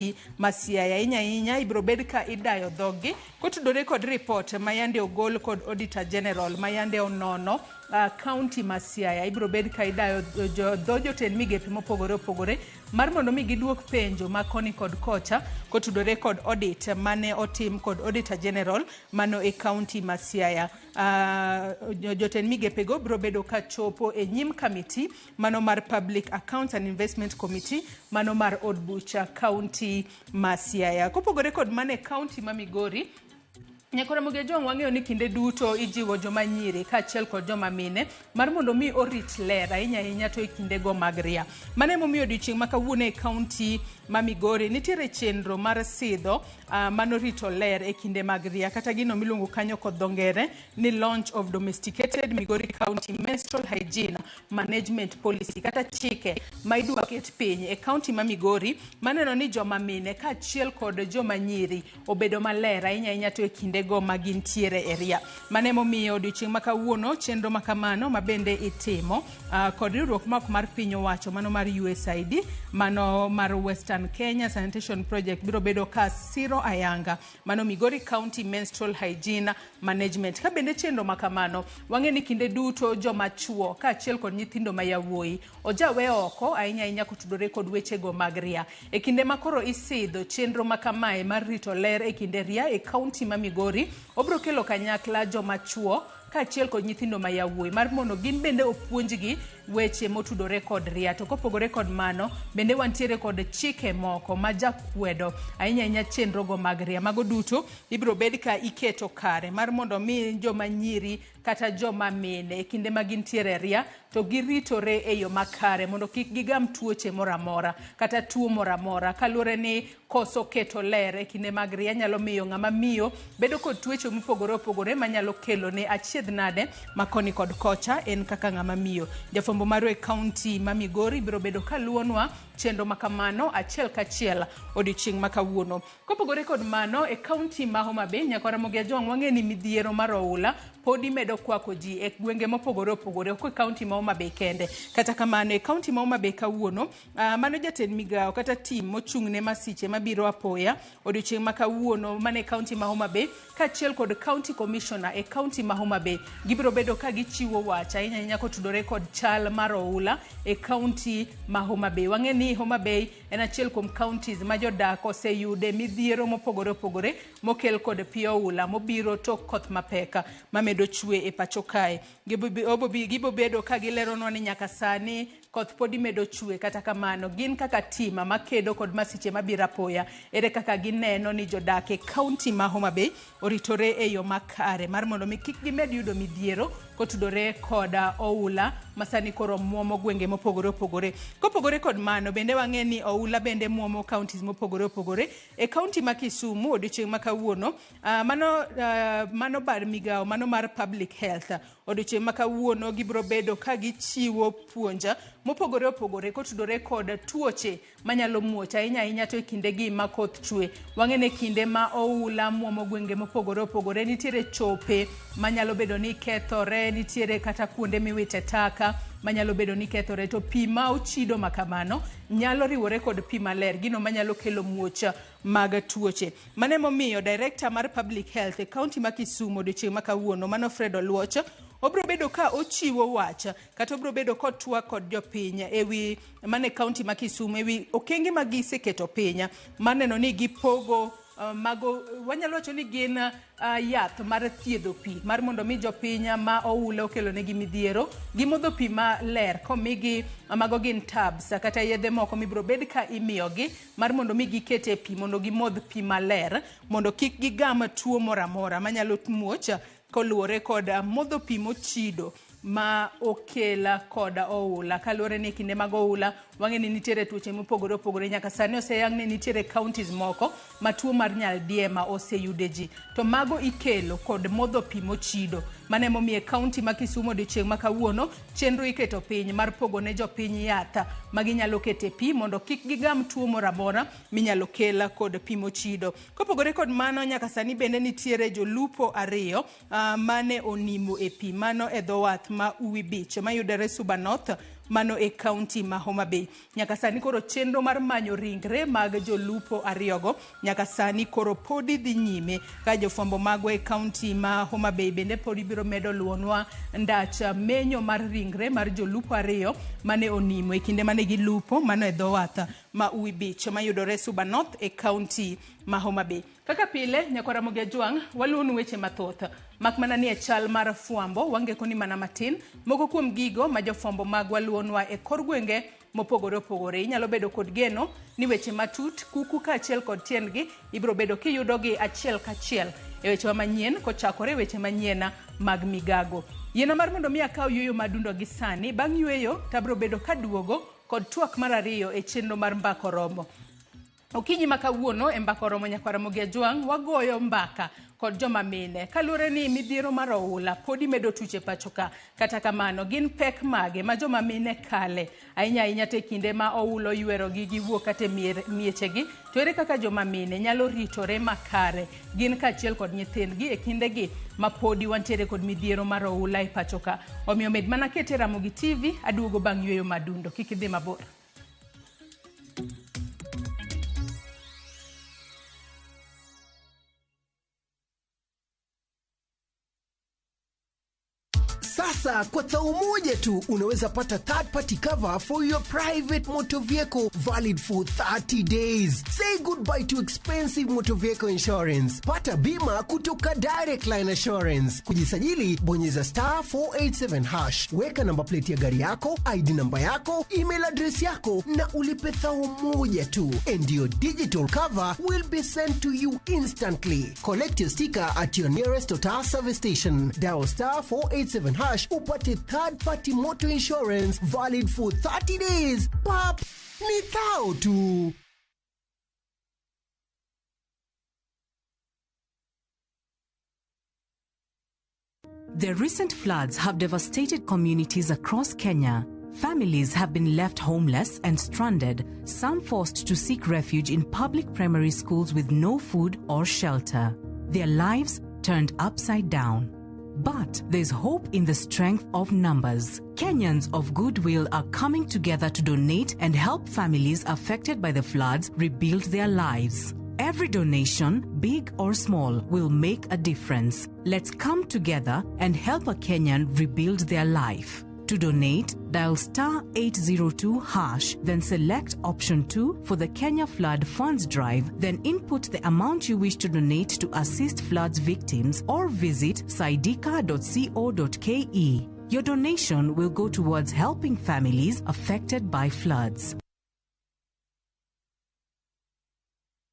Ma Siaya ahinya ahinya ibiro bed ka idayo dhoggi kotudore kod ripot ma yande ogol kod Auditor General ma yande onono county ma Siaya. Ibiro bed ka idayo dho jotend migepe mopogore opogore mar mondo mi giduok penjo ma koni kod kocha kotudore kod audit mane otim kod Auditor General mano e county ma Siaya. Jotend migepego biro bedo ka chopo e nyim kamiti mano mar Public Accounts and Investment Committee mano mar od bucha county ma Siaya. Kopogore kod mano e county ma Migori, Nyakora Ojwang', wang'eyo ni kinde duto ijiwo joma nyiri kaachiel kod joma mine mar mondo mi orit ler ahinya ahinya to e kindego mag ria. Mano emomiyo odiochieng' ma kawuono e county ma Migori nitiere chenro mar sidho mano rito ler e kinde mag ria, kata gino miluongo kanyo kod dho ngere ni launch of domesticated Migori County Menstrual Hygiene Management Policy, kata chike ma idwa ket piny e county ma Migori maneno ni joma mine kaachiel kod joma nyiri obedo maler ahinya ahinya to e kindego ma gintiere e ria. Mano emomiyo odiochieng' ma kawuono chenro ma kamano ma bende itimo kod riwruok ma ok mar piny owacho mano mar USAID mano mar Western Kenya Sanitation Project biro bedo ka siro ayanga mano Migori County Menstrual Hygiene Management. Ka bende chenro ma kamano, wang'e ni kinde duto joma chuo kaachiel kod nyithindo ma yawuoyi ojawe oko ahinya ahinya kotudore kod wechego mag ria. E kinde ma koro isidho chenro ma kamae mar rito ler e kinde ria e county ma Migori, obiro kelo kanyakla joma chuo kaachiel kod nyithindo ma yawuoyi mar mondo gin bende opuonjgi weche motudore kod ria. To kopogore kod mano, bende wantiere kod chike moko ma jakwedo ahinya ahinya chenrogo mag ria. Mago duto ibiro bed ka iketo kare mar mondo mi joma nyiri kata joma mine e kinde ma gintiere e ria to giritore e yo makare mondo kik gigam tuoche moro amora kata tuo moro amora, kaluwore ni koso keto ler e kinde mag ria nyalo miyo ng'ama miyo bedo kod tuoche mopogore opogore manyalo kelo ne achiedh nade ma koni kod kocha en kaka ng'ama miyo. Jafwambo marwa e county ma Migori biro bedo kaluwonwa chenro ma kamano achiel kachiel odiochieng' ma kawuono. Kopogore kod mano, e county ma Homa Bay, Nyakwa Ramogi Ajwang', wang'e ni midhiero mar oula podi medo kwako ji e gwenge mopogore opogore, ok e county ma Homa Bay kende. Kata kamano, e county ma Homa Bay kawuono, mano jatend migawo kata team mochung' ne masiche mabiro apoya odiochieng' ma kawuono mane county ma Homa Bay kaachiel kod county commissioner e county ma Homa Bay gibiro bedo ka gichiwo wach ahinya ahinya kotudore kod chal mar oula e county ma Homa Bay. Wang'e ni Homa Bay en achiel kuom counties ma jodak oseyude midhiero mopogore opogore mokel kod pi oula mobiro tok koth mapek mamedo chwe e pacho kae. Gibo bedo ka gileronwa ni nyaka sani koth podi medo chwe, kata kamano gin kaka team makedo kod masiche mabiro apoya, ere kaka gineno ni jodak e county ma Homa Bay oritore e yo makare mar mondo mi kik gimed yudo midhiero kotudore kod oula masani koro muomo gwenge mopogore opogore. Kopogore kod mano, bende wang'e ni oula bende muomo counties mopogore opogore. E county ma Kisumu odiochieng' ma kawuono, mano bad migawo mano mar public health odiochieng' ma kawuono gibiro bedo ka gichiwo puonj mopogore opogore kotudore kod tuoche manyalo muoch ahinya ahinya to e kindegi ma koth chwe. Wang'e ni kinde ma oula muomo gwenge mopogore opogore nitiere chope manyalo bedo ni kethore, nitiere kata kuonde miwite taka manyalo bedo ni kethore, to pi ma ochido ma kamano nyalo riwore kod pi maler, gino manyalo kelo muoch mag tuoche. Mano emomiyo director mar public health e county ma Kisumu odiochieng' ma kawuono mano Fred Oluoch obiro bedo ka ochiwo wach kata obiro bedo kotwak kod jopiny ewi mane county ma Kisumu ewi okenge ma giseketo piny mar neno ni gipogo mago wanyalo wacho ni gin yath mar thiedho pi mar mondo mi jopiny ma oula okelo negi midhiero gimodho pi maler komigi mago gin tabs kata yedhe moko mibiro bed ka imiyogi mar mondo mi giket e pi mondo gimodh pi maler mondo kik gigam tuo moro amora manyalo muoch koluwore kod modho pi mochido ma okel kod oula. Kaluwore ni kinde mag oula wang'e ni nitiere tuoche mopogore opogore, nyaka sani oseyang ni nitiere counties moko ma tuo mar nyaldiema oseyude ji, to mago ikelo kod modho pi mochido. Mano emomiyo e county ma Kisumu odiochieng' ma kawuono chenro iketo piny mar pogo ne jopiny yath ma ginyalo kete pi mondo kik gigam tuo moro amora minyalo kel kod pi mochido. Kopogore kod mano, nyaka sani bende nitiere jolupo ariyo mane onimo e pi mano e dho wath ma Uwi Beach mayudore Suba North. mano e kaunti ma Homa Bay. Nyaka sani koro chenro mar manyo ringre mag jolupo ariyogo nyaka sani koro podi dhi nyime ka jofwambo magwa e kaunti ma Homa Bay bende podi biro medo luwonwa ndach menyo mar ringre mar jolupo ariyo mane onimo e kinde mane gilupo mano e dho wath ma Uwi Beach mayudore Suba North e kaunti ma Homa Bay. Kaka pile, nyakwar Ramogi Ajwang', waluwonu weche mathoth. Mak mana ni e chal mar fwambo, wangeko ni mana matin. Moko kuom gigo ma jofwambo magwa luwonwa e kor gwenge mopogore opogore. Inyalo bedo kod geno ni weche matut, kuku kaachiel kod tiendgi ibiro bedo kiyudogi achiel kachiel e wechewa manyien kochakore e weche manyien mag migago. Yiena mar mondo mi akaw yueyo madundo gi sani. Bang' yueyo to abiro bedo kaduogo kod twak mar ariyo e chenro mar Mbaka Oromo. Okinyi ma kawuono e Mbaka Oromo nyakwar Ramogi Ajwang' wagoyo mbaka kod joma mine kaluwore ni midhiero mar oula podi medo tuch e pacho ka. Kata kamano gin pek mage ma joma mine kale ahinya ahinya to e kinde ma oula oywerogi giwuok kata e miechegi, to ere kaka joma mine nyalo ritore makare gin kaachiel kod nyithindgi e kindegi ma podi wantiere kod midhiero mar oula e pacho ka. Omiyo med mana kete Ramogi TV, aduogo bang' yueyo madundo. Kik idhi mabor. Sasa kwa thao moja tu unaweza pata third party cover for your private motor vehicle valid for 30 days. Say goodbye to expensive motor vehicle insurance. Pata bima kutoka Direct Line Assurance. Kujisajili, bonyeza star 487 hash. Weka namba plate ya gari yako, ID namba yako, email address yako na ulipe thao moja tu. And your digital cover will be sent to you instantly. Collect your sticker at your nearest Total service station. Dial star 487 hash upate third party motor insurance valid for 30 days. Pap, ni thao tu. The recent floods have devastated communities across Kenya. Families have been left homeless and stranded, some forced to seek refuge in public primary schools with no food or shelter. Their lives turned upside down. But there's hope in the strength of numbers. Kenyans of goodwill are coming together to donate and help families affected by the floods rebuild their lives. Every donation, big or small, will make a difference. Let's come together and help a Kenyan rebuild their life. To donate, dial star 802 hash, then select option 2 for the Kenya Flood Funds Drive, then input the amount you wish to donate to assist floods victims or visit saidika.co.ke. Your donation will go towards helping families affected by floods.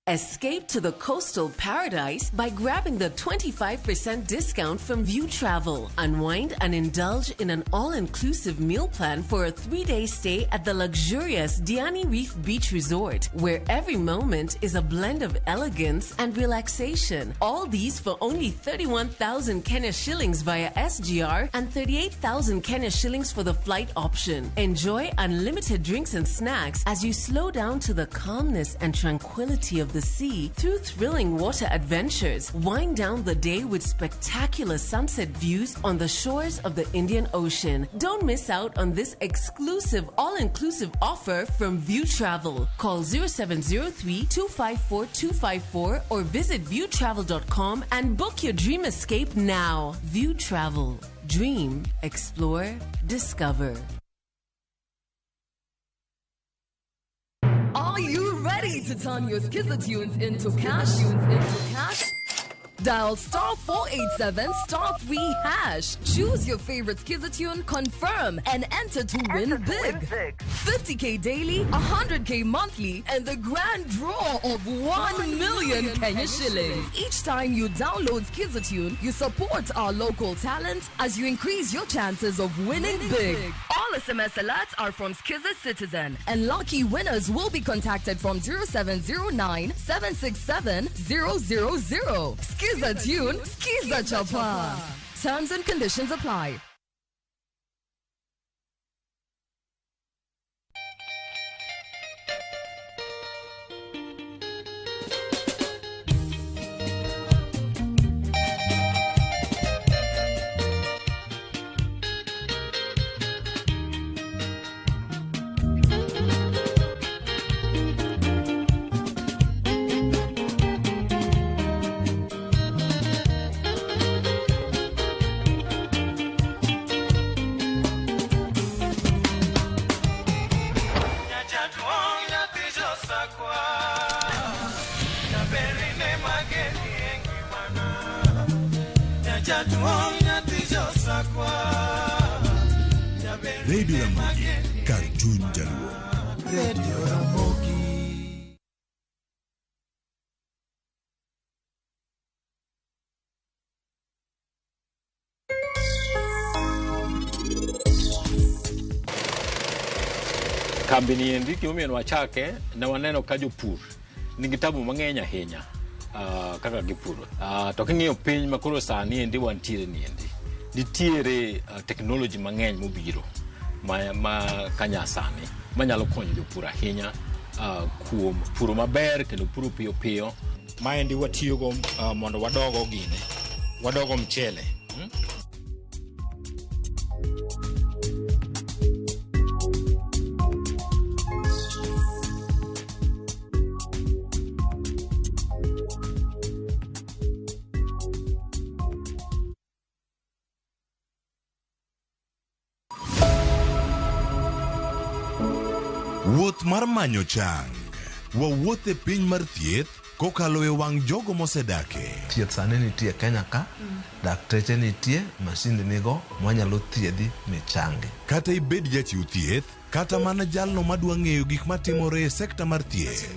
Escape to the coastal paradise by grabbing the 25% discount from View Travel. Unwind and indulge in an all-inclusive meal plan for a 3-day stay at the luxurious Diani Reef Beach Resort, where every moment is a blend of elegance and relaxation. All these for only 31,000 Kenya shillings via SGR and 38,000 Kenya shillings for the flight option. Enjoy unlimited drinks and snacks as you slow down to the calmness and tranquility of the sea through thrilling water adventures. Wind down the day with spectacular sunset views on the shores of the Indian Ocean. Don't miss out on this exclusive all-inclusive offer from View Travel. Call 0703 254 254 or visit viewtravel.com and book your dream escape now. View Travel. Dream, explore, discover. Are you ready to turn your Skiza tunes into cash? Dial star 487 star 3 hash. Choose your favorite Skiza tune, confirm, and enter to win big. 50K daily, 100K monthly, and the grand draw of 1 million Kenya shillings. Each time you download Skiza tune, you support our local talent as you increase your chances of winning big. All SMS alerts are from Skiza Citizen, and lucky winners will be contacted from 0709 767 000. Skiza tune, Skiza Chapa. Terms and conditions apply. Radio Ramogi, kar chuny jaluo. Radio Ramogi. Kambi ni endi gimomiyo ne wachake ne waneno ka jopur nigi tabu mang'eny ahinya kaka gipuro. To king'iyo piny ma koro sani endi wantiere ni endi, nitiere technology mang'eny mobiro ma kanyasani manyalo konyo jopur ahinya kuom puro maber kendo puro piyo piyo. Maendi watiyogo mondo wadogo gine, wadogo mchele. Wuoth mar manyo chang. Wawuoth e piny mar thieth kokalo e wang' jogo mosedake. Thieth sani nitie Kenya ka, dakteche nitie, masinde nigo mwanyalo thiedhi michangi. Kata ibed jachiw thieth, kata mana jalno madwa ng'eyo gik matimore e sekta mar thieth.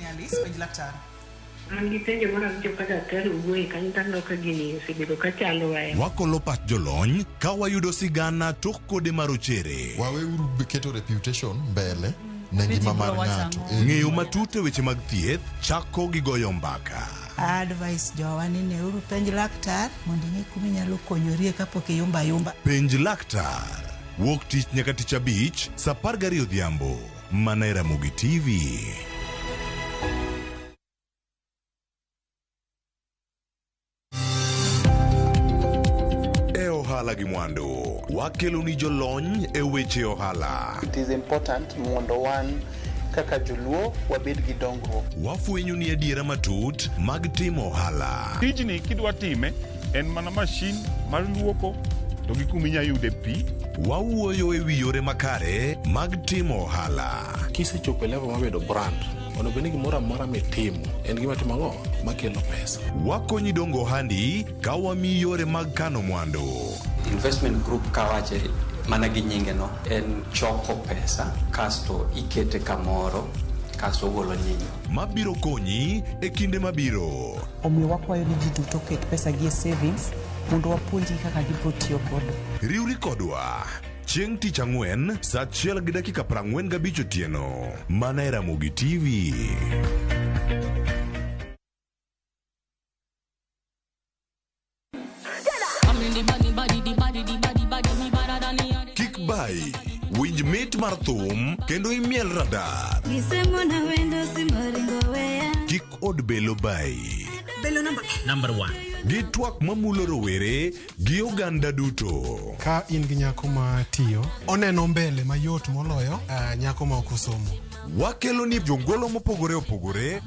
An gi penjo moro awinjo ka daktari owuoye kanyo to aneno ka gini osebedo ka chandowa. Wakolo pach jolony ka wayudo sigana tok kode marochere. Waweuru keto reputation mbele ne ngima mar ng'ato. Ng'eyo matut e weche mag thieth chako gi goyo mbaka. Advice jowa ni neuru penj laktar mondo ing'e kuma inyalo konyorie kapok iyumba yumba. Penj laktar. Wuok tich nyaka tich abich saa 12 odhiambo. Mana e Ramogi TV. E ohala gi mwandu, wakelo ni jolony e weche ohala. It is important mondo wan kaka joluo wabed gi dongruok. Wafwenyo ni adiera matut mag timo ohala. Tijni kidwa time en mana mashin mar luoko to gi kuma inya yude pi. Wawuoyo e wi yore makare mag timo ohala. Kisechopo e level mar bedo brand, onego bed ni gimoro amora mitimo en gima timo ang'o makelo pesa. Wakonyi dongo ohandi ka wamiyi yore mag kano mwandu. Investment group kawache mana gi nyinge no en choko pesa kasto ikete kamoro kasto ogolo nyinyo. Mabiro konyi e kinde mabiro. Omiyo wakwayo ni ji duto oket pesa gi e savings mondo wapuonjgi kaka gibiro tiyo godo. Riwri kodwa chieng' tich ang'wen saa 1:45 otieno mana e Ramogi TV. Kik bai, winj mit mar thum kendo imiel radar. Kik od belo bai. Belo number 1. Gi twak mamulo rowere gi oganda duto. Ka in gi nyako ma tiyo, oneno mbele mayot moloyo nyako ma ok osomo. Wakelo ni jongolo mopogore opogore.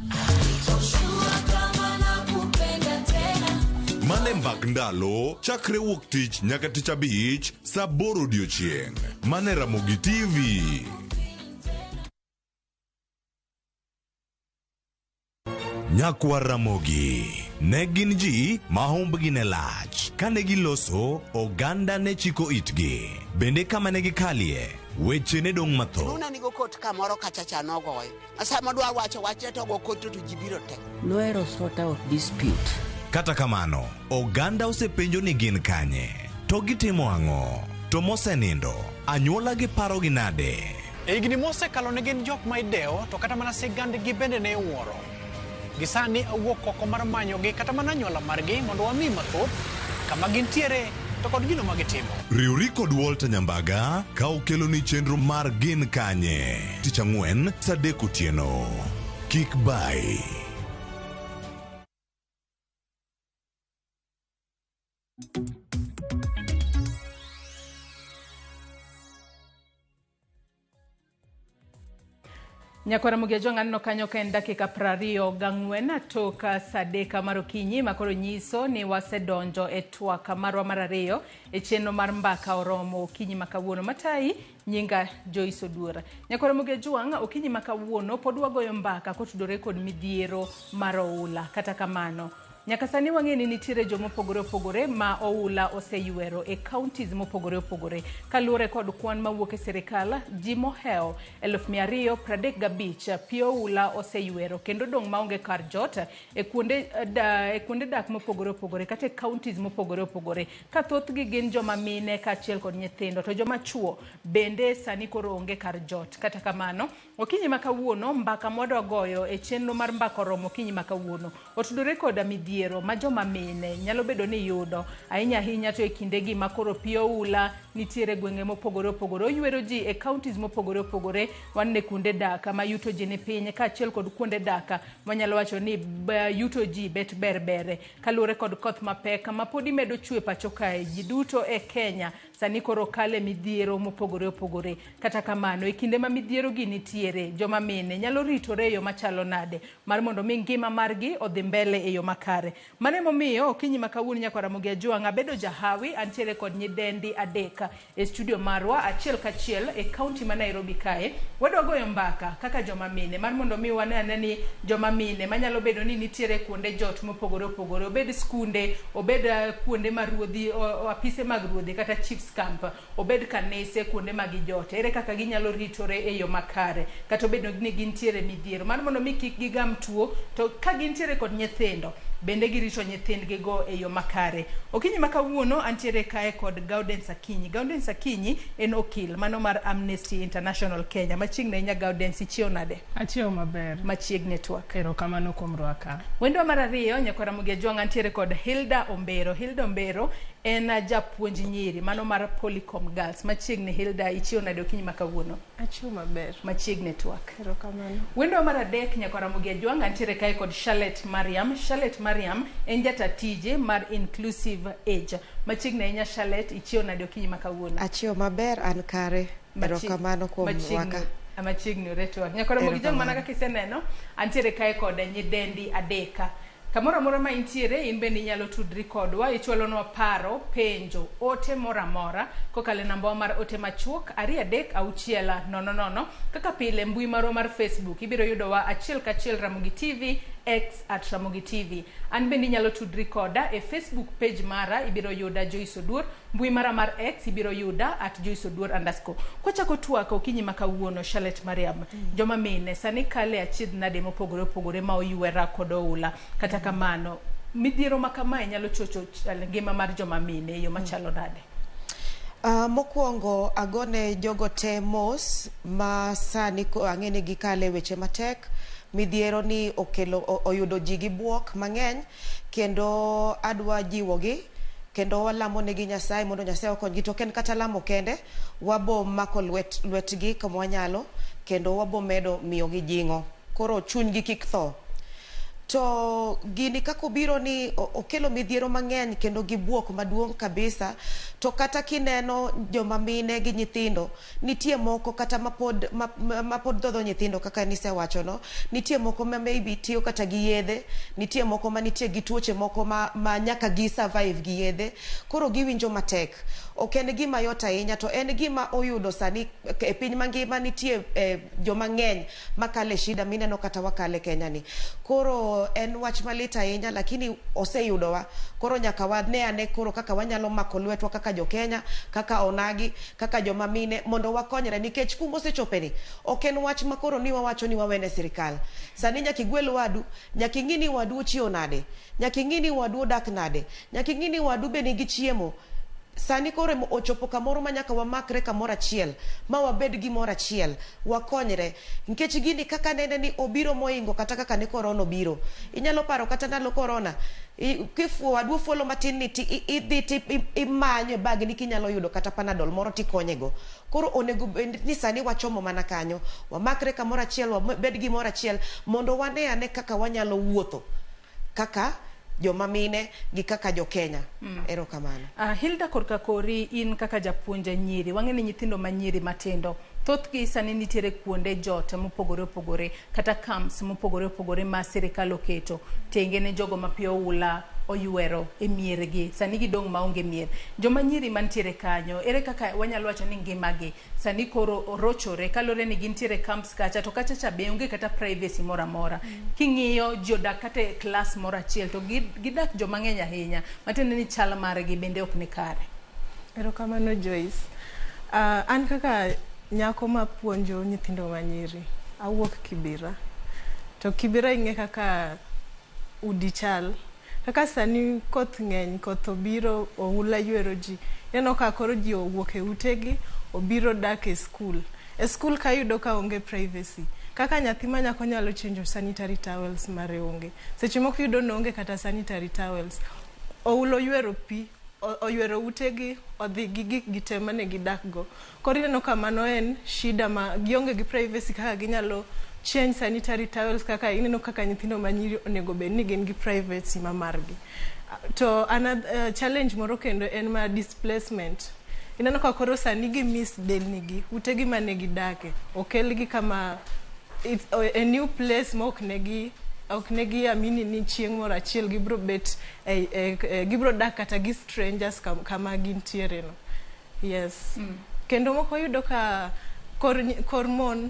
Mane mbak ndalo chakre wuok tich nyaka tich abich saa 8 odiochieng'. Mane Ramogi TV. Nyakwar Ramogi ne gin ji ma humbgi ne lach. Kane giloso, oganda ne chiko itgi. Bende kama ne gikalie, weche ne dong' mathoth. Luna nigo kot kamoro kacha cha nogoyo. Sama dwa wacho wachne to go kot to ji biro te. Nohero sort out dispute. Kata kamano, oganda osepenjo ni gin kanye, to gitimo ang'o, to mosenindo, anyuola gi paro gi nade. E higni mosekalo ne gin jok ma idewo, to kata mana sigandgi bende ne iwuoro. Gisani awuok oko mar manyogi kata mana anyuola margi mondo wami mathoth kama gintiere to kod gino ma gitimo. Riwri kod Walter Nyambaga ka okelo ni chenro mar Gin Kanye. Tich ang'wen saa 3 otieno. Kik bai. Nyakwara Ramogi aneno kanyo ka en dakika 24 tok saa 3 mar okinyi makoro nyiso ni wasedonjo e twak marwa mar ariyo e chenro mar mbaka oromo okinyi ma kawuono. Matayi nyinga Joyce Oduor. Nyakwara Ramogi okinyi ma kawuono pod wagoyo mbaka kotudore kod midhiero mar oula. Kata kamano Nyaka sani wang'e ni nitiere jomopogore opogore ma oula oseywero e counties mopogore opogore. Kaluwore kod kwan mawuok e sirikal, ji mohewo 235,000 pi oula oseywero kendo dong' maonge kar jot e kuonde, da, e kuonde dak mopogore opogore kata e counties mopogore opogore ka thothgi gin joma mine kaachiel kod nyithindo to joma chuo bende sani koro onge kar jot. Kata kamano, okinyi ma kawuono mbaka mwadwa goyo e chenro mar mbaka oromo okinyi ma kawuono otudore koda midhiero ma joma mine nyalo bedo ni yudo ahinya ahinya to e kindegi ma koro pi oula nitiere gwenge mopogore opogore oywero ji e counties mopogore opogore wanene kuonde dak ma yuto ji ni piny kaachiel kod kuonde dak manyalo wacho ni yuto ji bet ber bere kaluwore kod koth mapek ma podi medo chwe pacho kae ji duto e Kenya sani koro kale midhiero mopogore opogore. Kata kamano, e kinde ma midhiero gi nitiere, joma mine nyalo ritore e yo machalo nade mar mondo mi ngima margi odhi mbele e yo makare. Mano emomiyo okinyi ma kawuono nyaka Ramogi Ajwang' abedo jahawi antiere kod nyidendi adek e studio marwa achiel kachiel e kaunti ma Nairobi kae. Wadwa goyo mbaka kaka joma mine mar mondo mi wane ane ni joma mine manyalo bedo ni nitiere kuonde jot mopogore opogore, obed skunde, obed kuonde ma ruodhi, apise mag ruodhi kata chiefs camp, obed kanise kuonde ma gijote, ere kaka ginyalo ritore e yo makare kata obedo ni gintiere midhiero mar mondo mi kik gigam tuo to ka gintiere kod nyithindo bende girito nyithindgi go e yo makare. Okinyi ma kawuono antiere kae kod Gaudens Akinyi. Gaudens Akinyi en okil mano mar Amnesty International Kenya. Machiegni ahinya Gaudens, ichiew nade? Achiew maber. Machiegni twak. Erokamano kuom rwaka. Wendwa mar ariyo nyakwa Ramogi Ajwang' antiere kod Hilda Ombero. Hilda Ombero en japuonj nyiri mano mar Polycom Girls. Machiegni Hilda, ichiew nade okinyi ma kawuono? Achiew maber. Machiegni twak. Erokamano. Wendwa mar adek nyakwa Ramogi Ajwang' antiere kae kod Charlotte Mariam. Charlotte Mariam en jata tije mar Inclusive Age. Machiegni ahinya Charlotte, ichiew nade okinyi ma kawuono? Achiew maber, an kare. Erokamano kuom rwaka. Machiegni oretwa. Nyakwa Ramogi Ajwang' mana kaka iseneno, antiere kae kod nyidendi adek. Kamoro amora ma intiere, in bende inyalo tudri kodwa, ichwalonwa paro, penjo, ote moro amora kokalo e nambawa mar ote machuok 2 3 6 0 0. Kaka pile mbui marwa mar Facebook ibiro yudowa achiel kachiel Ramogi TV, X at Ramogi TV. An bende inyalo tudri koda e Facebook page mara, ibiro yuda Joyce Oduor, mbui mara mar X ibiro yuda at Joyce Oduor underscore. Kwachako twak okinyi ma kawuono, Charlotte Mariam, joma mine sani kale achiedh nade mopogore opogore ma oywera kod oula. Kata kamano, midhiero ma kamae nyalo chocho ngima mar joma mine e yo machalo nade? Mokwongo agone jogo te mos ma sani ang'e ni gikale weche matek. Midhiero ni okelo oyudo ji gi buok mang'eny kendo adwa jiwogi kendo walamo negi Nyasaye mondo Nyasaye okonygi to ok en kata lamo kende wabo mako lwetgi kama wanyalo kendo wabo medo miyogi jing'o koro chunygi kik tho. To gini kaka obiro ni okelo midhiero mang'eny kendo gi buok maduong' kabisa. To kata kineno joma mine gi nyithindo, nitie moko kata mapod mapod dhodho nyithindo kaka nisewacho no, nitie moko ma maybe tiyo kata gi yedhe, nitie moko manitie gi tuoche moko ma nyaka gi survive gi yedhe, koro giwinjo matek. Ok en gima yot ahinya to en gima oyudo sani e piny mangima nitie joma ng'eny makale shida mineno kata wakale Kenya ni. Koro en wach malit ahinya lakini oseyudowa. Koro nyaka wane ane koro kaka wanyalo mako lwetwa kaka jo Kenya, kaka onagi, kaka joma mine mondo wakonyre nikech kuma osechopeni ok en wach ma koro ni wawacho ni wawene sirikal. Sani nyaka igwel wadu, nyaka ing'i ni wadu ochiewo nade, nyaka ing'i ni wadu odak nade, nyaka ing'i ni wadu be nigi chiemo. Sani koro ochopo kamoro ma nyaka wamakre kamoro achiel, ma wabed gimoro achiel, wakonyre. Nikech gini kaka nene ni obiro moingo kata kaka ne korona obiro. Inyalo paro kata ndalo korona, kifuo wadu ofuolo matin ni ti idhi ti imanyo e bag ni kinyalo yudo kata panadol moro tikonyego. Koro onego bed ni sani wachomo mana kanyo, wamakre kamoro achiel, wabed gimoro achiel mondo wane ane kaka wanyalo wuotho kaka joma mine gi kaka jo Kenya. Erokamano. Hilda korka kori in kaka japuonj nyiri, wang'e ni nyithindo ma nyiri matindo thothgi sani nitiere kuonde jot mopogore opogore kata camps mopogore opogore ma sirikal oketo tenge ne jogo ma piyo oula oywero e miergi sani gidong' maonge mier. Joma nyiri mantiere kanyo, ere kaka wanyalo wacho ni ngimagi sani koro orochore kaluwore ni gintiere camps kacha to kacha cha be onge kata privacy moro amora. King'iyo ji odak kata e klas moro achiel to gidak joma ng'eny ahinya matiende ni chal margi bende ok ni kare. Erokamano Joyce. An kaka nyako mapuonjo nyithindo manyiri, awuok Kibera. To Kibera ing'e kaka udi chal. Kaka sani koth ng'eny, koth obiro, oula ywero ji. Ineno ka koro ji owuok e utegi, obiro dak e skul. E skul ka iyudo ka onge privacy. Kaka nyathi ma nyako nyalo chenjo sanitary towels mare onge. Seche moko iyudo ni onge kata sanitary towels. Oula oywero pi, oywero utegi, odhi gi gik gi te mane gidak go. Koro ineno ka mano en shida ma gionge gi privacy kaka ginyalo change sanitary towels kaka ineno kaka nyithindo manyiri onego bed ni gin gi privacy ma margi. To another challenge moro kendo en ma displacement. Ineno ka koro sani gi miss delni gi, utegi mane gidake, okelgi kama it's a new place ma ok negi ok negi amini ni chieng' moro achiel gibro bet gibro dak kata gi strangers kama gintiere no. Yes. Kendo moko yudo ka kor mon,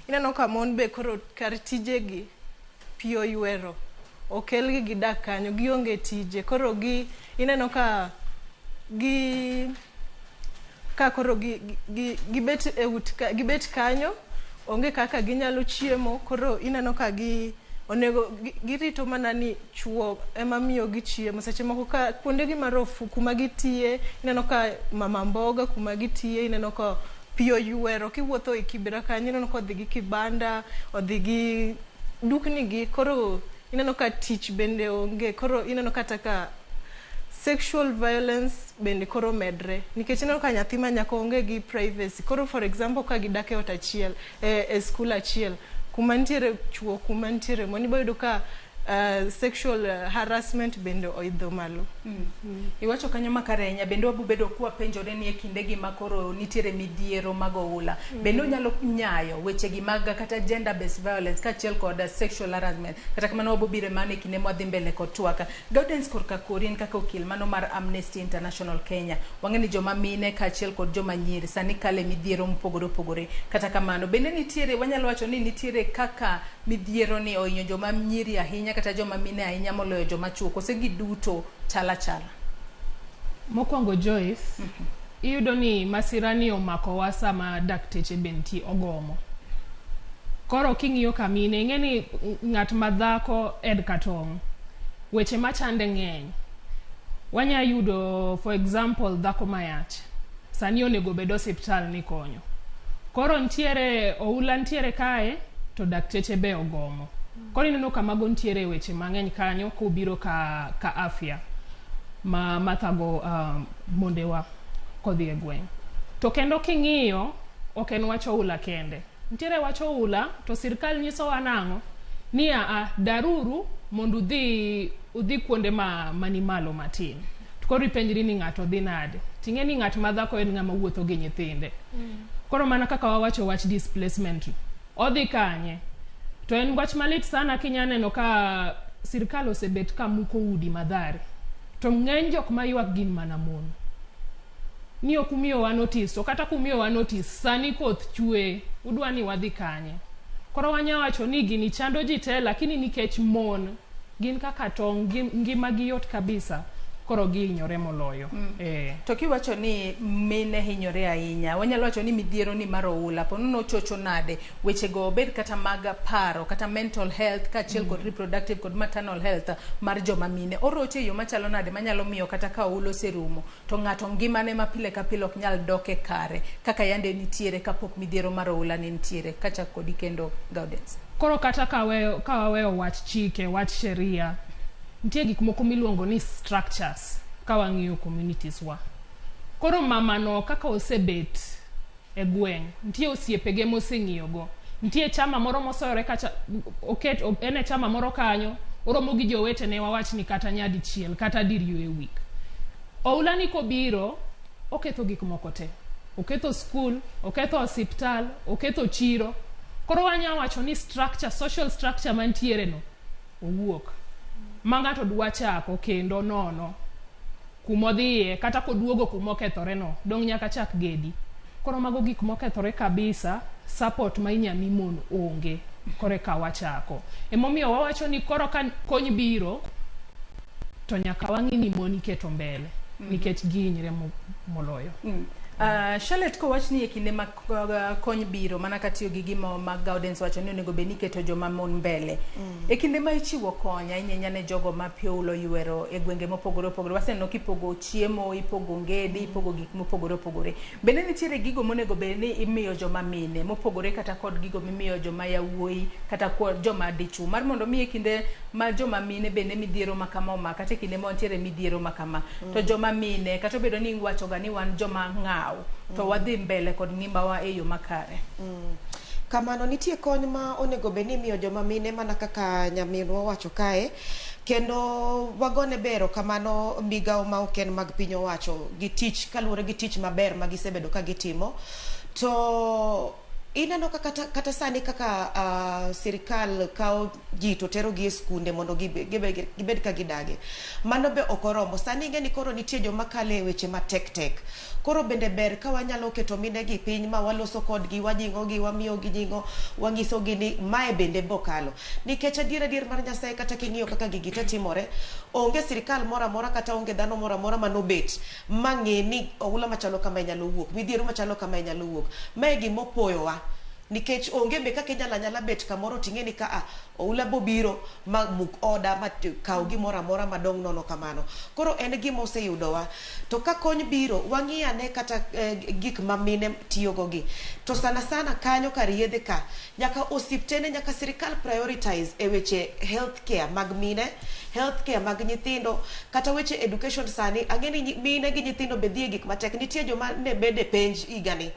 ineno ka mon be koro kar tijegi pi oywero. Okelgi gidak kanyo, gionge tije. Koro gi ineno ka gi ka koro gi, gi, gibet e ut gibet kanyo, onge kaka ginyalo chiemo, koro ineno ka gi onego girito mana ni chuo ema miyo gi chiemo. Seche moko ka kuondegi marofu kuma gitiye, ineno ka mama mboga kuma gitiye, ineno ka pi oywero. Kiwuotho e Kibera kanyo, ineno ka odhi gi kibanda, odhi gi dukni gi, koro ineno ka tich bende onge. Koro ineno kata ka sexual violence bende koro medre nikech ineno ka nyathi ma nyako onge gi privacy. Koro for example ka gidak e ot achiel, e skul achiel kuma nitiere chuo, kuma nitiere mon, ibo yudo ka sexual harassment bende oidho malo. Iwacho kanyo makare ahinya, bende wabobedo kwapenjore ni e kindegi ma koro nitiere midhiero mag oula, bende onyalo nyayo wechegi mag kata gender based violence kaachiel kod sexual harassment. Kata kamano wabobiro mano e kinde mwadhi mbele kod twak. Gaudens korka kori en kaka okil mano mar Amnesty International Kenya. Wang'e ni joma mine kaachiel kod joma nyiri sani kale midhiero mopogore opogore. Kata kamano bende nitiere, wanyalo wacho ni nitiere kaka midhiero ni ohinyo joma nyiri ahinya kata joma mine ahinya moloyo joma chuo, kose giduto chala chala? Mokwongo Joyce, iyudo ni masira ni omakowa sama dakteche be nitie ogomo. Koro king'iyo ka mine, ing'e ni ng'at ma dhako en ka tong'. Weche machande ng'eny. Wanya yudo for example dhako mayach. Sani onego bed osiptal ni konyo. Koro nitiere oula nitiere kae to dakteche be ogomo. Koro ineno ka mago nitiere weche mang'eny kanyo kobiro ka afya ma mathago mondewa kodhi e gweng'. To kendo king'iyo ok en wach oula kende. Nitiere wach oula to sirkal nyisowa nang'o? Ni aa daruru mondo udhi kuonde mani malo matin. To koro ipenjri ni ng'ato dhi nade? Ting'e ni ng'at ma dhako en ng'ama wuotho gi nyithinde. Koro mana kaka wawacho wach displacement, odhi kanye? To en wach malit sana kinya neno ka sirkal osebet ka muko udi Mathare. To ng'eny jok maywak gin mana mon. Ni ok umiyowa notice, to kata kumiyowa notice, sani koth chwe, udwa ni wadhi kanye? Koro wanya wacho ni gini chando ji te, lakini nikech mon gin kaka tong', ngima gi yot kabisa, koro gihinyore moloyo. To kiwacho ni mine hinyore ahinya, wanyalo wacho ni midhiero ni mar oula po nono chocho nade wechego, obed kata mag paro kata mental health kaachiel kod reproductive kod maternal health mar joma mine, orocho e yo machalo nade manyalo miyo kata ka oula oserumo to ng'ato ngimane ma pile ka pile ok nyal dok e kare kaka yande nitiere kapok midhiero mar oula ne nitiere? Kachak kodi kendo, Gaudens. Koro kata ka waweyo wach chike, wach sheria, nitie gik moko miluongo ni structures ka wang'iyo communities wa. Koro mamano kaka osebet e gweng', nitie osiepege moseng'iyogo. Nitie chama moro mosoyore kacha, oket en e chama moro kanyo, oromo gi jowetene wawach ni kata nyadichiel kata diriyo e week. Oula ni kobiro, oketho gik moko te. Oketho skul, oketho osiptal, oketho chiro. Koro wanya wacho ni structure, social structure mantiere no, owuok. Ma ng'ato dwa chako kendo nono kumodhiye kata koduogo kumokethore no dong' nyaka chak gedi. Koro mago gik mokethore kabisa, support ma inya mi mon onge koreka wachako. Emomiyo wawacho ni koro ka kony biro to nyaka wang'i ni mon iketo mbele nikech gihinyre moloyo. Charlotte, kowach ni e kinde ma kony biro mana katiyo gi gima ma Gaudens wacho ni onego bed ni iketo joma mon mbele. E kinde ma ichiwo kony ahinya ahinya ne jogo ma pi oula oywero e gwenge mopogore opogore, waseneno kipogo chiemo, ipogo ongede, ipogo gik mopogore opogore. Bende nitiere gigo monego bed ni imiyo joma mine mopogore kata kod gigo mimiyo joma yawuoyi kata kod joma dichuo mar mondo mi e kinde ma joma mine bende midhiero ma kama omako kata e kinde ma wantiere midhiero ma kama to joma mine kata obedo ni iwacho ga ni wan joma ng'aw to wadhi mbele kod ngimawa e yo makare. Kamano nitie kony ma onego bed ni imiyo joma mine mana kaka nyaminwa owacho kae kendo wagone bero kamano migawo ma ok en mag piny owacho gi tich kaluwore gi tich maber ma gisebedo ka gitimo to ineno ka kata sani kaka sirikal kawo ji to terogi e skunde mondo gibed ka gidage mano be ok oromo sani ing'e ni koro nitie joma kale e weche matek tek koro bende ber ka wanyalo keto minegi piny ma waloso kodgi wajing'ogi wamiyogi jing'o wanyisogi ni mae bende bokalo nikech adier adier mar Nyasaye kata king'iyo kaka gigi te timore onge sirikal moro amora kata onge dhano moro amora manobet mang'e ni oula machalo kamae nyalo wuok midhiero machalo kamae nyalo wuok mae gimopoyowa nikech onge be kaka inyalo anyala bet kamoro ting'e ni ka a oula bobiro ma muk oda ma kaw gimoro amora madong' nono kamano koro en gima oseyudowa to ka kony biro wang'i ane kata gik ma mine tiyogo gi to sana sana kanyo kar yedhe ka nyaka osiptende nyaka sirikal prioritize e weche health care mag mine health care mag nyithindo kata weche education sani ang'e ni mine gi nyithindo be dhi e gik matek nitie joma ne bede penj higani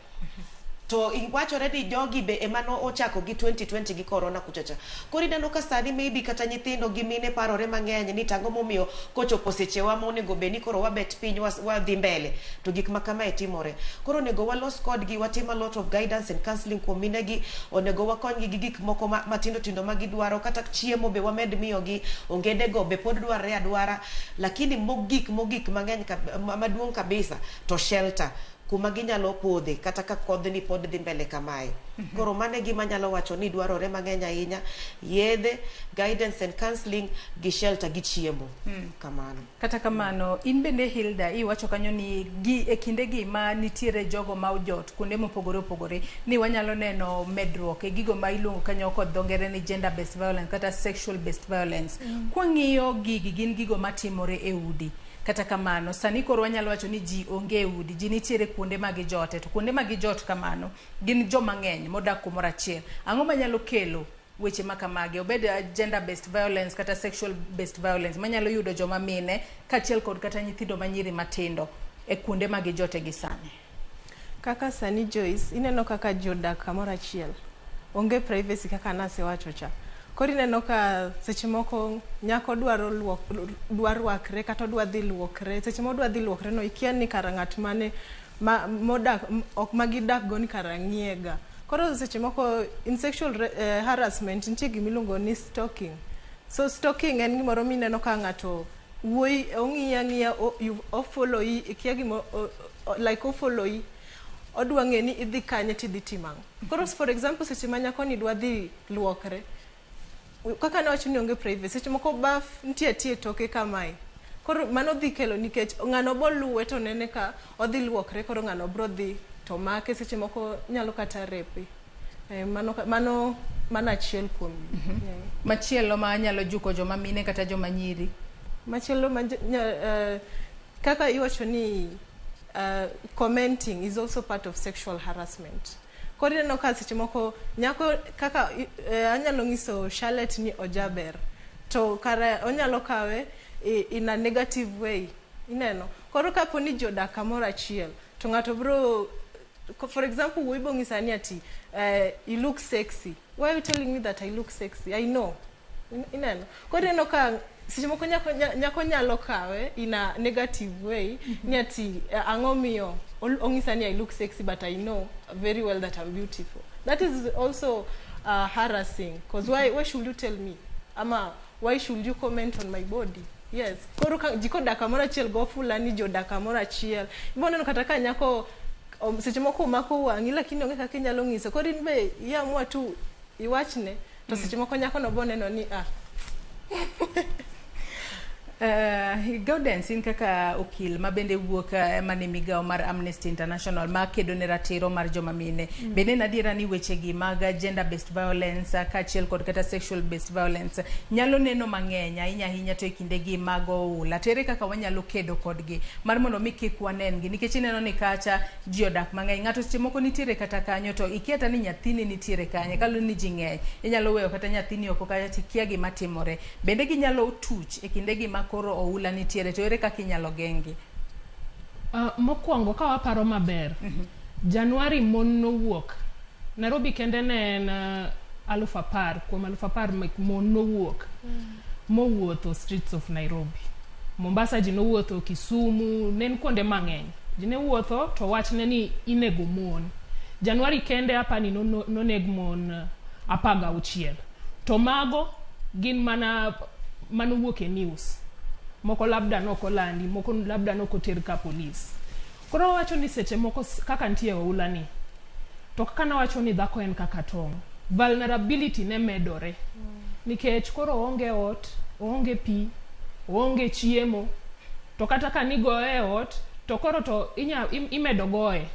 to wachore ni jogi be ema no ochako gi 2020 gi corona kuchacha koro ineno ka sani maybe kata nyithindo gi mine parore mang'eny ni tang'o momiyo kochopo sechewa monego bed ni koro wabet piny wadhi mbele to gik ma kamae timore koro onego walos kodgi watim a lot of guidance and counseling kuom minegi onego wakonygi gi gik moko matindo tindo ma gidwaro kata chiemo be wamed miyogi ongede go be pod dwarre adwara lakini mogik mogik mang'eny maduong' kabisa to shelter kuma ginyalo podhe kata ka kodhni pod dhi mbele kamae koro mano e gima anyalo wacho ni dwarore mang'eny ahinya yedhe guidance and counseling gi shelter gi chiemo kamano. Kata kamano in bende Hilda iwacho kanyo ni gi e kindegi ma nitiere jogo ma ojot kuonde mopogore opogore ni wanyalo neno medruok e gigo ma iluongo kanyo kod dho ngere ni gender based violence kata sexual based violence. Kwang'iyo gigi gin gigo matimore e udi. Kata kamano sani koro wanyalo wacho ni ji onge e udi, ji nitiere kuonde ma gijote to kuonde ma gijot kamano gin joma ng'eny modak kumoro achiel. Ang'o manyalo kelo weche ma kamagi obed gender based violence kata sexual based violence manyalo yudo joma mine kaachiel kod kata nyithindo manyiri matindo e kuonde ma gijote gi sani? Kaka sani Joyce, ineno kaka ji odak kamoro achiel. Onge privacy kaka nasewacho cha. Koro ineno ka seche moko nyako dwaro luok, dwa rwakre kata odwa dhi luokre. Seche ma odwa dhi luokre no ikia ni kara ng'at mane ma modak ok ma gidak go ni kara ng'iye ga. Koro seche moko in sexual harassment nitie gimiluongo ni stalking. So stalking en gimoro mineno ka ng'ato wuoyi ong'iyi ang'iya o follow yi ikia gima like o follow yi odwa ng'e ni idhi kanye tidhi timo ang'o. Koro for example seche ma nyako ni dwa dhi luokre kaka nawacho ni onge privacy seche moko baf nitie atia e toke kamae koro mano dhi kelo nikech ng'ano bo luwe to nene ka odhi luokre koro ng'ano bro dhi to make seche moko nyalo kata rape mano achiel kuom yeah. Machielo ma nyalo juko joma mine kata joma nyiri. Machielo ma kaka iwacho ni commenting is also part of sexual harassment. Koro ineno ka seche moko nyako kaka anyalo nyiso Charlotte ni ojaber to kare onyalo kawe in a negative way ineno koro kapo ni ji odak kamoro achiel to ng'ato bro for example wuoyi bo ng'isa ni ati you look sexy. Why are you telling me that I look sexy? I know. Ineno koro ineno ka seche moko nyako nyalo kawe in a negative way ni ati ang'o miyo ong'isa ni I look sexy but I know very well that I'm beautiful. That is also harassing because why should you tell me ama Why should you comment on my body? Yes. Koro ka ji kodak kamoro achiel go fulani ji odak kamoro achiel. Ibo neno kata ka nyako seche moko omako wang'i lakini onge kaka inyalo ng'iso. Koro in be iamua tu iwachne to seche moko nyako no bo neno ni ah. Gaudens, in kaka okil ma bende wuok mane migawo mar Amnesty International ma kedo ne ratiro mar joma mine. Bende en adiera ni wechegi mag gender based violence kaachiel kod kata sexual based violence nyalo neno mang'eny ahinya ahinya to e kindegi mag oula. To ere kaka wanyalo kedo kodgi mar mondo mi kik wanen gi nikech ineno ni kacha ji odak mang'eny. Ng'ato seche moko nitiere kata kanyo to ikia kata ni nyathini nitiere kanye kaluwore ni ji ng'eny. Inyalo weyo kata nyathini oko kacha tikia gima timore. Bende ginyalo tuch e kindegi ma koro oula nitiere to ere kaka inyalo geng'gi? Mokwongo ka waparo maber, Januari mon nowuok. Nairobi kende ne en 10,000 kuom 10,000 mek mon nowuok mowuotho streets of Nairobi. Mombasa ji nowuotho, Kisumu, ne en kuonde mang'eny. Ji ne wuotho to wach ne ni inego mon. Januari kende apani noneg mon 16. To mago gin mana manowuok e news. Moko labda nokolandi, moko labda nokoter ka polis. Koro wawacho ni seche moko kaka nitie oula ni, to kaka nawacho ni dhako en kaka tong', vulnerability ne medore. Nikech koro oonge ot, oonge pi, oonge chiemo, to kata ka nigoye e ot, to koro to imedo goye.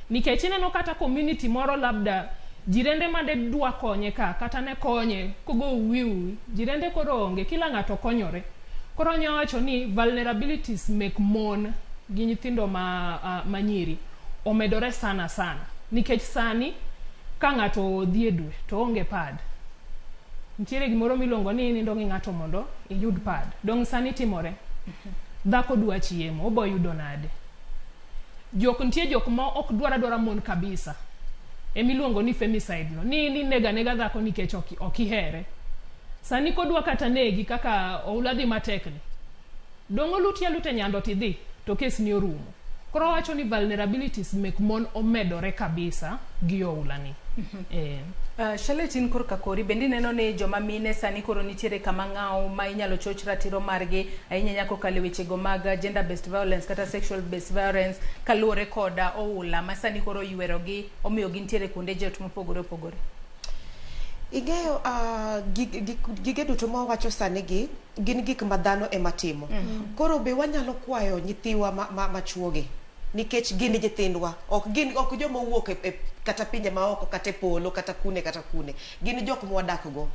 Nikech ineno kata community moro labda jirende mane dwa konye ka, kata ne konye kogo uwi uwi, jirende koro onge, kila ng'ato konyore. Koro anya wacho ni vulnerabilities mek mon gi nyithindo ma nyiri omedore sana sana. Nikech sani ka ng'ato dhi e dwe to onge pad. Nitiere gimoro miluongo ni inindo gi ng'ato mondo iyud pad. Dong' sani timore. Dhako dwa chiemo, obo yudo nade? Jok nitie jok ma ok dwar adwara mon kabisa. Emiluongo ni femicide no. Ni inego anega dhako nikech ok ihere. Sani kodwa kata negi kaka oula dhi matek ni. Dong' oluti aluta e nyando tidhi to kes ni orumo. Koro wacho ni vulnerabilities mek mon omedore kabisa gi oula ni. Charlotte, in korka kori bende ineno ni joma mine sani koro nitiere kama ng'aw ma inyalo choch ratiro margi ahinya ahinya kokalo e wechego mag gender based violence kata sexual based violence kaluwore kod oula ma sani koro oywerogi omiyo gintiere kuonde jot mopogore opogore. Ing'eyo gige duto ma wawacho sani gi gin gik ma dhano ema timo. Koro be wanyalo kwayo nyithiwa machuogi nikech gin nyithindwa, ok gin ok joma owuok e kata pinje maoko kata e polo kata kune kata kune, gin jok mwadak go.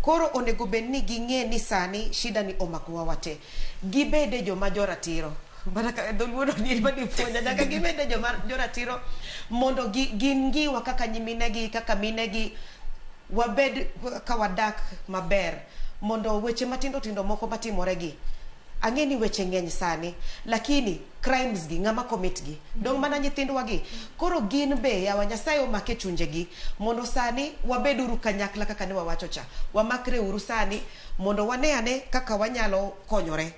Koro onego bed ni ging'e ni sani shida ni omakowa wate. Gibede joma joratiro. Mana ka dholuo no ni ema dipuonja nyaka gibede joma joratiro mondo ging'iwa kaka nyiminegi kaka minegi wabed ka wadak maber mondo weche matindo tindo moko matimore gi ang'e ni weche ng'eny sani lakini crimes gi ng'ama commit gi dong' mana nyithindwa gi koro gin be yawa Nyasaye omake chunjegi mondo sani wabed uru kanyakla kaka ne wawacho cha wamakre uru sani mondo wane ane kaka wanyalo konyore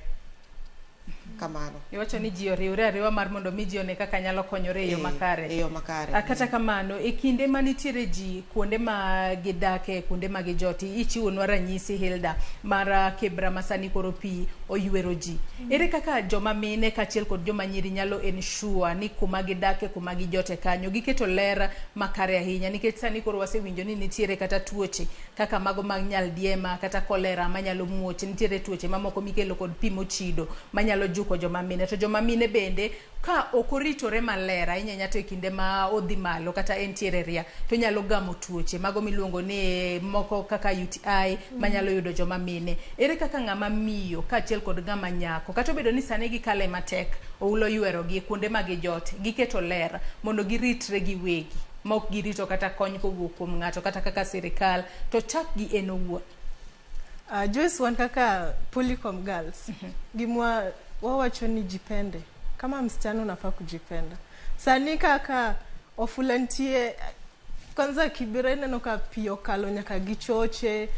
kamano. Iwacho ni ji oriwre ariwa mar mondo mi ji one kaka nyalo konyore e yo makare. E yo makare. Kata kamano, e kinde ma nitiere ji kuonde ma gidake, kuonde ma gijoti, ichiwonwa ranyisi Hilda mar Kibra ma sani koro pi oywero ji. Ere kaka joma mine kaachiel kod joma nyiri nyalo ensure ni kuma gidake, kuma gijote kanyo, giketo ler makare ahinya nikech sani koro wasewinjo ni nitiere kata tuoche kaka mago mag nyaldiema kata kolera manyalo muoch, nitiere tuoche mamoko mikelo kod pi mochido manyalo juko joma mine. To joma mine bende ka ok oritore maler ahinya ahinya to e kinde ma odhi malo kata entiere ria to nyalo gamo tuoche mago miluongo ni moko kaka UTI manyalo yudo joma mine. Ere kaka ng'ama miyo kaachiel kod ng'ama nyako kata obedo ni sani gikale matek oulo ywerogi kuonde ma gijote giketo ler mondo giritre giwegi ma ok girito kata kony kowuok kuom ng'ato kata kaka sirikal to chak gi en owuon. Joyce, wan kaka Polycom Girls gimwa wawacho ni jipende. Kama msichana unafaa kujipenda. Sani kaka ofula nitie kwanza Kibera ineno ka pi okalo nyaka gi choche,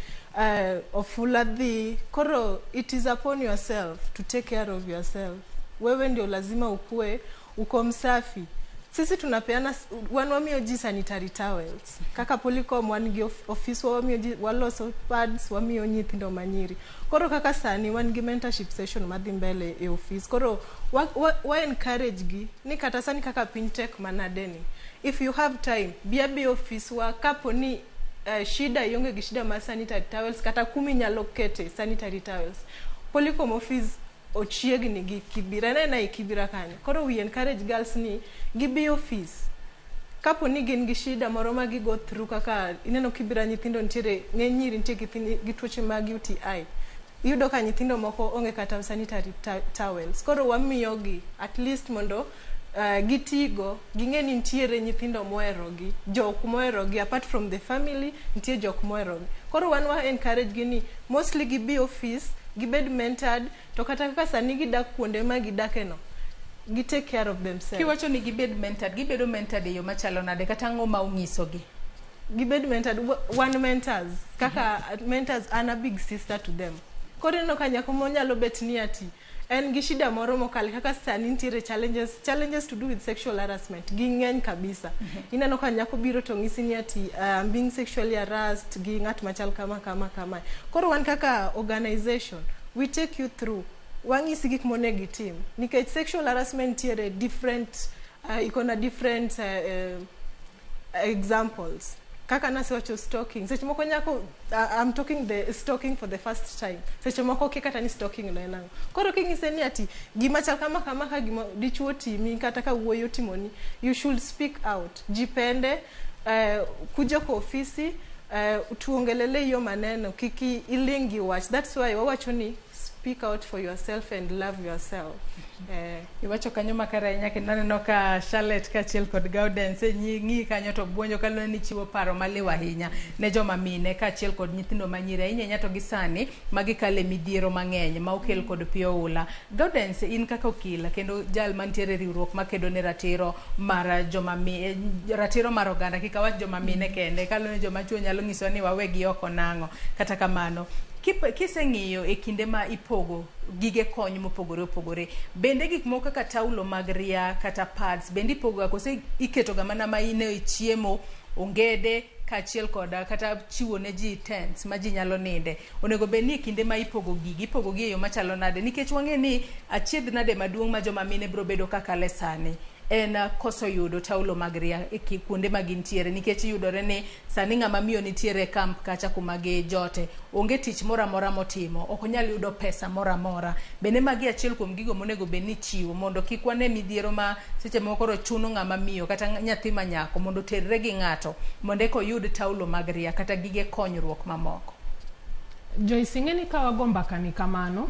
ofula dhi. Koro it is upon yourself to take care of yourself. Wewe ndio lazima ukue uko msafi. Sisi tunapeana, wan wamiyo ji sanitary towels. Kaka Polycom wan gi ofiswa, wamiyo ji, waloso pads, wamiyo nyithindo manyiri. Koro kaka sani wan gi mentorship session madhi mbele e ofis. Koro wa encourage gi ni kata sani kaka piny tek manade ni, if you have time, bi abi ofiswa kapo ni shida ionge gi shida mar sanitary towels kata kumi nyalo kete sanitary towels. Polycom office ochiegni gi Kibira, en aena e Kibira kanyo. Koro we encourage girls ni gibi office kapo ni gin gi shida moro ma gi go through. Kaka ineno Kibira, nyithindo nitiere, ng'eny nyiri nitie gi tuoche mag UTI. Iyudo ka nyithindo moko onge kata sanitary towels. Koro wamiyogi at least mondo gitigo, ging'e ni nitiere nyithindo moherogi, jok moherogi apart from the family, nitie jok moherogi. Koro wan wa encourage gi ni mostly gibi office, gibed mentored, to kata kaka sani gidak kuonde ma gidake no, gi take care of themselves. Kiwacho ni gibed mentored, gibedo mentored e yo machalo nade, kata ang'o ma ung'isogi? Gibed mentored, wan mentors kaka mentors, an a big sister to them. Koro ineno ka nyako monyalo bet ni ati en gi shida moro mokale, kaka sani nitiere challenges to do with sexual harassment, ging'eny kabisa. Ineno ka nyako biro to ng'isi ni ati I'm being sexually harassed gi ng'at machal kama kama kama. Koro wan kaka organization, we take you through, wang'isi gik monego itim, nikech sexual harassment nitiere different, iko na different examples. Kaka nasewacho, stalking, seche moko nyako, I'm talking the stalking for the first time, seche moko okia kata ni stalking no en ang'o. Koro king'ise ni ati gima chal kama kama, ka gima dichuo timi kata ka wuoyi otimoni, you should speak out. Jipende, kuja kwa ofisi, tuongelele hiyo maneno, kik iling gi wach. That's why wawacho ni speak out for yourself and love yourself. Iwacho kanyo makare ahinya, kendo aneno ka Charlotte kaachiel kod Gaudence ng'i kanyo to buonjo kaluwore ni chiwo paro maliw ahinya ne joma mine kaachiel kod nyithindo manyiri, ahinya ahinya to gi sani ma gikale midhiero mang'eny ma okel kod pi oula. Gaudence, in kaka okil kendo jal mantiere e riwruok makedo ne ratiro mar joma mi, ratiro mar oganda, kik awach joma mine kende, kaluwore ni joma chuo nyalo nyiso ni wawegi oko nang'o. Kata kamano, kiseng'iyo e kinde ma ipogo gige kony mopogore opogore, bende gik moko kaka taulo mag ria kata pads bende ipogo ga, kose iketo ga mana ma ine e chiemo, ongede kaachiel koda kata chiwo ne ji tents ma ji nyalo ninde? Onego bed ni e kinde ma ipogo gigi, ipogo gi e yo machalo nade? Nikech wang'e ni achiedh nade maduong' ma joma mine biro bedo kakale sani en koso yudo taulo mag ria e kuonde ma gintiere, nikech yudore ni sani ng'ama miyo nitiere e camp kacha kuma gijote, onge tich moro amora motimo, ok onyal yudo pesa moro amora. Bende magi achiel kuom gigo monego bed ni ichiwo mondo kik wane midhiero ma seche moko koro chuno ng'ama miyo kata nyathi ma nyako mondo oterre gi ng'ato mondo eka oyud taulo mag ria kata gige konyruok mamoko. Joyce, ing'e ni ka wago mbaka ni kamano,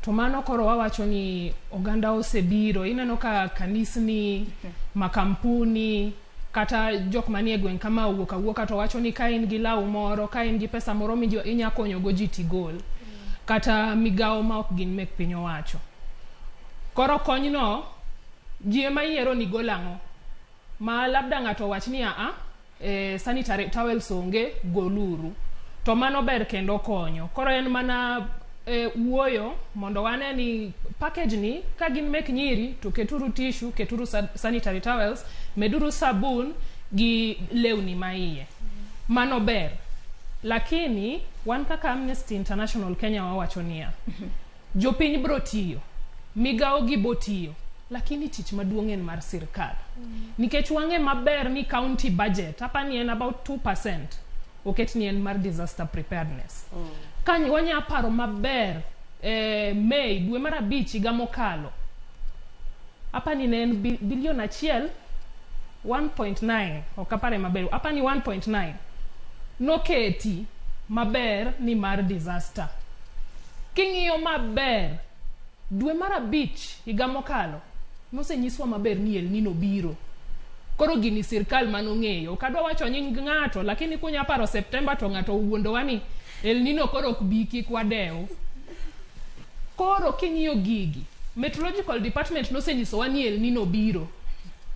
to mano koro wawacho ni oganda osebiro. Ineno ka kanisni, makampuni kata jok manie gweng' kama owuok awuoka to wacho ni ka in gi law moro, ka in gi pesa moro mijo inya konyogo ji, tigol. Kata migawo ma ok gin mek piny owacho. Koro konyno ji ema yiero ni gol ang'o. Ma labda ng'ato owach ni aa, sanitary towels onge, goluru. To mano ber kendo konyo. Koro en mana wuoyo mondo wane ni package ni ka gin mek nyiri to keturu tissue, keturu sanitary towels, meduru sabun gi lewni ma iye. Mano ber. Lakini wan kaka Amnesty International Kenya wawacho niya, jopiny bro tiyo, migawo gi bo tiyo, lakini tich maduong' en mar sirkal. Nikech wang'e maber ni county budget, apani en about 2% oket ni en mar disaster preparedness. Ka wanya paro maber, May dwe mar 5 higa mokalo, apani ne en bilion 1 1.9, ok apare maber, apani 1.9 noketi maber ni mar disaster. King'iyo maber, dwe mar 5 higa mokalo nosenyiswa maber ni El Nino biro. Koro gini sirkal manong'eyo. Ok adwa wacho nying ng'ato, lakini kunya paro September to ng'ato owuondowa ni El Nino koro ok bi, kik wadew. Koro king'iyo gigi, Meteorological Department nosenyisowa ni El Nino biro.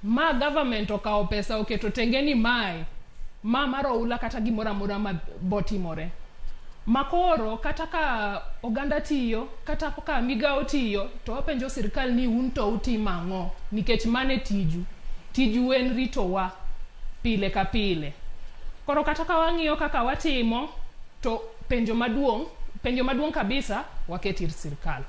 Ma government okawo pesa oketo tenge ni mae, ma mar oula kata gimoro amora ma botimore. Ma koro kata ka oganda tiyo, kata ka migawo tiyo, to wapenjo sirkal ni un to utimo ang'o? Nikech mano e tiju. Tiju en ritowa pile ka pile. Koro kata ka wang'iyo kaka watimo, to penjo maduong' penjo maduong' kabisa waket ir sirkal.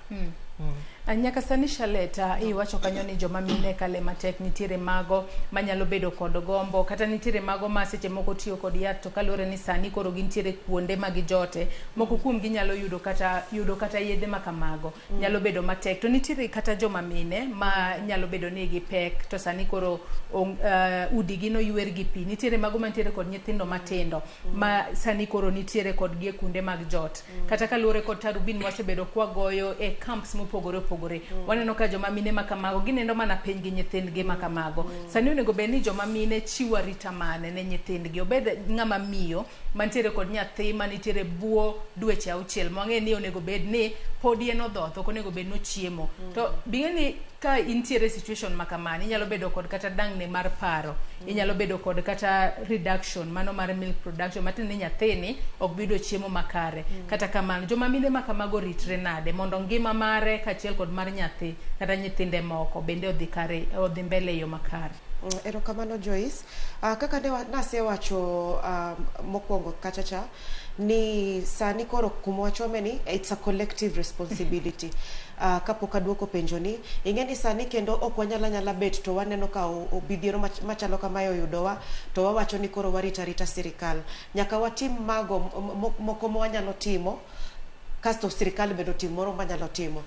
Nyaka sani Shaleta, iwacho kanyo ni joma mine kale matek, nitiere mago manyalo bedo kod gombo kata nitiere mago ma seche moko tiyo kod yath, to kaluwore ni sani koro gintiere kuonde ma gijote, moko kuom gi nyalo yudo kata yedhe ma kamago nyalo bedo matek. To nitiere kata joma mine ma nyalo bedo ni gi pek, to sani koro udi gi noywer gi pi. Nitiere mago mantiere kod nyithindo matindo ma sani koro nitiere kodgi e kuonde mag jot. Kata kaluwore kod tarubin mwasebedo kwagoyo e camps mopogore opogore, waneno ka joma mine ma kamago ginendo mana piny gi nyithindgi ma kamago. Sani onego bed ni joma mine chiwo arita mane ne nyithindgi, obed ng'ama miyo mantiere kod nyathi manitiere buo dweche 6 mwang'e ni onego bed ni podi en odhoth, ok onego bed ni ochiemo. To bing'e ni ka intiere e situation ma kamano, inyalo bedo kod kata dang'ni mar paro, inyalo bedo kod kata reduction mano mar milk production, matiende ni nyathini ok bi yudo chiemo makare. Kata kamano, joma mine ma kamago ritre nade mondo ngima mare kaachiel kod mar nyathi kata nyithinde moko bende odhi kare, odhi mbele e yo makare? Erokamano Joyce. Kaka ne nasewacho mokwongo kacha cha ni sani koro kuma wachome ni it's a collective responsibility. Kapok aduoko penjo ni, ing'e ni sani kendo ok wanyal anyala bet to waneno ka midhiero machalo kamae oyudowa to wawacho ni koro warito arita sirikal. Nyaka watim mago moko ma wanyalo timo, kasto sirikal bende otim moro manyalo timo.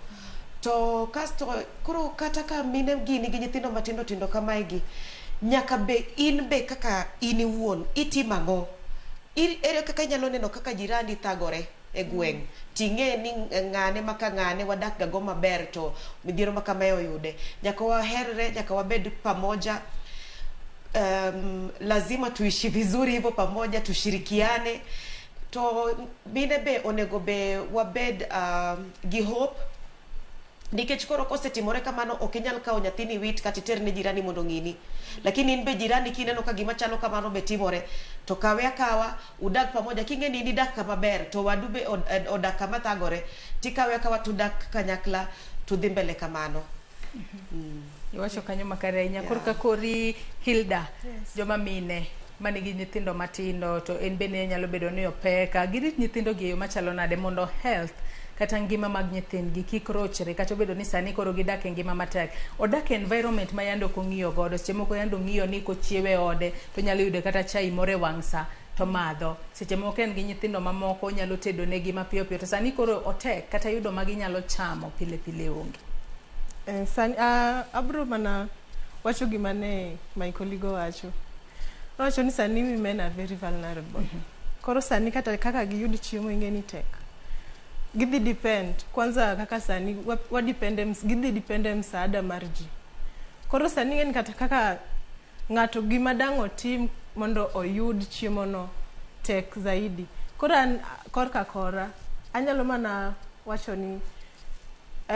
To kasto koro kata ka mine gi nigi nyithindo matindo tindo kamae gi, nyaka be in be kaka in iwuon itimo ang'o? Ere kaka inyalo neno kaka jirani thagore e gweng', ting'e ni ng'ane maka ng'ane wadak ga go maber, to midhiero ma kamae oyude? Nyaka waherre, nyaka wabed pamoja. Lazima tuishi vizuri hivyo pamoja, tushirikiane. To mine be onego be wabed gi hope, nikech koro kosetimore kamano, ok inyal kawo nyathini wit kata iter ne jirani mondo ong'ini. Lakini in be jirani, kineno ka gima chalo kamano be timore, to kawe akawa udag pamoja. King'e ni in idak kama ber to wadu be odak kama thagore, tikawe akawa tudak kanyakla, tudhi mbele kamano. Iwacho kanyo makare ahinya. Korka kori Hilda, joma mine manigi nyithindo matindo to en bende nyalo bedo ni opek, girit nyithindo gi e yo machalo nade mondo health kata ngima mag nyithindgi kik rochre, kata obedo ni sani koro gidak e ngima matek, odak e environment ma yande ok ong'iyo godo? Seche moko yande ong'iyo ni kochiewo e ode to onyalo yudo kata chai moro e wang' sa to madho, seche moko en gi nyithindo mamoko onyalo tedo negi mapiyo piyo, to sani koro otek, kata yudo ma ginyalo chamo pile pile onge. Sani abro mana wacho gima ne my colleague owacho. Owacho ni sani women are very vulnerable. Koro sani kata kaka giyud chiemo ing'e ni tek. Gidhi depend, kwanza kaka sani wa depend e gidhi depend e msaada mar ji. Koro sani ing'e ni kata kaka ng'ato gima dang' otim mondo oyud chiemo no tek zaidi. Koro an korka kora anyalo mana wacho ni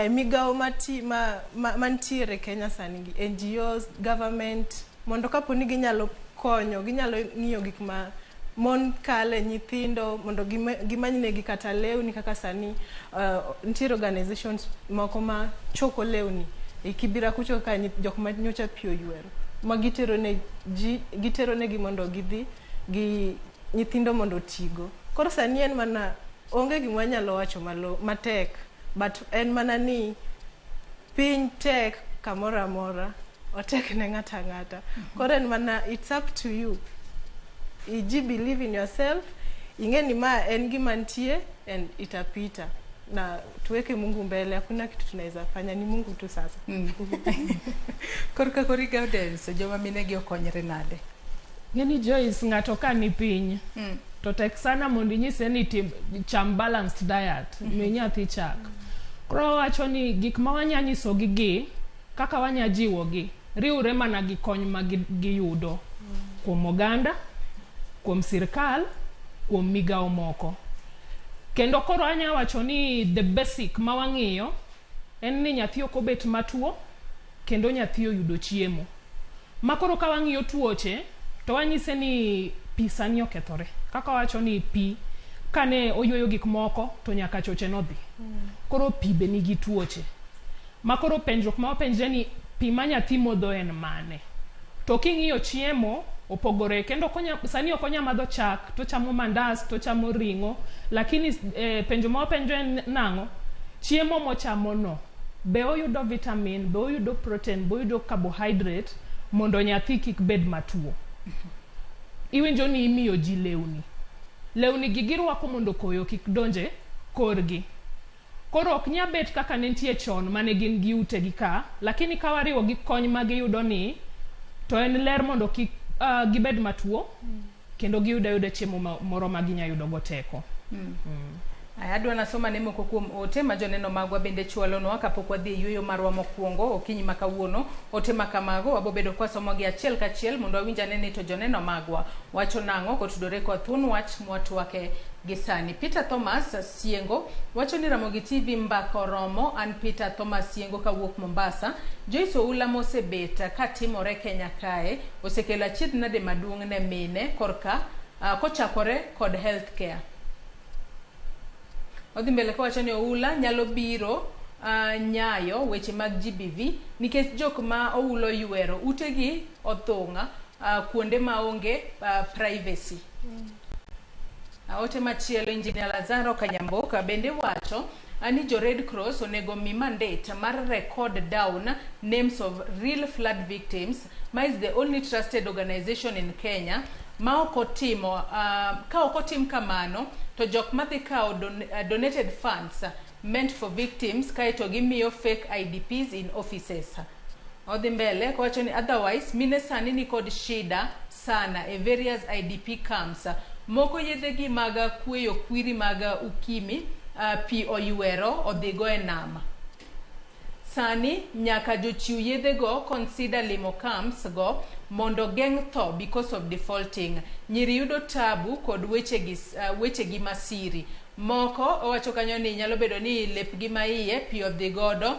migawo mati, ma, mantiere Kenya sani gi NGOs, government, mondo kapo ni ginyalo konyo, ginyalo ng'iyo gik ma mon kale, nyithindo, mondo gimanynegi kata lewni. Kaka sani nitiere organizations moko ma choko lewni e Kibira kucho, kaka jok ma nyocha pi oywero, ma gitero ne ji, gitero negi mondo gidhi gi nyithindo mondo otigo. Koro sani en mana onge gima wanyalo wacho malo matek, but en mana ni piny tek kamoro amora, otek ne ng'ato ang'ata. Koro en mana it's up to you iji believe in yourself, ing'e ni ma en gima nitie and itapita, na tuweke Mungu mbele. Hakuna kitu tunaweza fanya, ni Mungu tu sasa. Korka kori Gaudens, joma mine gi okonyre nade? Ng'eni Joyce, ng'ato ka ni piny to tek sana mondo inyise ni tim, cham balanced diet, mi nyathi chak. Koro wawacho ni gik ma wanya nyisogi gi kaka wanya jiwogi riwre mana gi kony ma giyudo kuom oganda, kuom sirkal, kuom migawo moko. Kendo koro anya wacho ni the basic ma wang'iyo en ni nyathi ok obet matuo kendo nyathi oyudo chiemo. Ma koro ka wang'iyo tuoche to wanyise ni pi sani okethore. Kaka wawacho ni pi kane oyweyo gik moko to nyaka choche nodhi. Koro pi be nigi tuoche. Ma koro penjruok ma wapenjre ni pi ma nyathi modho en mane? To king'iyo chiemo opogore kendo okonya, sani ok onya madho chak to chamo mandas to chamo ring'o lakini penjo ma wapenjo en nang'o chiemo mochamo no be oyudo vitamin be oyudo protein be oyudo carbohydrate mondo nyathi kik bed matuo iwinjo ni imiyo ji lewni lewni gi girwako mondo koyo kik donje korgi koro ok nya bet kaka ne nitie chon mane gin gi utegi ka lakini ka wariwo gi kony ma giyudo ni to en ler mondo kik gibed matuo kendo giyud ayuda chiemo moro ma ginya yudo go teko. Aya, adwa nasoma ne moko kuom ote ma joneno magwa bende chwalonwa kapok wadhi e yueyo marwa mokwongo okinyi ma kawuono. Ote ma kamago wabobedo kwasomogi achiel kachiel mondo wawinj ane ni to joneno magwa wacho nang'o kotudore kod thuon wach mwatwake gi sani. Peter Thomas Siengo wacho ni Ramogi TV mbaka oromo. An Peter Thomas Siengo kawuok Mombasa. Joyce Oula mosebet katimore Kenya kae osekelo achiedh nade maduong' ne mine korka kochakore kod health care. Odhi mbele kowacho ni Oula nyalo biro nyayo weche mag GBV nikech jok ma Oula oywero utegi othung'a kuonde maonge privacy. Ote machielo Engineer Lazaro Kanyamboka bende wacho ni jo Red Cross onego mi mandate mar record down names of real flood victims ma is the only trusted organization in Kenya ma ok otimo ka ok otim kamano to jok madhi kawo donated funds meant for victims kaeto gimiyo fake IDPs in offices. Odhi mbele kowacho ni otherwise mine sani ni kod shida sana e various IDP camps. Moko yedhegi mag kweyo kwiri mag ukimi pi oywero odhigo e nam. Sani nyaka jochiw yedhego consider limo camps go mondo geng' tho because of defaulting. Nyiri yudo tabu kod wechegi masiri. Moko owacho kanyo ni nyalo bedo ni lepgi maiye pi odhi godo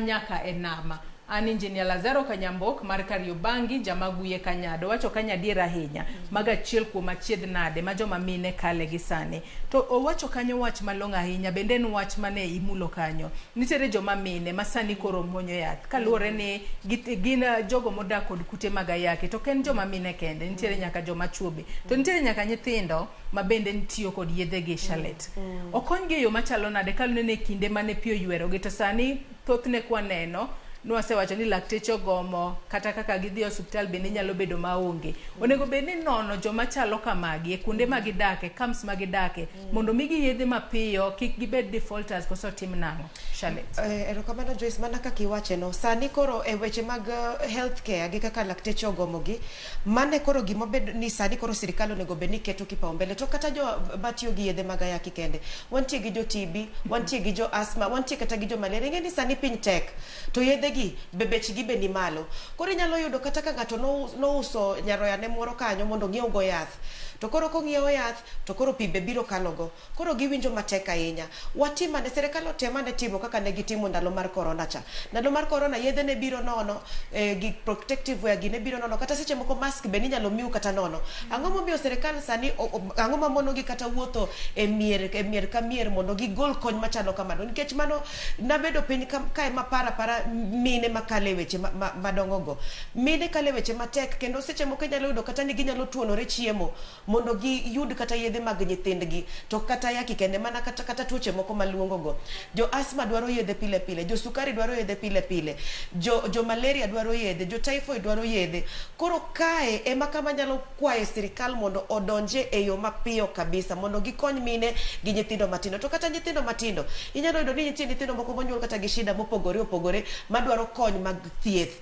nyaka e nama. An Engineer Lazaro Kanyambok mar Kariobangi Jamaguye Kanyado wacho kanyo adier ahinya mago achiel kuom achiedh nade ma joma mine kale gi sani. To owacho kanyo wach malong'o ahinya bende en wach mane imulo kanyo. Nitiere joma mine ma sani koro muonyo yath kaluwore ni gin jogo modak kod kute mag ayaki to ok en joma mine kende nitiere nyaka joma chuo be to nitiere nyaka nyithindo ma bende tiyo kod yedhe gi Charlotte. Okonygi e yo machalo nade kaluwore ni kinde mane pi oywerogi to sani thothne kwaneno nwasewacho ni lakteche ogomo kata kaka gidhi e osiptal bende nyalo bedo maonge. Onego bed ni nono joma chalo kamagi e kuonde ma gidake, camps ma gidake mondo migi yedhe mapiyo kik gibed defaulters koso tim nang'o Charlotte? Erokamano Joyce, mana kaka iwache no sani koro e weche mag health care gi kaka lakteche ogomogi mane koro gima bed ni sani koro sirikal onego bed ni keto kipaumbele to kata jo matiyo gi yedhe mag ayaki kende wantie gi jo TB wantie gi jo asthma wantie kata gi jo malaria ing'e ni sani piny tek to yedhe gi be bechgi be ni malo koro inyalo yudo kata ka ng'ato nouso nyaroya ne moro kanyo mondo ong'iew go yath to koro kong'iewo yath to koro pi be biro kalogo koro giwinjo matek ahinya watim ane sirikal otem ane timo kaka ne gitimo ndalo mar corona cha ndalo mar corona yedhe ne biro nono gi protective wear gi ne biro nono kata seche moko mask be ninyalo miu kata nono ang'o momiyo sirikal sani ang'o mamonogi kata wuotho e mier e mier ka mier mondo gigol kony machalo kamano nikech mano nabedo piny kae maparo apara mine makale weche madongo go mine kale weche matek kendo seche moko inyalo yudo kata ni ginyalo tuonore chiemo mondo giyud kata yedhe mag nyithindgi to kata ayaki kende mana kata tuoche moko maluongo go jo asthma dwaro yedhe pile pile jo sukari dwaro yedhe pile pile jo malaria dwaro yedhe jo typhoid dwaro yedhe koro kae ema kama nyalo kwaye sirikal mondo odonje e yo mapiyo kabisa mondo gikony mine gi nyithindo matindo to kata nyithindo matindo inyalo yudo ni nitie nyithindo moko monyuol kata gi shida mopogore opogore madwaro kony mag thieth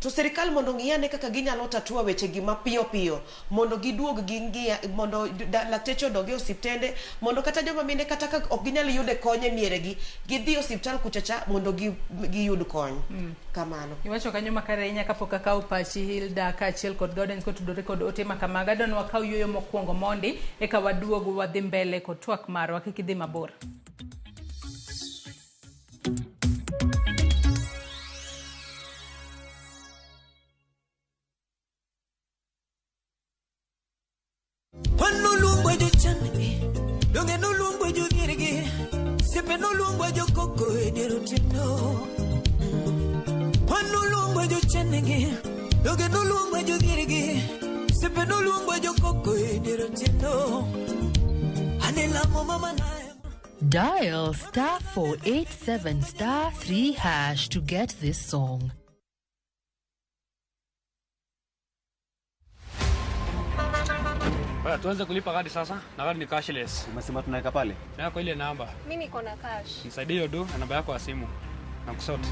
to sirikal mondo ong'i ane kaka ginyalo tatua weche gi mapiyo piyo mondo giduog ging'iya mondo lakteche odog e osiptende mondo kata joma mine kata ka ok ginyal yude kony e mieregi gidhi e osiptal kucha cha mondo giyud kony kamano. Iwacho kanyo makare ahinya kapok akawo pachi Hilda kaachiel kod Gaudens kotudore kod ote ma kamago. Adwa ni wakaw yueyo mokwongo mondi eka waduog wadhi mbele kod twak marwa kik idhi mabor. Wan noluongwa jochan donge noluongwa jodhier gi siepe noluongwa jokoko e dier otieno. Wan noluongwa jochan gi Donge noluongwa jodhier gi Sepe noluongwa jokoko e dier otieno Ane lamo mama na Dial star 487 star 3 hash to get this song. Bwana, tuanze kulipa kadi sasa na kadi ni cashless. Umesema tunaweka pale? Naweka ile namba. Mi niko na cash. Nisaidie hiyo do na namba yako ya simu. Na kusort.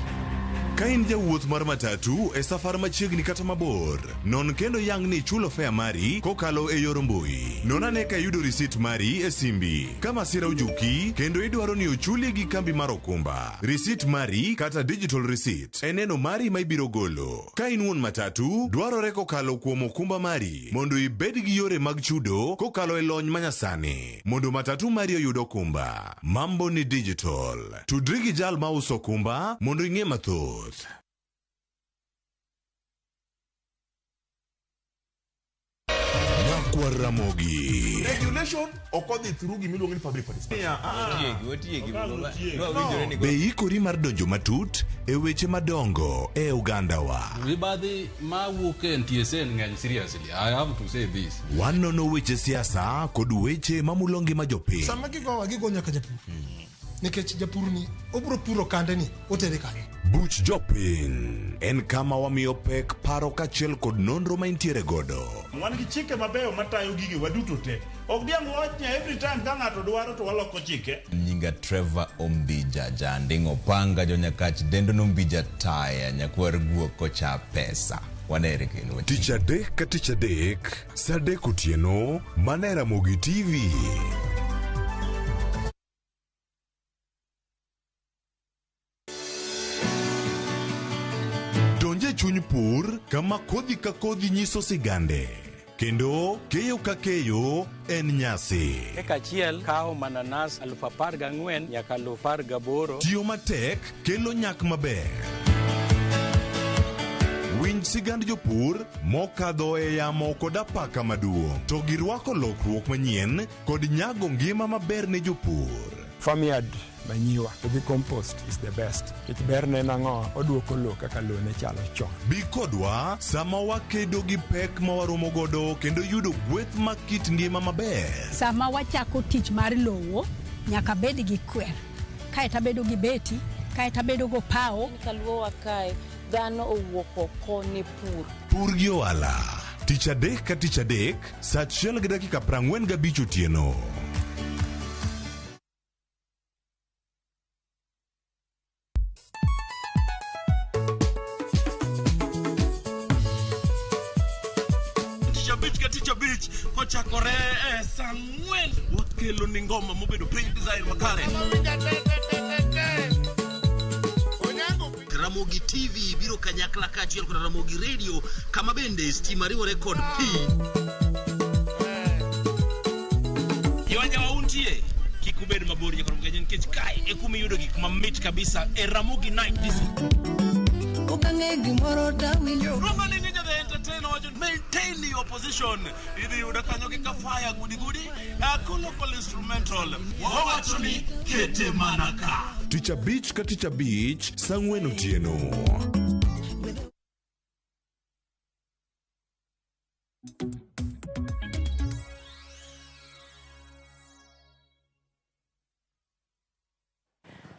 Ka in jawuoth mar matatu e safar machiegni kata mabor, non kendo yang ni ichulo fare mari kokalo e yor mbui. Non ane ka iyudo risit mari e simbi. Ka masira ojuki kendo idwaro ni ochuli gi kambi mar okumba, risit mari kata digital receipt e neno mari ma ibiro golo. Ka in wuon matatu, dwarore kokalo kuom okumba mari mondo ibed gi yore mag chudo kokalo e lony manyasani mondo matatu mari oyud okumba. Mambo ni digital. Tudri gi jal mauso okumba mondo ing'e mathoth. Nyakwar Ramogi. Regulation ok odhi through gimiluongo ni public participation. Otiegi, No. Be ikori mar donjo matut e weche madongo e ogandawa? Mibadhi mawuok e NTSA ng'eny seriously. I have to say this. Wanono weche siasa kod weche mamulo ngima jopiny. Sama gigowa gigo nyaka japur. Nikech japur ni obiro puro kande ni otere kanye. Buch jopiny en kama wamiyo pek paro kaachiel kod nonro ma intiere godo. Wan gi chike mabeyo matayo gige waduto te. Ok diang' wach ni every time ka ng'ato dwaro to waloko chike. Nyinga Trevor Ombija Janding Opanga Jonyakach Dendo Nombija Taya Nyakwar Guok Kocha Pesa. Wanere kendo. Tich adek ka tich adek, saa adek otieno, mana e Ramogi TV. Donj e chuny pur kama kodhi ka kodhi nyiso sigande. Kendo keyo ka keyo en nyasi. Eka achiel kawo mananas 14,000 nyaka 18,000. Tiyo matek kelo nyak maber. Winj sigand jopur mokadho e yamo kod apaka maduong' to girwako lokruok manyien kod nyago ngima maber ne jopur. Farmyard manyiwa to gi compost is the best. Nikech berne en ang'o? Oduoko lowo kaka lowo ne chalo chon. Bi kodwa sama wakedo gi pek ma waromo godo kendo yudo gweth mag kit ngima maber. Sama wachako tich mar lowo, nyaka bed gi kwer, kaeto abedo gi beti, kaeto abedo go pawo. Kaluowa kae, dhano owuok oko ne pur. Pur gi ohala. Tich adek ka tich adek, saa 1:45 otieno. Tich abich ka tich abich kochakore e saa ang'wen wakelo ni ngoma mobedo piny design makare. Ramogi TV biro kanyakla kaachiel kod Ramogi Radio kama bende stima riwore kod pi. Jowajawa untie kik ubed mabor nyaka Ramogi nikech kae e kuma iyudo gik mamit kabisa e Ramogi Night Disco. Ok ang'e gimoro tawinjo Luongo ni Ninja the Entertainer wacho maintain your position. Idhi yudo kanyo gi kafaya gudi gudi local instrumental. Wawacho ni kete mana ka. Tich abich ka tich abich, saa ang'wen otieno.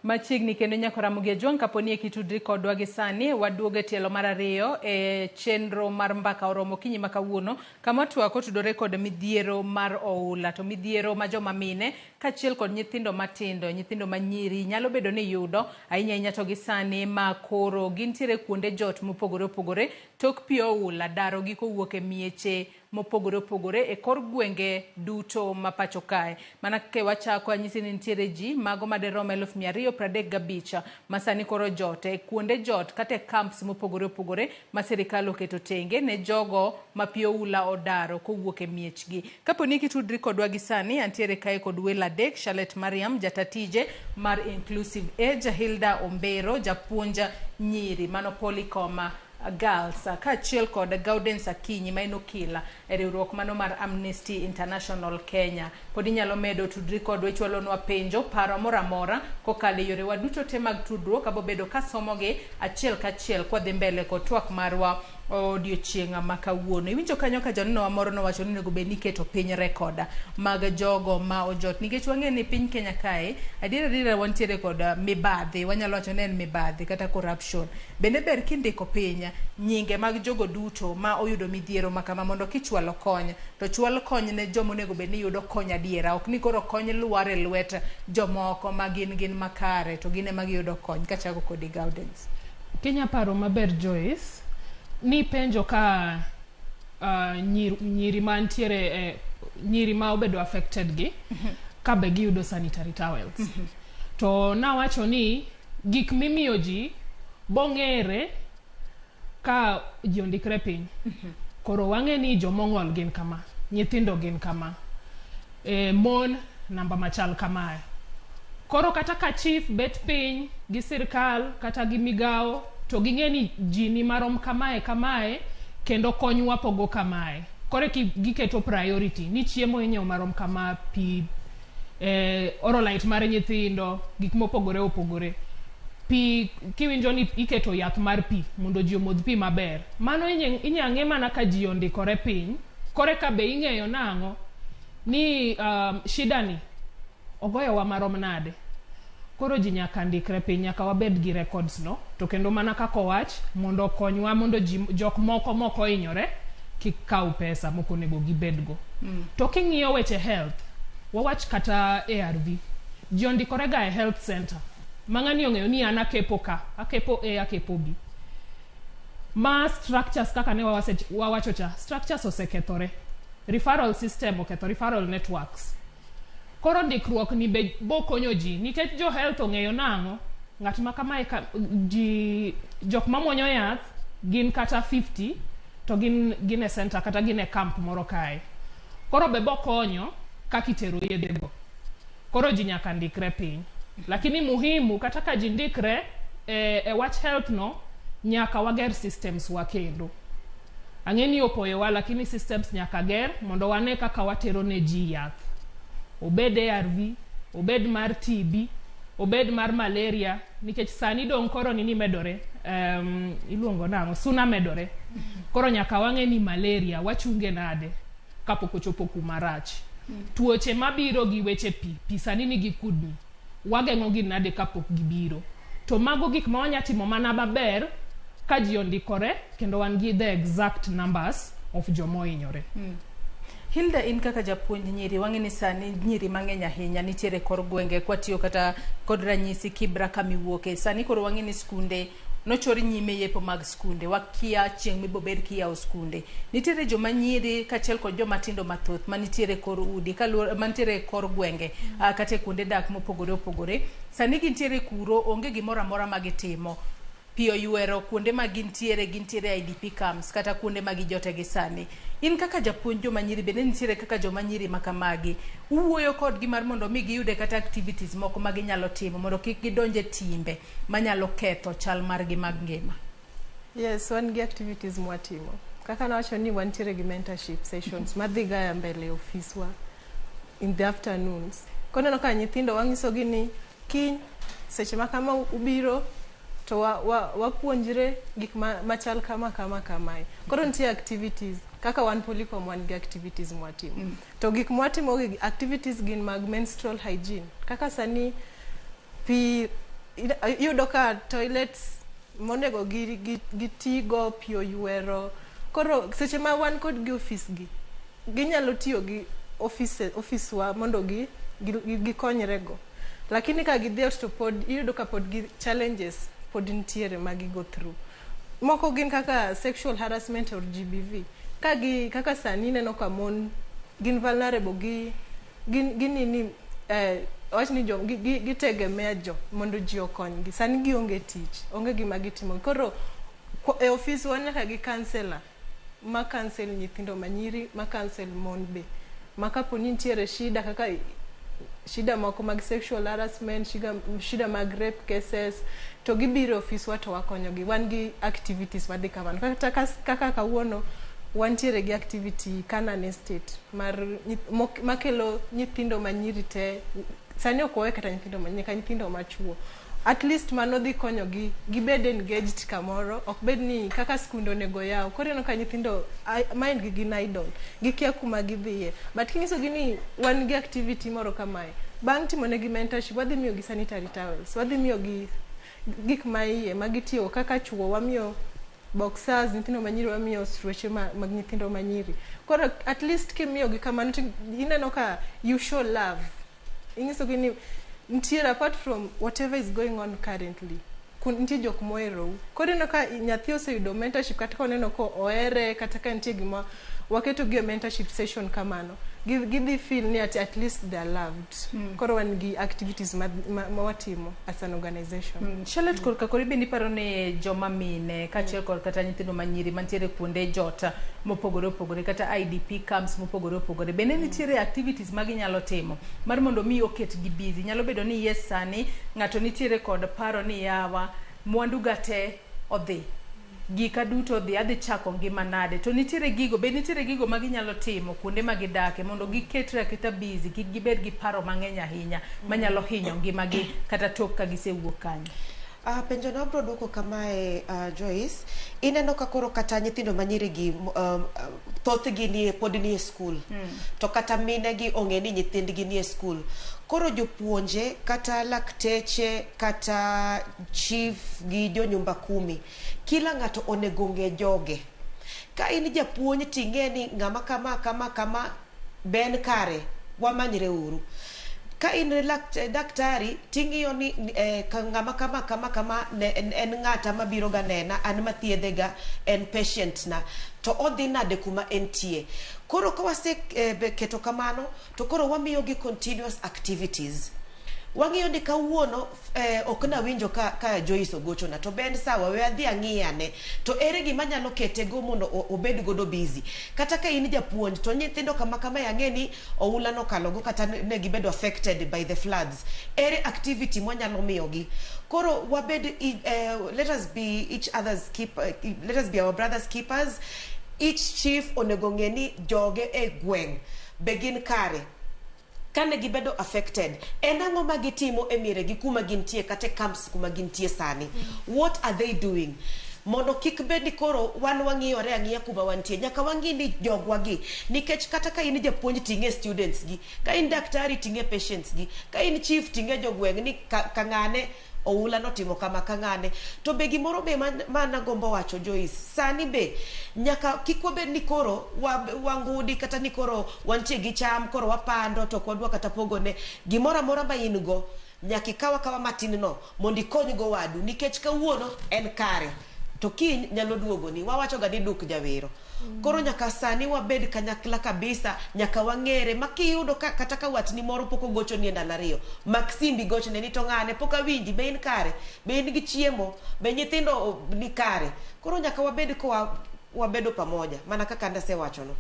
Machiegni kendo nyako Ramogi Ajwang' kaponi eki tudri kodwa gi sani waduogo e tielo mar ariyo e chenro mar mbaka oromo okinyi ma kawuono kama twak otudore kod midhiero mar oula to midhiero ma joma mine kaachiel kod nyithindo matindo nyithindo manyiri nyalo bedo ni yudo ahinya ahinya to gi sani ma koro gintiere kuonde jot mopogore opogore tok pi oula daro gi kowuok e mieche mopogore opogore e kor gwenge duto ma pacho kae. Mana kaka wachako anyisi ni nitiere ji mago maderom 235 ma sani koro jot e kuonde jot kata e camps mopogore opogore ma sirikal oketo tenge ne jogo ma pi oula odaro kowuok e miechgi. Kapo ni kitudri kodwa gi sani, antiere kae kod welo adek: Charlotte Mariam, jatatije mar Inclusive Age, Hilda Ombero, japuonj nyiri mano Polycom Girls, kaachiel kod Gaudens Akinyi ma en okil e riwruok mano mar Amnesty International Kenya. Pod inyalo medo tudri kodwa ichwalonwa penjo, paro moro amora kokalo e yorewa duto te mag tudruok. Abobedo kasomogi achiel kachiel kwadhi mbele kod twak marwa odiochieng' ma kawuono. Iwinjo kanyo ka janenowa moro nowacho ni onego bed ni iketo piny record mag jogo ma ojot nikech wang'e ni piny Kenya kae adier adiera wantiere kod mibadhi, wanyalo wacho ni en mibadhi kata corruption. Bende ber kindiko piny nyinge mag jogo duto ma oyudo midhiero ma kama mondo kichwalo kony to chwal kony ne joma onego bed ni yudo kony adiera, ok ni koro kony lwar e lwet jomoko ma gin gin makare to gin ema giyudo kony. Kachako kodi Gaudens. Kenya paro maber Joyce, ni penjo ka nyiri mantiere nyiri ma obedo affected gi ka be giyudo sanitary towels. To nawacho ni gik mimiyo ji bong'ere ka ji ondikre piny. Koro wang'e ni jomong'ol gin kama, nyithindo gin kama, mon namba machal kamae. Koro kata ka chief bet piny gi sirkal kata gi migao to ging'e ni ji ni marom kamae kamae kendo kony wapogo kamae. Koro giketo priority ni chiemo inyiewo marom kama, pi, orolite mar nyithindo, gik mopogore opogore. Pi kiwinjo ni iketo yath mar pi mondo ji omodh pi maber. Mano inya ng'e mana ka ji ondikore piny. Kore ka be ing'eyo nang'o ni shida ni ogoyowa marom nade. Koro ji nyaka ndikre piny, nyaka wabed gi records no. To kendo mana kaka owach mondo okonywa mondo ji jok moko mok ohinyore kik kaw pesa mok onego gibedgo. To king'iyo weche health, wawach kata ARV, ji ondikore ga e health center. Ma ng'ani ong'eyo ni an akepo ka, akepo A, akepo B. Ma structures kaka ne wawacho cha, structures osekethore. Referral system oketho, referral networks. Koro ndikruok ni be bokonyo ji nikech jo health ong'eyo nang'o ng'at ma kamae ka, ji jok mamuonyo yath gin kata 50 to gin e center kata gin e camp moro kae. Koro be bokonyo kaka itero yedhe go. Koro ji nyaka ndikre piny. Lakini muhimu kata ka ji ndikre e wach health no nyaka wager systems wa kendo. Ang'e ni opoyowa lakini systems nyaka ger mondo wane kaka watero ne ji yath. Obed ARV, obed mar TB, obed mar malaria, nikech sani dong' koro nini medore, iluongo nang'o, suna medore. Koro nyaka wang'e ni malaria wachunge nade kapok ochopo kuma rach. Tuoche mabiro gi weche pi, pi sani nigi kudni, wageng'o gi nade kapok gibiro. To mago gik ma wanya timo mana maber ka ji ondikore kendo wan gi the exact numbers of joma ohinyore. Hilda, in kaka japuonj nyiri, wang'e ni sani nyiri mang'eny ahinya nitiere kor gwenge kwatiyo kata kod ranyisi Kibra kamiwuoke. Sani koro wang'e ni skunde nochor nyime yepo mag skunde, wakia chieng' mibobed kiyawo skunde. Nitiere joma nyiri kaachiel kod joma tindo mathoth manitiere kor udi, manitiere kor gwenge, kata e kuonde dak mopogore opogore. Sani gintiere kuro, onge gimoro amora ma gitimo. Pi oywero kuonde ma gintiere, gintiere IDP camps kata kuonde ma gijote gi sani. In kaka japuonj joma nyiri bende nitiere kaka joma nyiri ma kamagi. Uwuoyo kodgi mar mondo mi giyude kata activities moko ma ginyalo timo mondo kik gidonje timbe manyalo ketho chal margi mag ngima. Yes, wan gi activities mwatimo. Kaka nawacho ni wantiere gi mentorship sessions madhi ga mbele ofiswa in the afternoons. Koneno ka nyithindo wang'isogi ni kiny seche ma kama ubiro to wapuonjre gik machal kama kama kamae. Koro nitie activities kaka wan Polycom wan gi activities mwatimo. To gik mwatimo gi activities gin mag menstrual hygiene. Kaka sani pi iyudo ka toilets monego gitigo pi oywero. Koro seche ma wan kod gi ofis gi ginyalo tiyo gi ofiswa mondo gikonyre go. Lakini ka gidhi ot to pod iyudo ka pod gi challenges pod nitiere ma gi go through. Moko gin kaka sexual harassment or GBV. Kaka sani ineno ka mon gin vulnerable gi gin nini wach ni jo gitegemea jo mondo ji okonygi. Sani gionge tich, onge gima gitimo. Koro e ofis wan nyaka gi counselor ma counsel nyithindo manyiri, ma counsel mon be. Ma kapo ni nitiere shida kaka shida moko mag sexual harassment, shida mag rape cases, to gibiro e ofiswa to wakonyogi. Wan gi activities madhi kamano. Kata kaka kawuono wantiere gi activity Canaan Estate mar makelo nyithindo manyiri te. Sani ok wawe kata nyithindo manyiri, nyaka nyithindo machuo. At least mano dhi konyogi gibed engaged kamoro, ok bed ni kaka skunde onego yaw. Koro ineno ka nyithindo mind gi gin idle, gikia kuma gidhiye. But kinyisogi ni wan gi activity moro kamae, bang' timonegi mentorship, wadhi miyogi sanitary towels, wadhi miyogi gik ma iye ma gitiyogo kaka chuo wamiyo boxers, nyithindo manyiri wamiyo suruache mag nyithindo manyiri. Koro at least kimiyogi kamano to ineno ka you show love. Inyisogi ni nitiere apart from whatever is going on currently, nitie jok moherou. Koro ineno ka nyathi oseyudo mentorship kata ka oneno ka ohere kata ka nitie gima waketogi e mentorship session kamano, gidhi feel ni at least they are loved. Koro wan gi activities ma watimo as an organization. Charlotte, korka kori bende iparo ni joma mine kaachiel kod kata nyithindo manyiri mantiere kuonde jot mopogore opogore kata IDP camps mopogore opogore bende nitiere activities ma ginyalo timo mar mondo mi oketgi busy. Nyalo bedo ni yes, sani ng'ato nitiere kod paro ni yawa, mwandu ga te odhi, gika duto odhi, adhi chako ngima nade? To nitiere gigo be nitiere gigo ma ginyalo timo kuonde ma gidake mondo giketre aketa busy, kik gibed gi paro mang'eny ahinya manyalo hinyo ngimagi kata tok ka gisewuok kanyo. Penjo no abro duoko kamae, Joyce. Ineno ka koro kata nyithindo manyiri gi thothgi nie pod nie skul. To kata mine gi ong'e ni nyithindgi nie skul. Koro jopuonje kata lakteche kata chief gi jo nyumba kumi, kila ng'ato onego ng'e joge. Ka in japuonj ting'e ni ng'ama kama kama kama be en kare, wamanyre uru. Ka in daktari ting'iyo ni ka ng'ama kama kama kama ne, en ng'ata mabiro ga nena, an mathiedhe ga, en patient na, to odhi nade kuma entie. Koro ka wase keto kamano, to koro wamiyogi continuous activities. Wang'iyo ni kawuono ok nawinjo ka Joyce ogochona, to be en sawa, we adhi ang'i ane to ere gima nyalo kete go mondo obed godo busy. Kata ka in japuonj to nyithindo kama kama ang'e ni oula nokalogo kata ne gibedo affected by the floods, ere activity mwanyalo miyogi? Koro wabed let us be each other's keep, let us be our brothers' keepers. Each chief onego ng'e ni joge e gweng' be gin kare, kane gibedo affected, en ang'o ma gitimo e mieregi kuma gintie kata e camps kuma gintie sani, what are they doing, mondo kik bed ni koro wan wang'iyore ang'iya kuma wantie. Nyaka wang'i ni jogwa gi, nikech kata ka in japuonj ting'e students gi, ka in daktari ting'e patients gi, ka in chief ting'e jogweng' ni ka ng'ane oula notimo kama ka ng'ane. To be gimoro be ma nagombo wacho, Joyce, sani be nyaka kik wabed ni koro wangudi kata ni koro wantie gi cham koro wapando to ok wadwa kata pogone. Gimoro amora ma in go nyaka ikaw akawa matin no mondo ikony go wadu, nikech kawuono en kare to kiny nyalo duogoni. Wawacho ga ni duk jawero. Koro nyaka sani wabed kanyakla kabisa, nyaka wang'ere ma kiyudo ka, kata ka watni moro pok ogochoni e ndalo 2, mak simbi, gochne ni to ng'ane pok awinji, be in kare, be in gi chiemo, be nyithindo ni kare. Koro nyaka wabed kowa wabedo pamoja mana kaka nasewachono.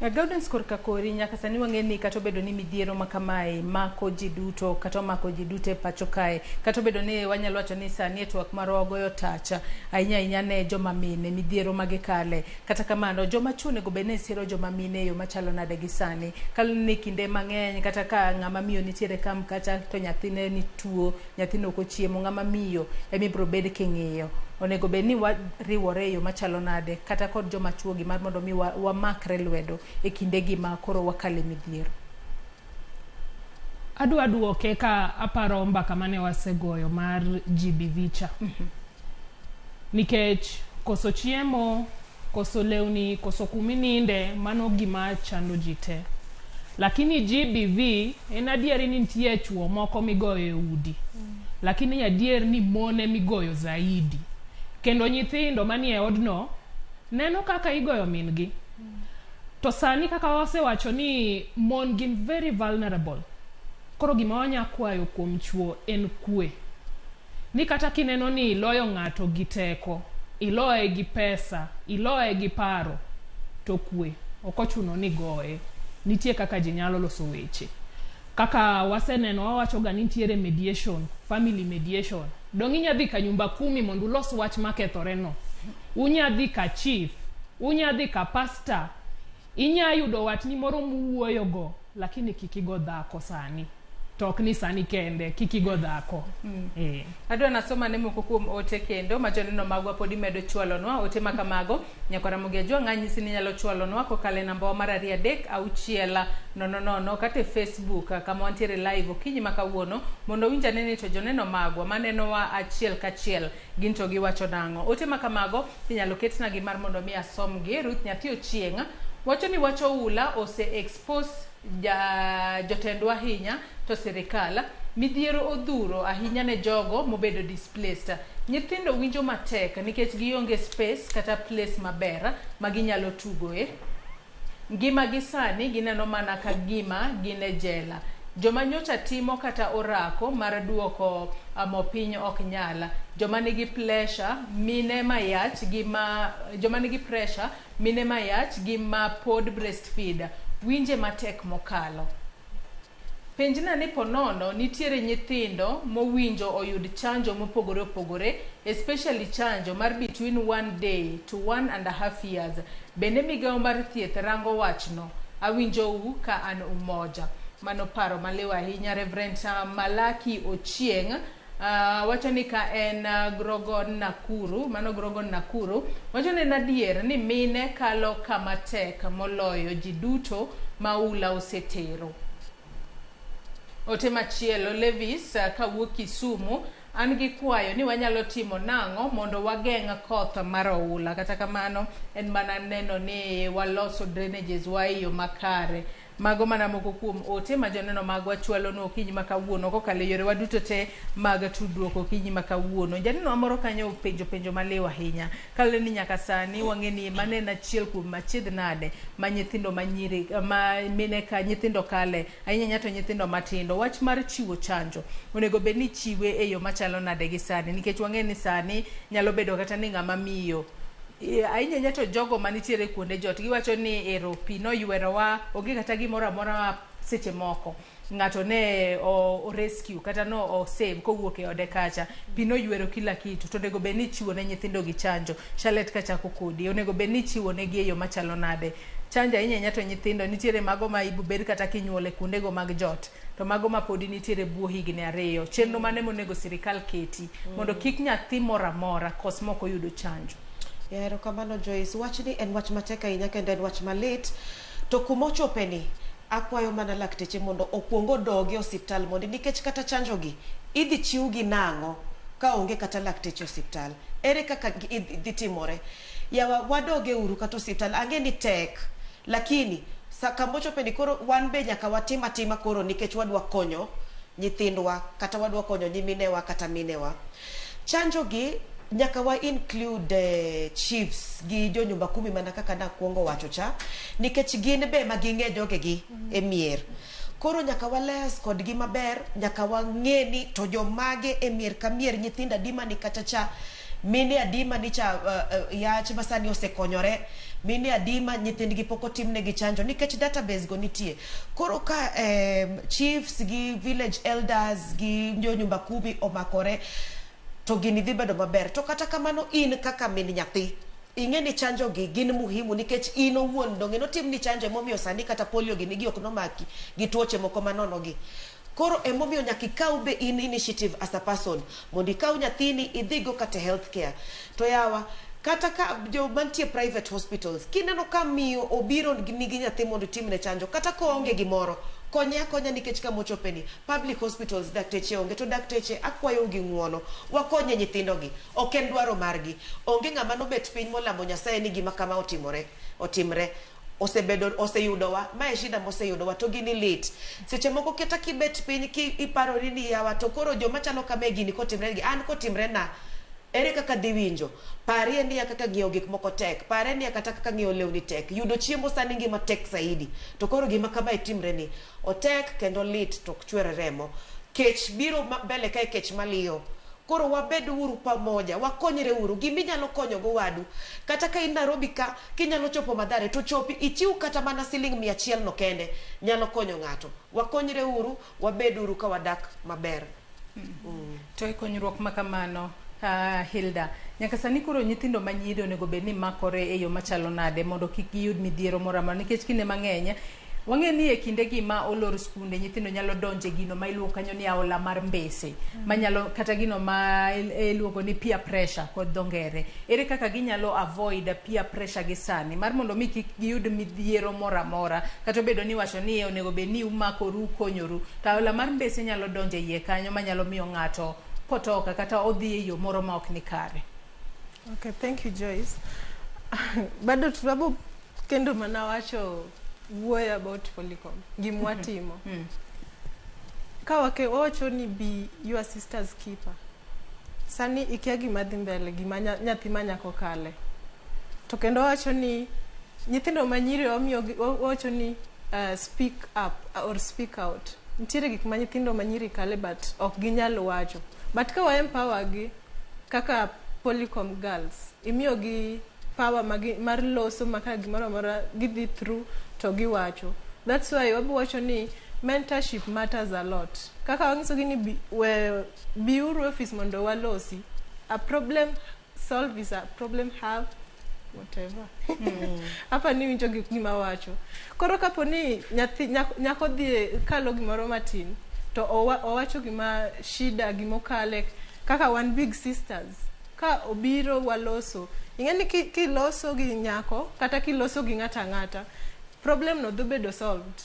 Gaudens, korka kori nyaka sani wang'e ni kata obedo ni midhiero ma kamae mako ji duto kata omako ji duto e pacho kae, kata obedo ni wanyalo wacho ni sani e twak marwa wagoyo tacha ahinya ahinya ne joma mine midhiero ma gikale, kata kamano joma chuo onego bed ni siro joma mine e yo machalo nade gi sani kaluwore ni kinde mang'eny kata ka ng'ama miyo nitiere kam kacha to nyathine ni tuo, nyathino ok ochiemo, ng'ama miyo ema ibiro bed king'iyo. Onego bed ni wariwore e yo machalo nade kata kod joma chuo gi mar mondo mi wamakre lwedo e kindegi ma koro wakale midhiero? Adwa duoke ka aparo mbaka mane wasegoyo mar GBV cha. Nikech koso chiemo, koso lewni, koso kumininde, mano gima chando ji te. Lakini GBV en adieri ni nitie chuo moko migoyo e udi. Lakini adier ni mon emigoyo zaidi. Kendo nyithindo manie odno neno kaka igoyo min gi. To sani kaka wasewacho ni mon gin very vulnerable. Koro gima wanya kwayo kuom chuo en kwe. Ni kata kineno ni iloyo ng'ato gi teko, iloye gi pesa, iloye gi paro, to kwe. Ok ochuno ni goye. Nitie kaka ji nyalo loso weche. Kaka waseneno wawacho ga ni nitiere mediation, family mediation. Dong' inya dhi ka nyumba kumi mondo ulos wach makethore no. Unya dhi ka chief, unya dhi ka pastor, inya yudo watni moro muwuoyo go, lakini kik igo dhako sani. To ok ni sani kende, kik igo dhako. Adwa nasoma ne moko kuom ote kendo ma joneno magwa pod imedo chwalonwa ote ma kamago. Nyakwa Ramogi Ajwang' anyisi ni inyalo chwalonwa kokalo e namba wa mar 2 3 6 0 0 kata e Facebook kama wantiere live okinyi ma kawuono mondo winj ane ni to joneno magwa manenowa achiel kachiel gin to giwacho nang'o. Ote ma kamago inyalo ketnagi mar mondo mi asomgi. Ruth Nyathi Ochieng' wacho ni wach oula ose expose jotendwa ahinya to sirikal midhiero odhuro ahinya ne jogo mobedo displaced. Nyithindo winjo matek nikech gionge space kata place maber ma ginyalo tugoe. Ngima gi sani gineno mana ka gima gin e jela. Joma nyocha timo kata orako mar duoko mo piny ok nyal. Joma nigi pressure mine mayach gi ma joma nigi pressure mine mayach gi ma pod breastfeed winje matek mokalo. Penjna ni ponono nitiere nyithindo mowinjo oyud chanjo mopogore opogore, especially chanjo mar between 1 day to 1.5 years. Bende migawo mar thieth rango wachno? Awinjou ka an Umoja. Mano paro maliw ahinya. Reverend Malaki Ochieng' wacho ni ka en Grogon Nakuru, mano Grogon Nakuru, wacho ni en adier ni mine kalo kama tek moloyo ji duto ma ula osetero. Ote machielo Levis kawuok Kisumu, an gi kwayo ni wanyalo timo nang'o mondo wageng' koth mar oula. Kata kamano en mana neno ni waloso drainages wa e yo makare. Mago mana moko kuom ote ma joneno magwa chwalonwa okinyi ma kawuono kokalo e yorewa duto te mag tudruok okinyi ma kawuono. Janeno moro kanyo openjo penjo maliw ahinya. Kaluwore ni nyaka sani wang'e ni mano en achiel kuom achiedh nade ma nyithindo manyiri ma mine ka nyithindo kale ahinya ahinya to nyithindo matindo. Wach mar chiwo chanjo onego bed ni ichiwe e yo machalo nade gi sani nikech wang'e ni sani nyalo bedo kata ni ng'ama miyo ahinya ahinya to jogo manitiere kuonde jot giwacho ni ero pi noywerowa onge kata gimoro amora seche moko ng'ato ne o rescue kata no o save kowuok e ode kacha pi noywero kila kitu to onego bed ni ichiwo ne nyithindo gi chanjo. Charlotte kachako kodi onego bed ni ichiwo negi e yo machalo nade chanjo ahinya ahinya to nyithindo nitiere mago ma ibobed kata kinyuolo e kuondego mag jot to mago ma podi nitiere buo higni 2 chenro mane monego sirikal keti mondo kik nyathi moro amora kos mok oyudo chanjo. Erokamano Joyce, wachni en wach matek ahinya kendo en wach malit. To kumochope ni, akwayo mana lakteche mondo okuong odogi e osiptal mondi nikech kata chanjo gi idhi chiwgi nang'o ka onge kata lakteche e osiptal? Ere kaka dhi timore? Yawa wadoge uru kata osiptal, ang'e ni tek, lakini kamochope ni koro wan be nyaka watim atima koro nikech wadwa konyo nyithindwa kata wadwa konyo nyiminewa kata minewa. Chanjo gi nyaka wa include chiefs gi jo nyumba kumi mana kaka nakwongo wacho cha, nikech gin be ma ging'e jogegi e mier. Koro nyaka wales kodgi maber, nyaka wang'e ni to jomage e mier ka mier, nyithindo adi mani kacha cha, mine adi mani cha yach ma sani osekonyore, mine adi ma nyithindgi pok otimnegi chanjo nikech database go nitie. Koro ka chiefs gi village elders gi jo nyumba kumi omakore to gini dhi bedo maber. To kata kamano in kaka min nyathi, ing'e ni chanjo gi gin muhimu nikech in owuon donge notimni chanjo emomiyo sani kata polio gini gi ok nomaki gi tuoche moko manono gi. Koro emomiyo nyaka ikaw be in initiative as a person mondo ikaw nyathini idhigo kata health care. To yawa kata ka joma nitie private hospitals kineno ka miyo obiro nigi nyathi mondo itimne chanjo kata koonge gimoro konye akonya nikech kamochope ni public hospitals dakteche onge to dakteche akwayou gi ng'uono wakonye nyithindo gi ok en dwaro margi onge ng'ama nobet piny molamo Nyasaye ni gima kama otimore otimre osebedo oseyudowa mae shida moseyudowa to gini lit seche moko kata kibet piny ki iparori ni yawa to koro joma chalo kame gini kotimre gi an kotimre na ere kaka dhi winjo parie niya kaka ng'iewo gik moko tek parie niya kata kaka ng'iewo lewni tek yudo chiemo sani ngima tek saidi to koro gima kamae timre ni otek kendo lit to ok chwer remo kech biro mbele kae kech maliyo Koro wabed uru pamoja, wakonyre uru. Giminyalo konyo go wadu. Kata ka in Nairobi ka, kinyalo chopo Mathare, to chopi ichiw kata mana siling 100 no kende, nyalo konyo ng'ato. Wakonyre uru, wabed uru ka wadak maber. To e konyruok ma kamano, Hilda, nyaka sani koro nyithindo manyiri onego bed ni makore e yo machalo nade mondo kik giyud midhiero moro amora, nikech kinde mang'eny wang'e ni e kinde gi ma olor skunde nyithindo nyalo donje gino ma iluongo kanyo ni aola mar mbese, manyalo kata gino ma iluongo ni peer pressure kod dho ngere. Ere kaka ginyalo avoid peer pressure gi sani mar mondo mi kik giyud midhiero moro amora, kata obedo ni wacho ni onego bed ni umakoru ukonyoru, to aola mar mbese nyalo donjo e iye kanyo manyalo miyo ng'ato potoka kata odhi e yo moro ma ok ni kare. Okay, thank you Joyce. Bado tuwabo kendo mana wacho wuoyo about Polycom, gima watimo. Ka wake wawacho ni be your sister's keeper. Sani ikia gima dhi mbele, gima nyathi ma nyako kale. To kendo wawacho ni nyithindo manyiri wamiyo wawacho ni speak up or speak out. Nitiere gik ma nyithindo manyiri kale but ok ginyal wacho. But ka wa empower gi kaka Polycom girls, imiyo gi power mar loso maka gimoro amora gidhi through to giwacho. That's why wabo wacho ni mentorship matters a lot. Kaka wanyiso gi ni biuru office mondo walosi. A problem solve is a problem have whatever. Hapa ni winjo gima wacho. Koro kapo ni nyathi nyako dhi kalo gimoro matin to owacho gima shida gimokale kaka wan big sisters. Ka obiro waloso. Ing'e ni kiloso gi nyako kata kiloso gi ng'ata ang'ata, problem no dhi bedo solved.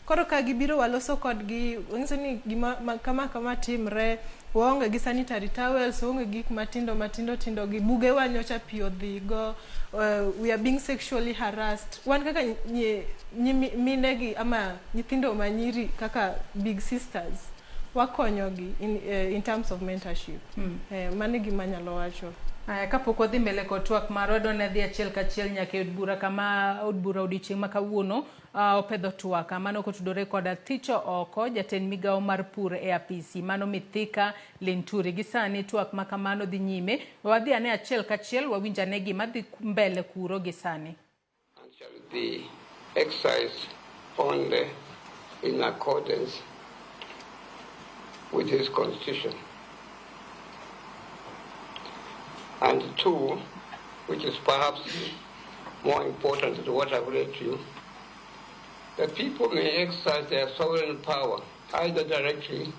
Koro ka gibiro waloso kodgi, wanyiso ni gima kama kama timre, waonge gi sanitary towels, waonge gik matindo matindo tindo gi buge wa nyocha pi odhigo, we are being sexually harassed. Wan kaka mine gi ama nyithindo manyiri kaka big sisters, wakonyogi in terms of mentorship. Mano e gima anyalo wacho. Aya, kapok wadhi mbele kod twak marwa, adwa ni adhi achiel kachiel nyaka e od bura kama od bura odiochieng' ma kawuono opedho twak mano kotudore koda thicho oko jatend migawo mar pur e apisi mano Mithika Linturi. Gi sani twak ma kamano dhi nyime, wadhi ane achiel kachiel wawinj ane gima dhi mbele kuro gi sani. And shall be exercised only in accordance with his constitution. And two, which is perhaps more important than what I've read to you, the people may exercise their sovereign power either directly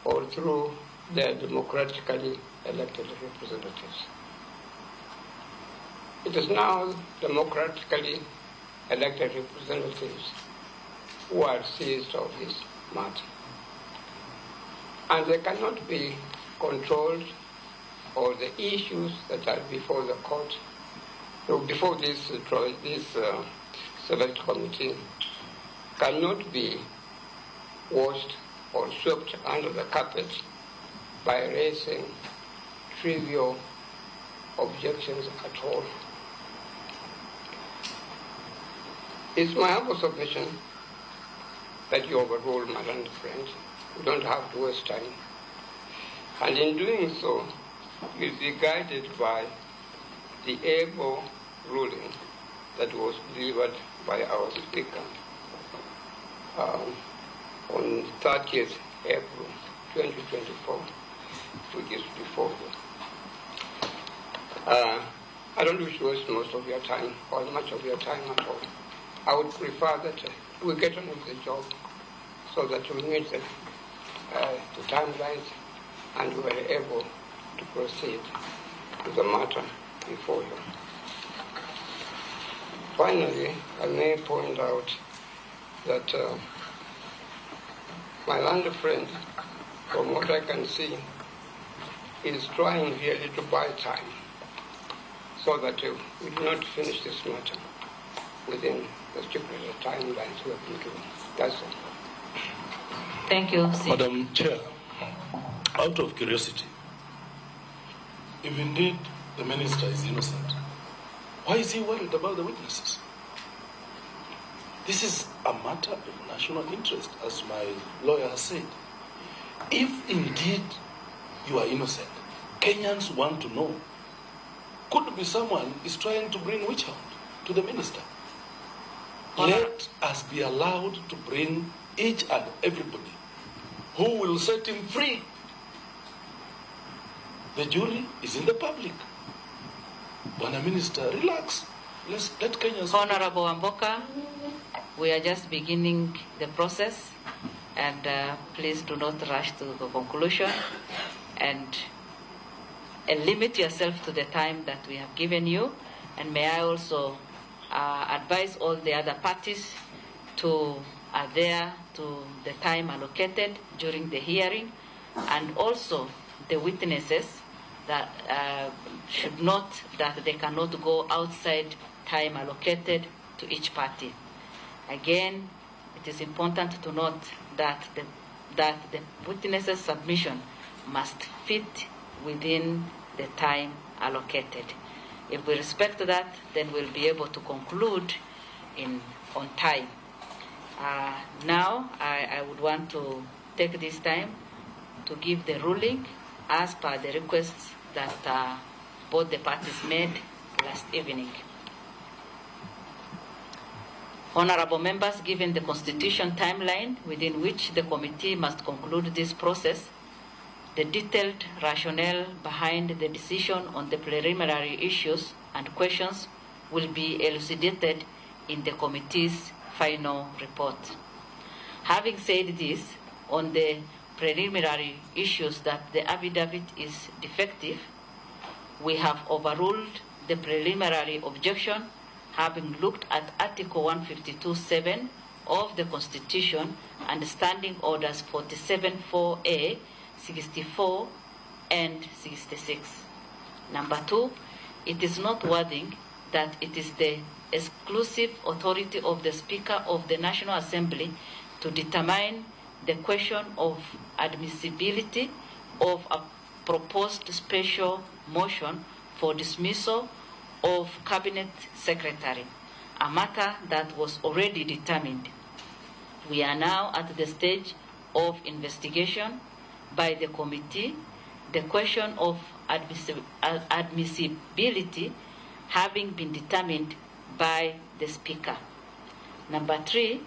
or through their democratically elected representatives. It is now democratically elected representatives who are seized of this matter. And they cannot be controlled, or the issues that are before the court, or before this select committee, cannot be washed or swept under the carpet by raising trivial objections at all. It's my humble submission that you overrule my learned friend. You don't have to waste time. And in doing so, you'll be guided by the able ruling that was delivered by our speaker on 30th April 2024, which is before you. I don't wish to waste most of your time, or much of your time at all. I would prefer that we get on with the job so that we meet the timelines and we are able to proceed with the matter before you. Finally, I may point out that my learned friend, from what I can see, is trying really to buy time so that we do not finish this matter within the stipulated timelines we have been given. That's all. Thank you. Madam Chair, out of curiosity, if indeed the minister is innocent, why is he worried about the witnesses? This is a matter of national interest, as my lawyer has said. If indeed you are innocent. Kenyans want to know. Could be someone is trying to bring witch hunt to the minister. Let us be allowed to bring each and everybody who will set him free. The jury is in the public. Bwana Minister, relax. Let's let Kenyans. Honorable Amboka, we are just beginning the process, and please do not rush to the conclusion, and limit yourself to the time that we have given you. And may I also advise all the other parties to adhere to the time allocated during the hearing, and also the witnesses that should note that they cannot go outside time allocated to each party. Again, it is important to note that the witnesses' submission must fit within the time allocated. If we respect that, then we'll be able to conclude on time. Now, I would want to take this time to give the ruling as per the requests that both the parties made last evening. Honorable members, given the Constitution timeline within which the committee must conclude this process, the detailed rationale behind the decision on the preliminary issues and questions will be elucidated in the committee's final report. Having said this, on the preliminary issues that the affidavit is defective, we have overruled the preliminary objection, having looked at Article 152.7 of the Constitution and Standing Orders 47.4A, 64, and 66. Number two, it is noteworthy that it is the exclusive authority of the Speaker of the National Assembly to determine the question of admissibility of a proposed special motion for dismissal of Cabinet Secretary, a matter that was already determined. We are now at the stage of investigation by the committee, the question of admissibility having been determined by the Speaker. Number three,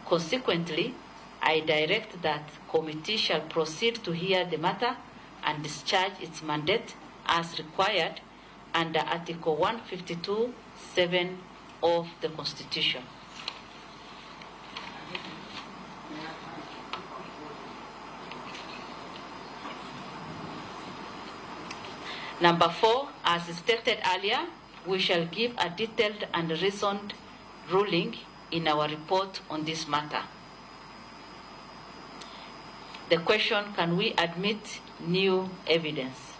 consequently, I direct that committee shall proceed to hear the matter and discharge its mandate as required under Article 152.7 of the Constitution. Number four, as stated earlier, we shall give a detailed and reasoned ruling in our report on this matter. The question, can we admit new evidence?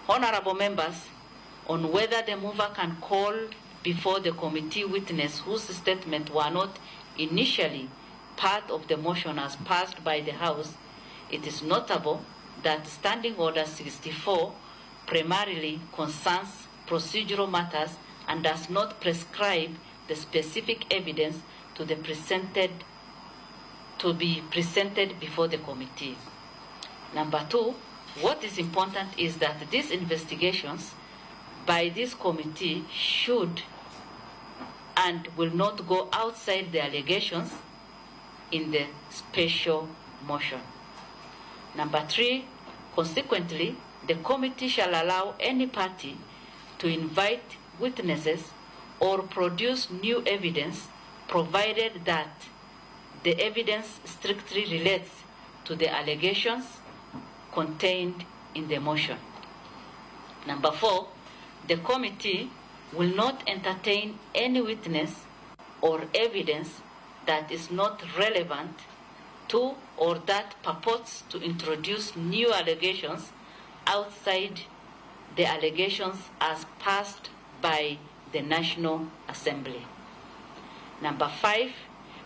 Honorable members, on whether the mover can call before the committee witness whose statement were not initially part of the motion as passed by the House, it is notable that Standing Order 64 primarily concerns procedural matters and does not prescribe the specific evidence to be presented before the committee. Number two, what is important is that these investigations by this committee should and will not go outside the allegations in the special motion. Number three, consequently, the committee shall allow any party to invite witnesses or produce new evidence, provided that the evidence strictly relates to the allegations contained in the motion. Number four, the committee will not entertain any witness or evidence that is not relevant to or that purports to introduce new allegations outside the allegations as passed by the National Assembly. Number five,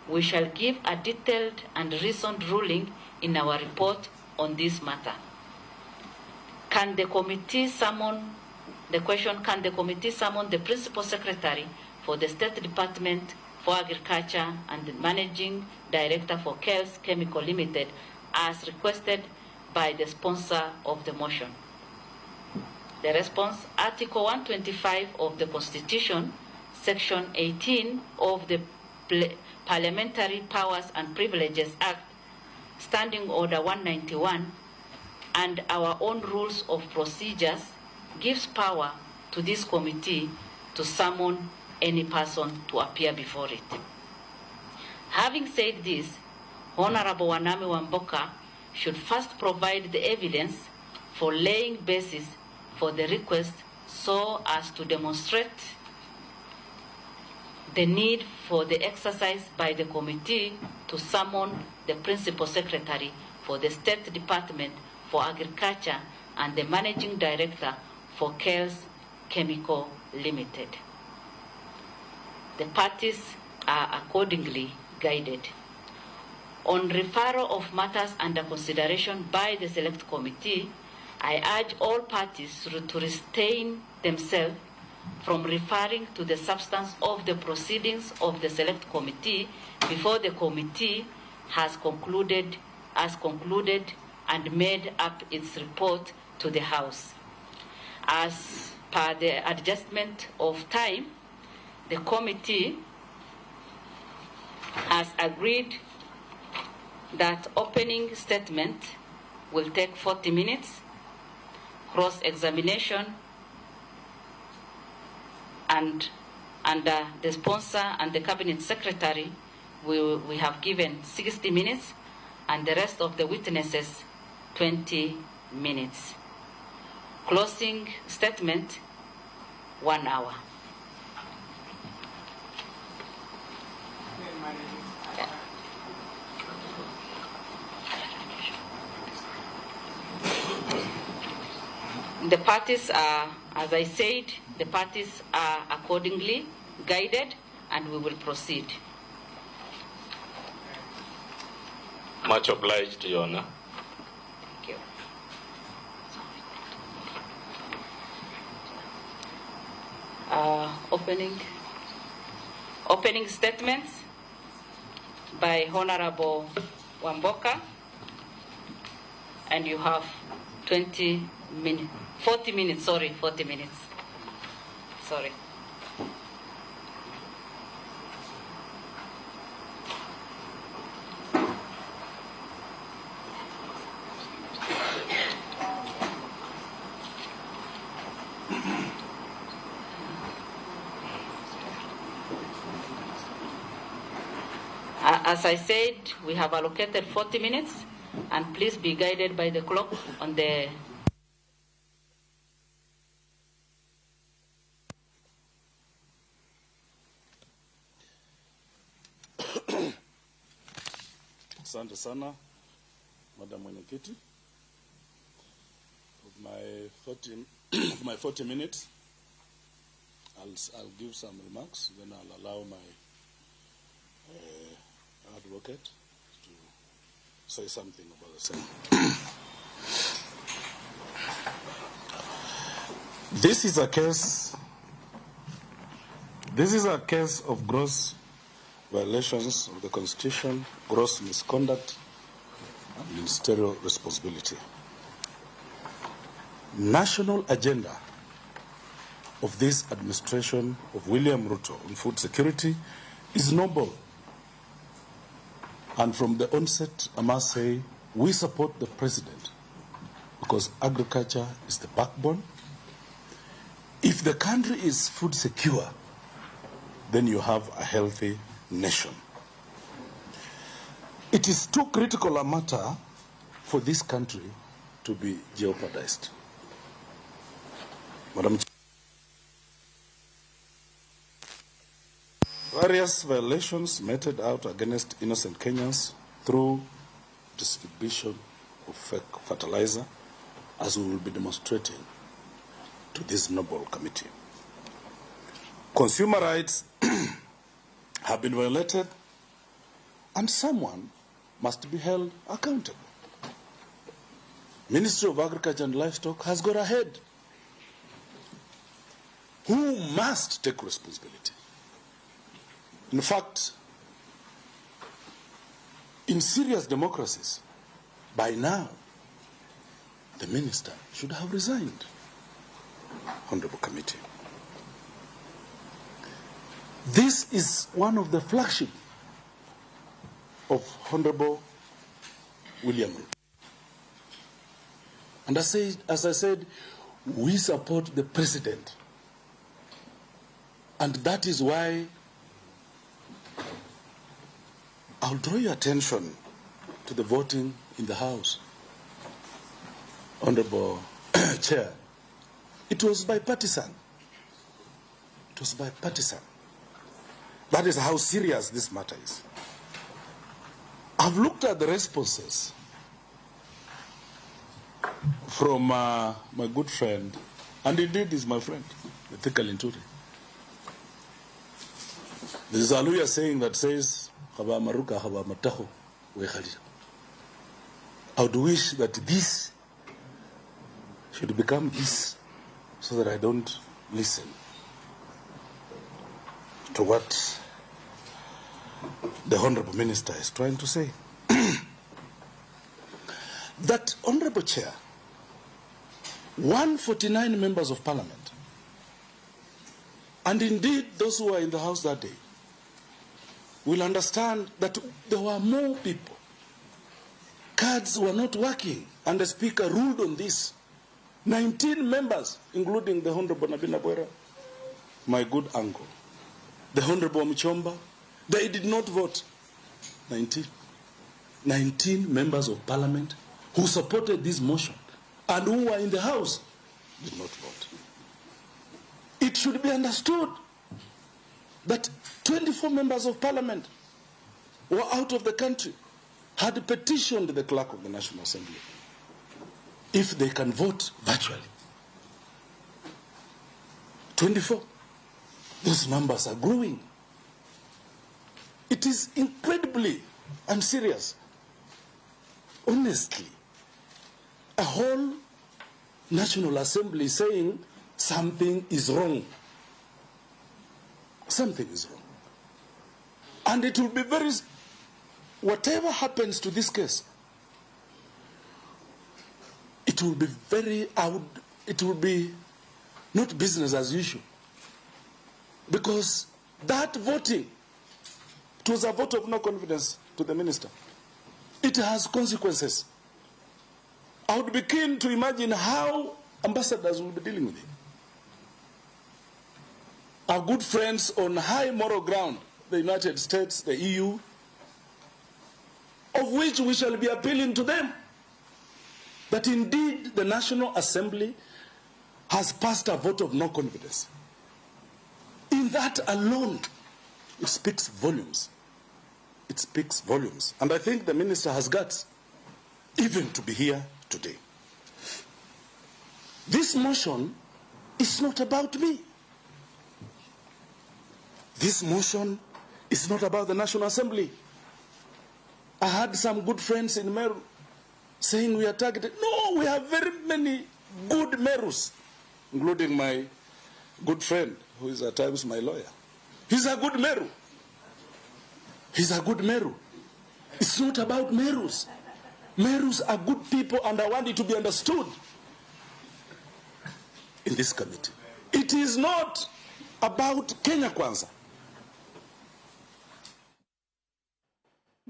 we shall give a detailed and reasoned ruling in our report on this matter. Can the committee summon, the question, can the committee summon the Principal Secretary for the State Department for Agriculture and the Managing Director for Kells Chemical Limited as requested by the sponsor of the motion. The response, Article 125 of the Constitution, Section 18 of the Parliamentary Powers and Privileges Act, Standing Order 191, and our own rules of procedures gives power to this committee to summon any person to appear before it. Having said this, Honorable Wanami Wamboka should first provide the evidence for laying basis for the request so as to demonstrate the need for the exercise by the committee to summon the Principal Secretary for the State Department for Agriculture and the Managing Director for Kells Chemical Limited. The parties are accordingly guided. On referral of matters under consideration by the Select Committee, I urge all parties to restrain themselves from referring to the substance of the proceedings of the Select Committee before the committee has concluded and made up its report to the House. As per the adjustment of time, the committee has agreed that opening statement will take 40 minutes, cross-examination, and under the sponsor and the cabinet secretary, we have given 60 minutes, and the rest of the witnesses, 20 minutes. Closing statement, 1 hour. The parties are, as I said, the parties are accordingly guided, and we will proceed. Much obliged, Your Honor. Thank you. Opening statements by Honorable Wamboka, and you have 40 minutes, 40 minutes. Sorry. As I said, we have allocated 40 minutes, and please be guided by the clock on the... Asante sana, Madam Mwenyekiti. Of my 40 minutes, I'll give some remarks, then I'll allow my advocate to say something about the same. This is a case of gross violations of the Constitution, gross misconduct, and ministerial responsibility. National agenda of this administration of William Ruto on food security is noble. And from the onset, I must say, we support the president because agriculture is the backbone. If the country is food secure, then you have a healthy nation. It is too critical a matter for this country to be jeopardized. Madam Chair, various violations meted out against innocent Kenyans through distribution of fake fertilizer, as we will be demonstrating to this noble committee. Consumer rights have been violated, and someone must be held accountable. Ministry of Agriculture and Livestock has got ahead. Who must take responsibility? In fact, in serious democracies, by now, The minister should have resigned. Honorable Committee. This is one of the flagship of Honorable William Ruto. And as I said, we support the president. And that is why I'll draw your attention to the voting in the House. Honorable Chair, it was bipartisan. It was bipartisan. That is how serious this matter is. I've looked at the responses from my good friend, and indeed is my friend, Mithika Linturi. There's a Luhya saying that says, Haba maruka, haba mataho, wekhalira. I would wish that this should become this, so that I don't listen to what the Honorable Minister is trying to say. That, Honorable Chair, 149 members of Parliament, and indeed those who were in the House that day, will understand that there were more people. Cards were not working, and the Speaker ruled on this. 19 members, including the Honorable Nabina Bwera, my good uncle, the Honorable Mchomba, they did not vote. 19 members of Parliament who supported this motion and who were in the House did not vote. It should be understood that 24 members of Parliament were out of the country, had petitioned the clerk of the National Assembly if they can vote virtually. 24. Those numbers are growing. It is incredibly unserious. Honestly, a whole National Assembly saying something is wrong. Something is wrong. And it will be very... Whatever happens to this case, it will be very... It will be not business as usual. Because that voting, it was a vote of no confidence to the minister. It has consequences. I would be keen to imagine how ambassadors will be dealing with it. Our good friends on high moral ground, the United States, the EU, of which we shall be appealing to them, that indeed the National Assembly has passed a vote of no confidence. In that alone, it speaks volumes. It speaks volumes. And I think the minister has guts even to be here today. This motion is not about me. This motion is not about the National Assembly. I had some good friends in Meru saying we are targeted. No, we have very many good Merus, including my good friend, who is at times my lawyer. He's a good Meru. He's a good Meru. It's not about Merus. Merus are good people, and I want it to be understood in this committee. It is not about Kenya Kwanza.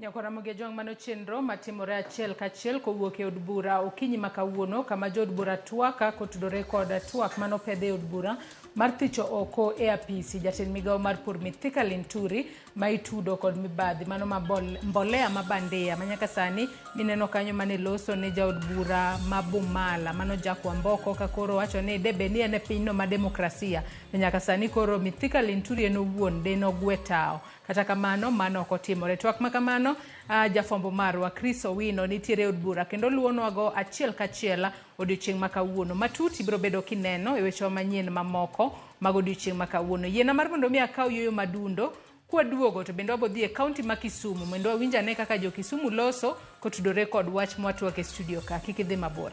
Nyakwaramogi Ojwang' mano chenro matimore achiel kachiel kowuok e od bura okinyi ma kawuono kama jood bura twak kotudore kod twak manopedh e od bura mar thicho oko e apisi jatend migawo mar pur Mithika Linturi ma itudo kod mibadhi mano ma mbolea ma bandia ma nyaka sani mineno kanyo mane loso ne jaod bura ma Bumala mano Jack Wamboko ka koro wacho ni debe ni en e pinyno ma demokrasia to nyaka sani koro Mithika Linturi en owuon de nogwe tao. Kata kamano mano ok otimore. Twak ma kamano jafwambo marwa Chris Owino nitiere e od bura kendo luwonwago achiel kachiel odiochieng' ma kawuono. Matut ibiro bedo kineno e wechewa manyien mamoko mag odiochieng' ma kawuono. Yiena mar mondo mi akaw yueyo madundo kwaduogo to bende wabo dhi e kaunti ma Kisumu mondo wawinj ane kaka jo Kisumu loso kotudore kod wach mwatwak e studio ka. Kik idhi mabor.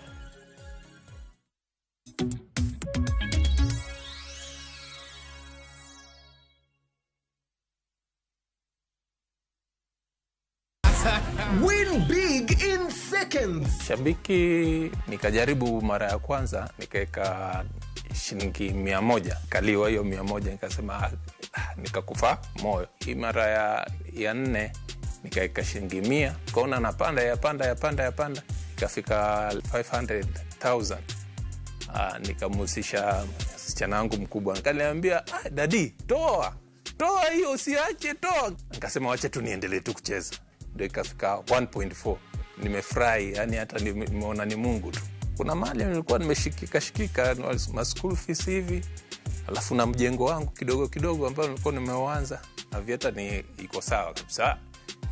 Win big in within seconds. Shabiki nikajaribu mara ya kwanza nikaweka shilingi 100, kaliwa hiyo 100, nikasema "Ah," nikakufa moyo. Hii mara ya nne nikaweka shilingi 100, kaona napanda yapanda yapanda yapanda, ikafika 500,000. Nikamhusisha msichana wangu mkubwa, akaniambia daddy, toa toa hiyo, usiache, toa. Nikasema wacha tu niendelee tu kucheza, ndio ikafika 1.4. Nimefurahi, yani hata nimeona ni Mungu tu. Kuna mali nilikuwa nimeshikika shikika ma school fees hivi, alafu na mjengo wangu kidogo kidogo ambao nilikuwa nimeuanza. Aviator ni iko sawa kabisa,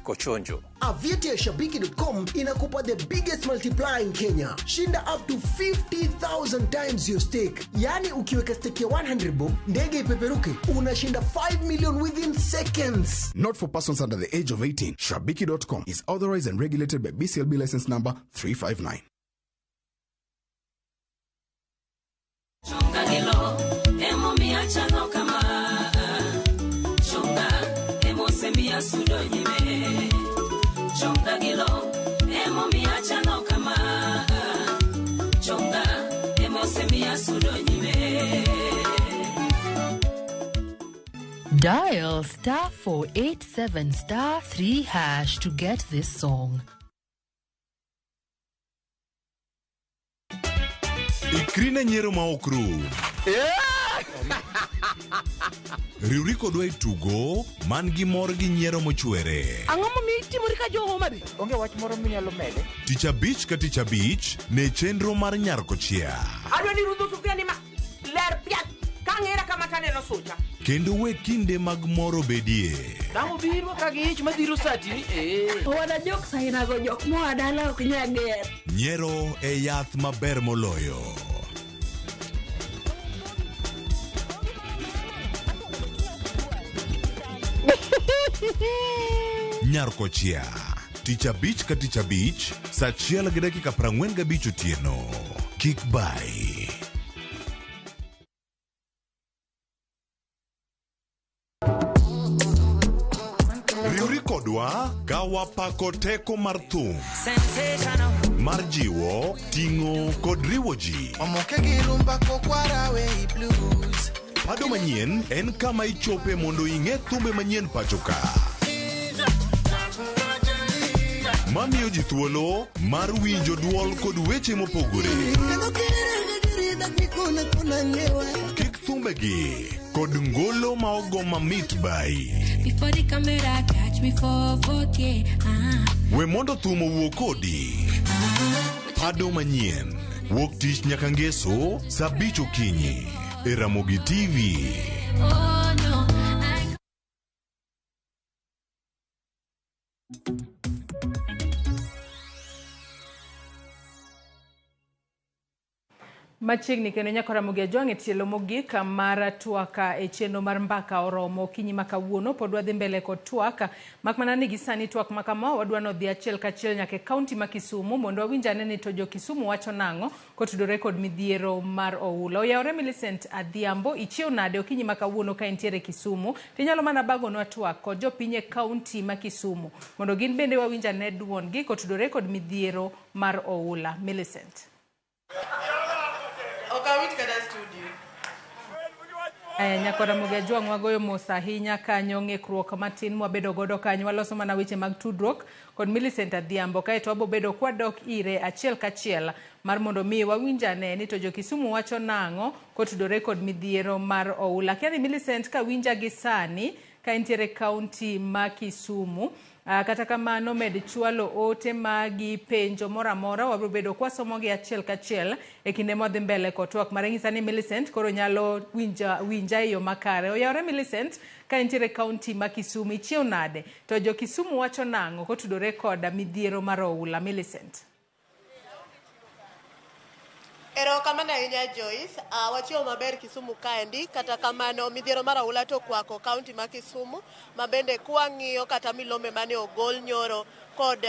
iko chonjo. Aviator ya Shabiki.com inakupa the biggest multiplier in Kenya. Shinda up to 50,000 times your stake. Yaani ukiweka stake ya 100 bob, ndege ipeperuke, unashinda 5 million within seconds. Not for persons under the age of 18. Shabiki.com is authorized and regulated by BCLB license number 359. Chunga gilo, emomiya chalo kama. Chunga, emosemiya sudo nyime. Chunga gilo, emomiya chalo kama. Chunga, emosemiya sudo nyime. Dial star 487 star 3 hash to get this song. Ikri ne nyiero ma ok rum. Riwri kodwa e tugo man gi mor gi nyiero mochwere. Ang'o momiyo itimori ka jo Homa Bay? Onge wach moro minyalo mede. Tich abich ka tich abich ne chenro mar Nyar Kochia. Adwa ni rudho sufuria ni ma ler piat ka ng'era kama taneno sucha. Kendo we kinde mag mor obedie. Dang' obiro ka gi ich madhiro sati ni eh. Owada jok sainago jok moa dala ok nyal ger. Nyiero e yath maber moloyo. Nyar Kochia. Tich abich ka tich abich, saa 1:45 otieno. Kik bai. Riwri kodwa ka wapako teko mar thum. Sensational. Mar jiwo, ting'o kod riwo ji. Omoke gi rumba kokwara we blues. Pado manyien en kama ichope mondo ing'e thumbe manyien pacho ka. Mamiyo ji thuolo mar winjo duol kod weche mopogore. Kik thumbegi kod ngolo ma ogo mamit bai. Before the camera catch me for 4K. We mondo thum owuo kodi. Pado manyien wuok tich nyaka ngeso saa 5 okinyi e Ramogi TV. Oh no, I Machiegni kendo nyaka Ramogi Ajwang' e tielo mogik mar twak e chenro mar mbaka oromo okinyi ma kawuono pod wadhi mbele kod twak mak mana ni gi sani twak ma kama wadwa nodhi achiel kachiel nyaka e kaunti ma Kisumu mondo wawinj ane ni to jo Kisumu wacho nang'o kotudore kod midhiero mar oula. Oyawore Millicent Adhiambo, ichiew nade okinyi ma kawuono ka intiere Kisumu? Tinyalo mana bagonwa twak kod jopiny e kaunti ma Kisumu mondo gin bende wawinj ane duondgi kotudore kod midhiero mar oula. Millicent. Ok awinj kata studio. Aya, nyaka Ramogi Ajwang' wagoyo mos ahinya kanyo ng'ikruok matin mwabedo godo kanyo waloso mana weche mag tudruok kod Millicent Adhiambo kaeto wabobedo kwadok ire achiel kachiel mar mondo mi wawinj ane ni to jo Kisumu wacho nang'o kotudore kod midhiero mar oula. Akia ni Millicent ka winja gi sani ka intiere kaunti ma Kisumu. Kata kamano med chwalo ote magi penjo moro amora wabiro bedo kwasomogi achiel kachiel e kinde mwadhi mbele kod twak mare nyisa ni Millicent koro nyalo winja e yo makare. Oyawore Millicent ka intiere kaunti ma Kisumu ichiew nade to jo Kisumu wacho nang'o kotudore kod midhiero mar oula? Millicent. Erokamano ahinya Joyce. Wachiewo maber Kisumu kaendi, kata kamano midhiero mar oula to okwako kaunti ma Kisumu ma bende kwang'iyo kata milome mane ogol nyoro kod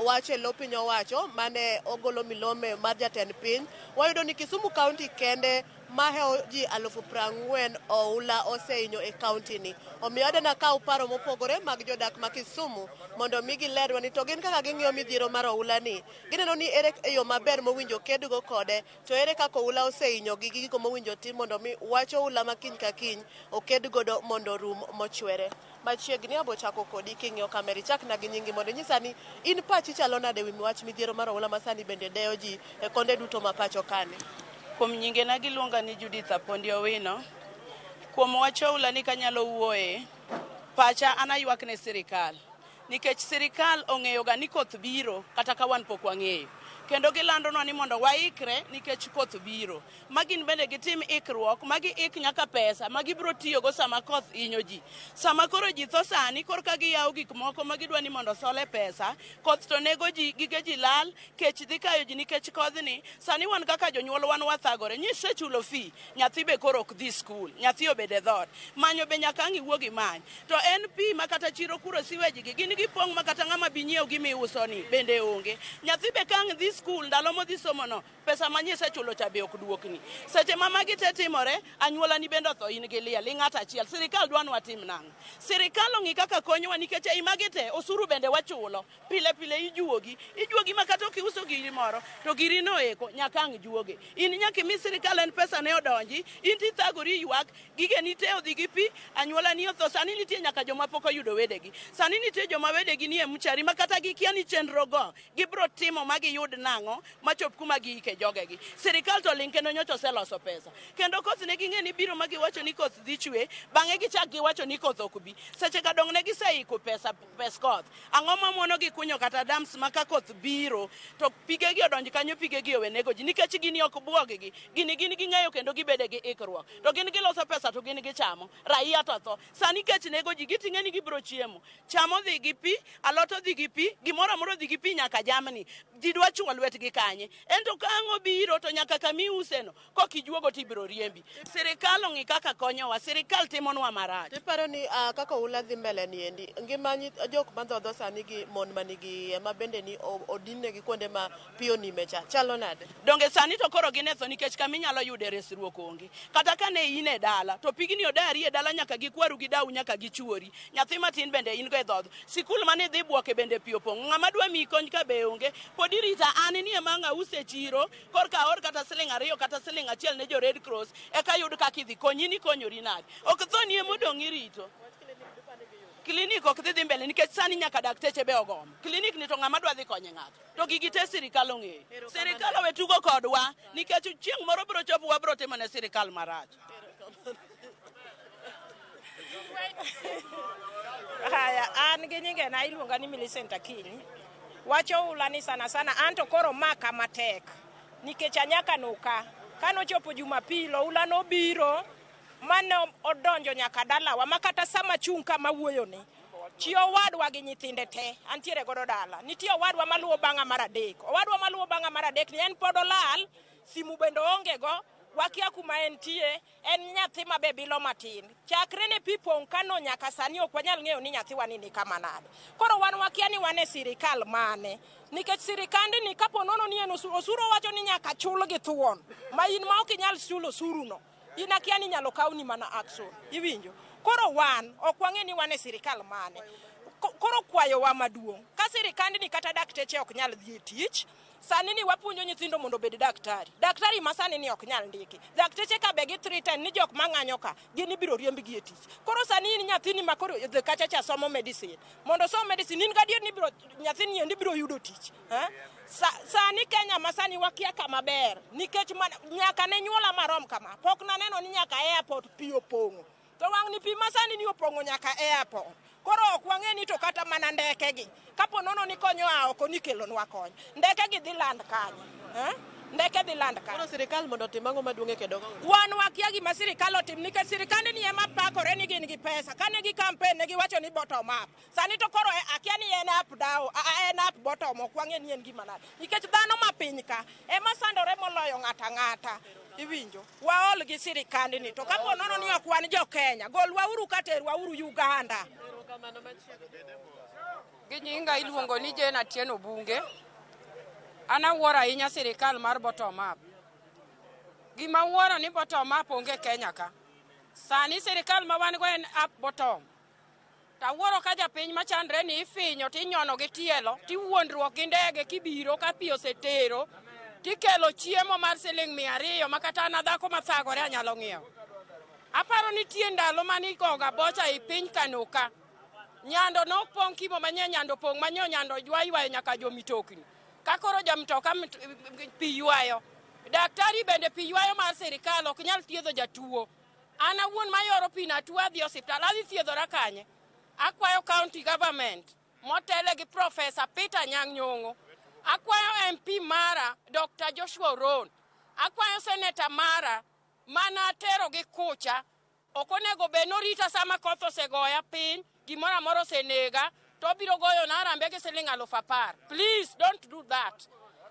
wach e lo piny owacho mane ogolo milome mar jatend piny, wayudo ni Kisumu kaunti kende mahewo ji 40,000 oula osehinyo e kaunti ni. Omiyo adana kaw paro mopogore mag jodak ma Kisumu mondo mi gilerwa ni to gin kaka ging'iyo midhiero mar oula ni. Gineno ni ere e yo maber mowinjo kedgo kode, to ere kaka oula osehinyogi gi gigo mowinjo tim mondo mi wach oula ma kiny ka kiny oked godo mondo orum mochwere. Machiegni abo chako kodi king'iyo kamera, ichakna gi nyingi mondo inyisa ni in pachi chalo nade wi wach midhiero mar oula ma sani bende deyo ji e konde duto ma pacho kani. Kuom nyingena giluonga ni Judith Apondi Owino. Kuom wach oula ni kanyalo wuoye, pacha an aywak ne sirikal. Nikech sirikal ong'eyo ga ni koth biro kata ka wan pok wang'eyo. Kendo gilandonwa ni mondo waikre nikech koth biro. Ma gin bende gitim ikruok, ma giik nyaka pesa ma gibiro tiyogo sama koth hinyo ji. Sama koro ji tho sani, korka giyawo gik moko ma gidwa ni mondo osole pesa, koth to nego ji, gige ji lal, kech dhi kayo ji nikech kodhni. Sani wan kaka jonyuol wan wathagore, nyisechulo fee, nyathi be koro ok dhi skul, nyathi obedo e dhoot. Manyo be nyaka ang' iwuog imany. To en pi ma kata chiro kuro siwej gi, gin gipong' ma kata ng'ama bi nyiew gima iuso ni bende onge. Nyathi be ka ang' dhi skul ndalo modhi somo no, pesa ma nyisechulo cha be ok duokni. Seche ma magi te timore, anyuola ni bende otho in gi liel, ing'ato achiel. Sirikal dwa ni watim nang'o? Sirikal ong'i kaka konyowa nikech ei magi te osuru bende wachulo. Pile pile ijuogi. Ijuogi ma kata ok iuso giri moro, to giri no eko nyaka ang' juoge. In nyaka imi sirikal en pesa ne odonji, in tithagori ywak, gigeni te odhi gi pi, anyuola ni otho. Sani nitie nyaka joma pok oyudo wedegi. Sani nitie joma wedegi nie mchari ma kata gikia ni chenro go gibro timo ma giyud nang'o machop kuma giike jogegi. Sirikal to ling' kendo nyocha oseloso pesa. Kendo koth ne ging'e ni biro ma giwacho ni koth dhi chwe, bang'e gichak giwacho ni koth ok bi. Seche ka dong' ne giseiko pesa pes koth. Ang'o mamono gikunyo kata dams ma ka koth biro to pigegi odonj kanyo, pigegi owe nego ji nikech gini ok buog-gi. Gini gin ging'eyo kendo gibede gi ikruok. To gin giloso pesa to gin gichamo. Raia to tho. Sani kech nego ji, giting'e ni gibiro chiemo. Cham odhi gi pi, alot odhi gi pi, gimoro amora odhi gi pi nyaka jamni. Ji dwa chuo lwetgi kanye. Ento ka ang' obiro to nyaka kama iuse no, kok ijuogo to ibiro riembi. Sirikal ong'i kaka konyowa, sirikal timonwa marach. Iparo ni kaka oula dhi mbele ni endi, ngima jok madhodho sani gi mon manigi iye ma bende ni odinnegi kuonde ma pi onime cha, chalo nade? Donge sani to koro gin e tho nikech kama inyalo yude resruok onge. Kata ka ne in e dala, to pigni odari e dala nyaka gi kwaru gi dau nyaka gi chuori. Nyathi matin bende in go e dhodho. Sikul mane idhi buoke bende pi opong'. Ng'ama dwa miyi kony ka be onge. Pod irita an ni ema ang' ause chiro, korka aor kata siling 2 kata siling 1 ne jo Red Cross, eka yud kaka idhi konyi ni konyori nade. Ok tho ni emodong' irito. Klinik ok dhi mbele nikech sani nyaka dakteche be ogomo. Klinik ni to ng'ama dwa dhi konye ng'ato. To gigi te sirikal ong'eyo. Sirikal owe tugo kodwa nikech chieng' moro biro chopo wabiro timo ne sirikal marach. Haya, an gi nyingena iluonga ni Millicent Akinyi. Wach oula ni sana sana an to koro maka matek nikech anyaka nuka. Kanochopo Jumapil oula nobiro mane odonjo nyaka dalawa ma kata sama chung' kama wuoyoni chi owadwa gi nyithinde te antiere godo dala. Nitie owadwa maluwo bang'a mar adek. Owadwa maluwo bang'a mar adek ni en pod olal, simu bende oonge go, wakia kuma entie, en nyathi ma be bilo matin. Chakre ne pi pong' kano nyaka sani ok wanyal ng'eyo ni nyathiwa ni ni kama nade. Koro wan wakia ni wan e sirikal mane. Nikech sirikandni ni kapo nono ni en osuru wacho ni nyaka chul gi thuon. Ma in ma ok inyal chulo osuru no. In akia ni inyalo kawni mana action. Iwinjo? Koro wan ok wang'e ni wan e sirikal mane. Koro kwayowa maduong'. Ka sirikandni kata dakteche ok nyal dhi e tich, sani ni wapuonjo nyithindo mondo obed daktari. Daktari ma sani ni ok nyal ndiki. Dakteche ka be gi threaten ni jok mang'anyo ka, gin ibiro riembgi e tich. Koro sani in nyathini ma koro dhi kacha cha somo medicine. Mondo osom medicine, in gadier ni biro, nyathini endi biro yudo tich. Sani Kenya ma sani wakia kama ber. Nikech nyaka ne nyuola marom kama. Pok naneno ni nyaka airport pi opong'o. To wang' ni pi ma sani ni opong'o nyaka airport. Koro ok wang'e ni to kata mana ndeke gi. Kapo nono ni konyo a oko ni kelonwa kony. Ndeke gi dhi land kanye? Ndeke dhi land kanye? Koro sirikal mondo otim ang'o maduong' e kedo go? Wan wakia gima sirikal otim nikech sirikande ni ema pakore ni gin gi pesa. Kane gi campaign ne giwacho ni bottom up. Sani to koro akia ni en up down, en up bottom, ok wang'e ni en gima nade. Nikech dhano ma piny ka ema sandore moloyo ng'ato ang'ata. Iwinjo? Waol gi sirikande ni to kapo nono ni ok wan jo Kenya, golwa uru ka terwa uru Uganda. Gi nyinga iluongo ni Jane Atieno Bunge. An awuoro ahinya sirikal mar bottom up. Gima wuoro ni bottom up onge Kenya ka. Sani sirikal ma wan go en up bottom. Tawuoro ka japiny machandre ni ifinyo tinyono gi tielo tiwuondruok gi ndege kibiro ka pi osetero tikelo chiemo mar siling 200 ma kata an dhako mathagore anyalo ng'iewo. Aparo nitie ndalo mane igoga bocha e piny Kano ka. Nyando nopong' kimo manye nyando pong' manyo nyando ywa nyaka jomitokni. Ka koro jamtoka pi ywayo. Daktari bende pi ywayo mar sirikal ok nyal thiedho jatuo. An awuon mayoro pi na tuo adhi osiptal adhi thiedhora kanye. Akwayo county government motele gi Professor Peter Anyang' Nyong'o. Akwayo MP mara Dr. Joshua Oron. Akwayo senator mara mana tero gi kucha. Ok onego bed norita sama koth osegoya piny, gimoro amora osenega, to obiro goyo na arambe gi siling 10,000. Please don't do that.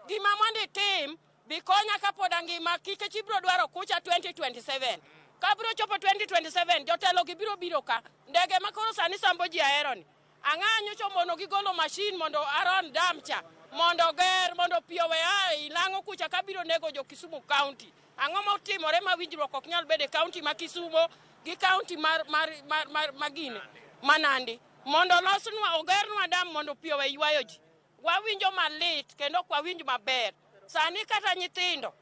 Gima mondo itim, bi konya kapod angima, nikech ibiro dwaro kucha 2027. Ka biro chopo 2027, jotelo gi biro biro ka. Ndege ma koro sani sambo ji ahero ni. Ang'a nyocha mono gigolo machine mondo Aron Dam cha, mondo ger, mondo pi owe a ilang'o kucha ka biro nego jo Kisumu County. Ang'o motimore ma winjruok ok nyal bedo e county ma Kisumo gi county mar Magine, ma Nandi. Mondo olosnwa, ogernwa dam mondo pi owe ywayo ji. Wawinjo malit kendo ok wawinj maber. Sani kata nyithindo,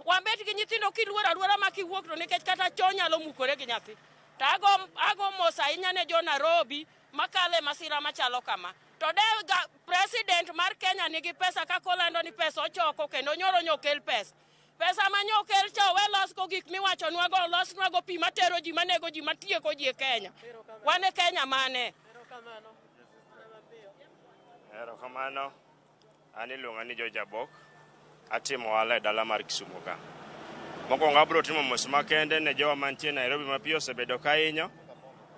wabet gi nyithindo kiluoro aluora ma kiwuok to nikech kata choo nyalo mukore gi nyathi. To ago mos ahinya ne jo Nairobi makale masira machalo kama. To de president mar Kenya nigi pesa kaka olando ni pesa ochoko kendo nyoro nyokel pesa. Pesa ma nyokel cha owe losgo gik miwachonwago, olosnwago pi matero ji, manego ji, matieko ji e Kenya. Wan e Kenya mane? Erokamano. An iluonga ni George Abok. Atimo ohala e dala mar Kisumu ka. Mokwongo abiro timo mos makende ne jowa mantie Nairobi ma pi osebedo ka hinyo,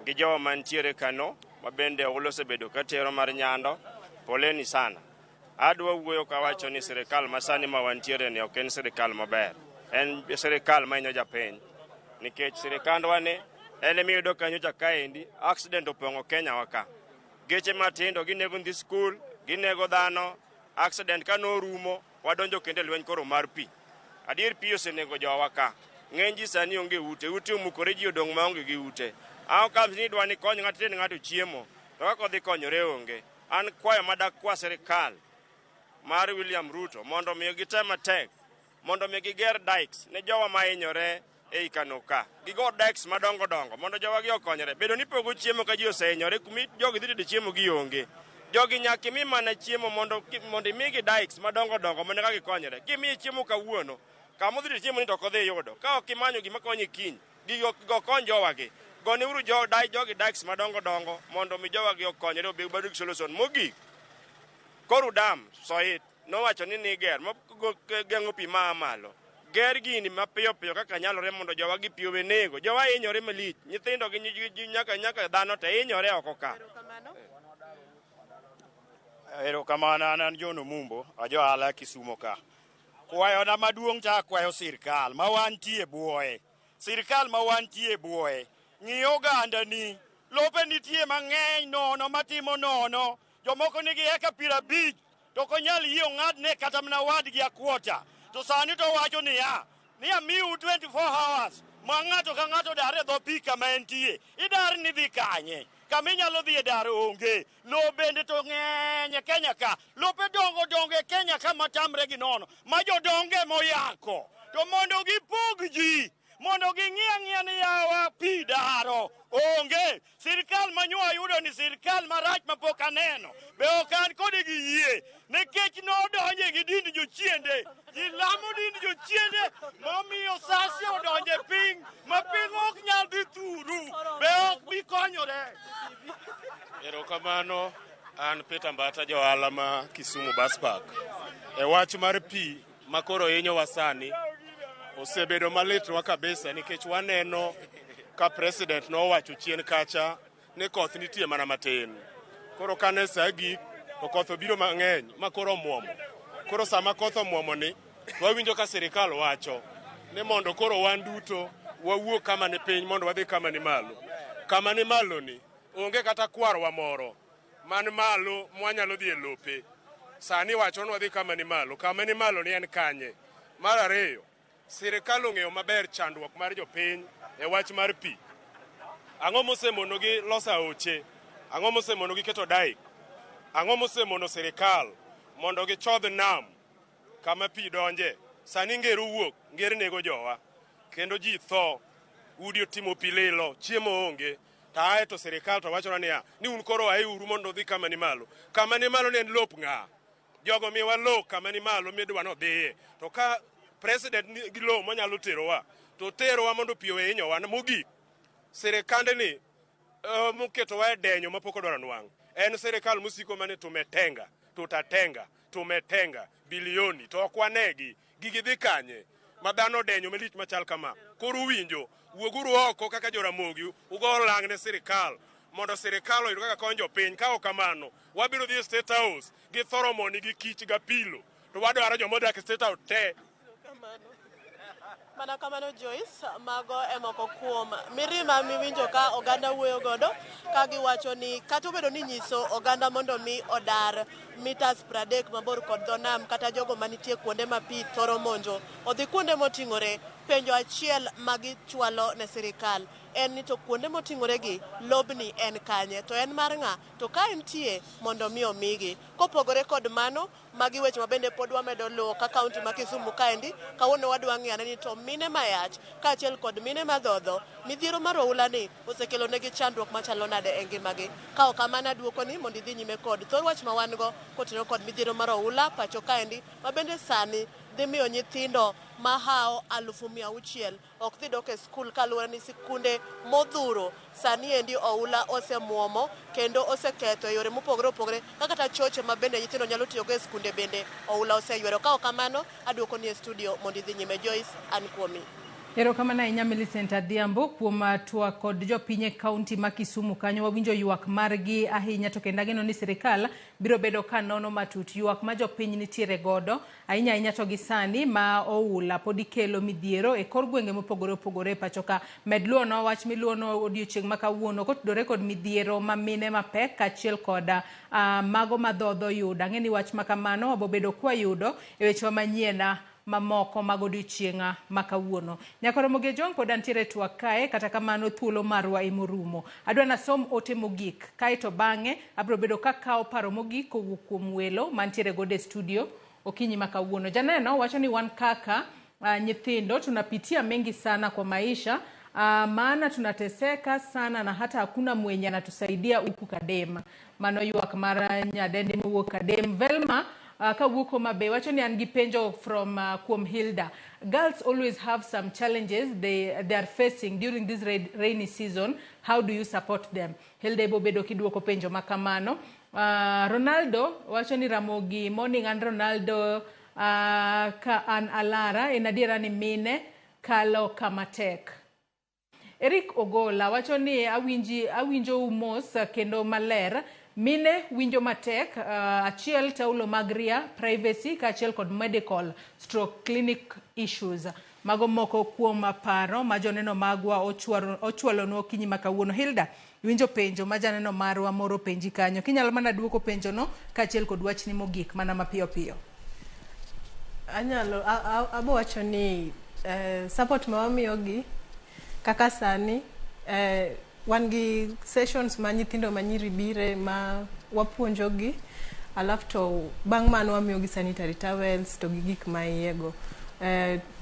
gi jowa mantiere Kano ma bende oula osebedo ka tero mar Nyando. Poleni sana. Adwa wuoyo kawacho ni sirikal masani ma wantiere ni ok en sirikal maber. En sirikal ma hinyo japiny. Nikech sirikandwa ni en emiyudo ka nyocha kaendi accident opong'o Kenya wa ka. Geche matindo ginego nyithi skul, ginego dhano. Accident ka norumo wadonjo kendo e lweny koro mar pi. Adier pi osenego jowa ka. Ng'eny ji sani onge ute, ute omukore ji odong' maonge gi ute. How comes ni idwa ni kony ng'ato ten ng'ato chiemo, to kaka odhi konyore onge. An kwayo madak kwa sirikal mar William Ruto mondo mi gitem matek, mondo mi giger dikes ne jowa mahinyore ei Kano ka. Gigo dikes madongo dongo mondo jowa gi okonyre. Bedo ni pogo chiemo ka ji osehinyore kumi jogi dhi tedo chiemo gionge. Jogi nyaka imi mana chiemo mondo imigi dikes madongo dongo mondo eka gikonyre. Kimiye chiemo kawuono, kama odhi tedo chiemo ni to ok odhi yudo. Ka ok imanyo gima konye kiny, gigo kony jowagi. Goneuru jogi dikes madongo dongo mondo mi jowagi okonyre obed gi solution. Mogik, Koru dam Soit nowacho ni niger geng'o pi maa malo. Ger gini mapiyo piyo kaka nyalore mondo jowa gi pi owe nego. Jowa hinyore malich, nyithindo gi nyaka dhano te hinyore oko ka. Erokamano, an John Omumbo, ajo ohala Kisumo ka. Kwayona maduong' cha akwayo sirkal ma wantie buoye. Sirkal ma wantie buoye. Ng'i oganda ni, lope nitie mang'eny nono matimo nono. Jomoko nigi eka 50 to ok onyal yie ong'adne kata mana wadgi akwota. To sani to wacho niya, ni amiu 24 hours ma ng'ato ka ng'ato dar e dho pi kama entie. Idar ni dhi kanye? Kama inyalo dhi e dar onge. Lowo bende to ng'eny e Kenya ka. Lope dongo dongo e Kenya ka matamre gi nono. Ma jodonge moyako. To mondo gipog ji, mondo ging'i ang'iya ni yawa pi daro onge. Sirikal ma nyo ayudo ni sirikal marach mapok aneno. Be ok an kode gi yie. Nikech nodonje gi dind jochiende. Ji lamo dind jochiende momiyo sasi odonje piny ma piny ok nyal dhi thuru. Be ok bi konyore. Erokamano, an Peter Mbata, johala ma Kisumu Bus Park. E wach mar pi ma koro hinyowa sani osebedo malitnwa kabisa nikech waneno ka president nowacho chien kacha ni koth nitie mana matin. Koro kane sa gik to koth obiro mang'eny ma koro omuomo. Koro sama koth omuomo ni wawinjo ka sirikal wacho ni mondo koro wan duto wawuok kama ni piny mondo wadhi kama ni malo. Kama ni malo ni onge kata kwarwa moro man malo mwanyalo dhi e lope. Sani wacho ni wadhi kama ni malo. Kama ni malo ni en kanye? Mar ariyo, Sirikal ong'eyo maber chandruok mar jopiny e wach mar pi. Ang'o mosemonogi loso aoche? Ang'o mosemonogi keto dike? Ang'o mosemono sirikal mondo gichodh nam kama pi donje? Sani nger owuok, nger nego jowa kendo ji tho, udi otimo pi lilo, chiemo onge. To ae to sirikal to wachona niya, ni un koro aeuru mondo udhi kama ni malo. Kama ni malo ne en lop ng'a? Jogo miwa lo kama ni malo midwa nodhiye. To ka president nigi lo monyalo terowa, to terowa mondo pi owe hinyowa. Mogik, sirikande ni moketowa e denyo mapok odwaro nwang'. En sirikal mosiko mane tumetenga, tutatenga, tumetenga bilioni to ok wanegi. Gigi dhi kanye? Ma dhano odenyo malich machal kama. Koro uwinjo, wuoguru oko kaka joramogi, ugo lang' ne sirikal mondo sirikal oyud kaka konyo jopiny. Ka ok kamano, wabiro dhi e State House gi thoromoni gi kich gapilo to wadwaro joma odak e State House te. Mana kamano Joyce, mago e moko kuom mirima miwinjo ka oganda wuoyo godo ka giwacho ni kata obedo ni nyiso oganda mondo mi odar mitas 30 mabor kod dho nam kata jogo manitie kuonde ma pi thoro monjo odhi kuonde moting'ore, penjo achiel ma gichwalo ne sirikal en ni to kuonde moting'ore gi lobni en kanye to en mar ng'a to ka entie mondo mi omigi. Kopogore kod mano, magi weche ma bende pod wamedo luwo ka kaunti ma Kisumu kaendi kawuono wadwa ng'iyo ane ni to mine mayach kaachiel kod mine madhodho midhiero mar oula ni osekelo negi chandruok machalo nade e ngimagi. Ka ok kamano aduoko ni mondo idhi nyime kod thor wach ma wan go kotenore kod midhiero mar oula pacho kaendi ma bende sani dhi miyo nyithindo mahawo 600,000 ok dhi dok e skul kaluwore ni sikunde modhuro sani endi oula osemuomo kendo oseketho e yore mopogore opogore kaka kata choche ma bende nyithindo nyalo tiyogo e skunde bende oula oseywero. Ka ok kamano aduoko ni e studio mondo idhi nyime. Joyce, an kuomi. Erokamano ahinya Millicent Adhiambo kuom twak kod jopiny e kaunti ma Kisumu kanyo. Wawinjo ywak margi ahinya to kendo ageno ni sirikal biro bedo ka nono matut ywak ma jopiny nitiere godo ahinya ahinya to gi sani ma oula pod kelo midhiero e kor gwenge mopogore opogore e pacho ka. Med luonwa wach miluono odiochieng' ma kawuono kotudore kod midhiero ma mine mapek kaachiel kod mago madhodho yudo. Ang'e ni wach ma kamano wabobedo kwayudo e wechewa manyien mamoko mag odiochieng' ma kawuono. Nyaka Ramogi Ojwang' pod antiere e twak kae, kata kamano thuolo marwa emorumo. Adwa nasom ote mogik, kaeto bang'e abiro bedo kakawo paro mogik kowuok kuom welo mantiere godo e studio okinyi ma kawuono. Janeno wacho ni wan kaka nyithindo tunapitia mengi sana kwa maisha, maana tunateseka sana na hata hakuna mwenye anatusaidia huku Kadem. Mano ywak mar nyadendi mowuok Kadem. Velma kawuok Homa Bay wacho ni an gi penjo from kuom Hilda. Girls always have some challenges they are facing during this rainy season. How do you support them? Hilda ibo bedo kiduoko penjo ma kamano. Ronaldo wacho ni Ramogi morning an Ronaldo ka an Alara en adiera ni mine kalo kama tek. Eric Ogola wacho ni awinjo u mos kendo maler. Mine winjo matek, achiel taulo mag ria, privacy kaachiel kod medical stroke clinic issues. Mago moko kuom paro ma joneno magwa ochwalonwa okinyi ma kawuono. Hilda, iwinjo penjo ma janeno marwa moro penji kanyo. Kinyalo mana duoko penjono kaachiel kod wachni mogik mana mapiyo piyo. Anyalo abo wacho ni support ma wamiyogi kaka sani wan gi sessions ma nyithindo manyiri bire ma wapuonjogi, alafu to bang' mano wamiyogi sanitary towels to gi gik ma iyego.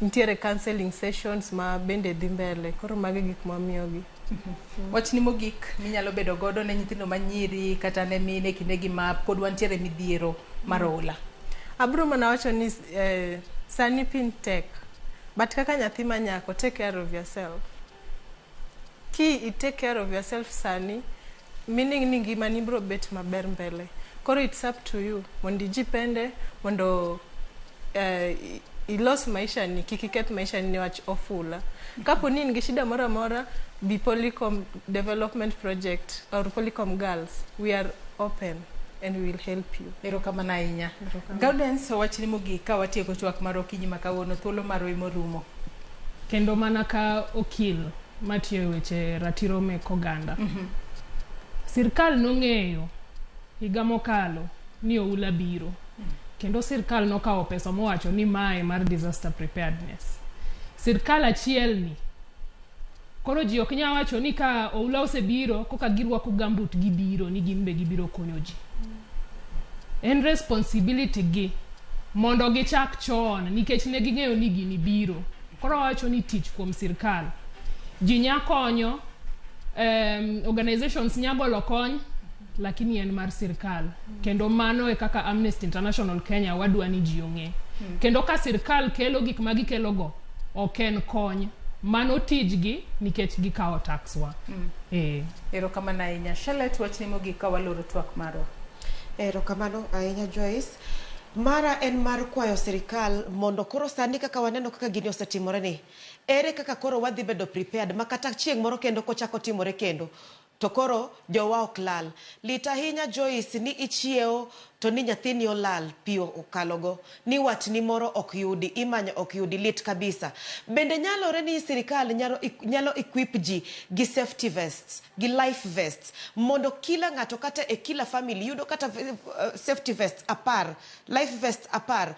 Nitiere counseling sessions ma bende dhi mbele, koro mago e gik ma wamiyogi. Wachni mogik minyalo bedo godo ne nyithindo manyiri kata ne mine kindegi ma pod wantiere midhiero mar oula. Abro mana wacho ni sani piny tek, but kaka nyathi ma nyako, take care of yourself. Ki i take care of yourself sani, meaning ni ngimani biro bet maber mbele. Koro it's up to you mondo ijipende, mondo ilos maisha ni, kik iketh maisha ni niwach ofula. Kapo ni in gi shida moro amora, bi Polycom Development Project or Polycom Girls, we are open and we will help you. Erokamano ahinya. Gaudens, wachni mogik ka watieko twak mar okinyi ma kawuono, thuolo marwa emorumo. Kendo mana ka okil matiyo e weche ratiro mek oganda. Sirkal nong'eyo higa mokalo ni oula biro. Kendo sirkal nokawo pesa mowacho ni mae mar disaster preparedness. Sirkal achiel ni koro ji ok nyal wacho ni ka oula osebiro koka girwako gambut gibiro ni gin be gibiro konyo ji. En responsibility gi mondo gichak chon nikech ne ging'eyo ni gini biro. Koro wawacho ni tich kuom sirkal. Ji nya konyo, organizations nya golo kony, lakini en mar sirkal. Kendo mano e kaka Amnesty International Kenya wadwa ni ji ong'e. Kendo ka sirkal kelo gik ma gikelo go, ok en kony. Mano tijgi nikech gikawo tax wa. Erokamano ahinya. Charlotte, wachni mogik ka waloro twak marwa. Erokamano ahinya Joyce. Mara en mar kwayo sirikal mondo koro sani kaka waneno kaka gini osetimore ni, ere kaka koro wadhi bedo prepared ma kata chieng' moro kendo kochako timore kendo to koro jowa ok lal. Lit ahinya Joyce ni ichiewo to ni nyathini olal, pi okalogo, ni watni moro ok yudi, imanyo ok yudi, lit kabisa. Bende nyalore ni sirikal nyalo equip ji gi safety vests, gi life vests, mondo kila ng'ato kata e kila family yudo kata safety vests 10, life vests 10.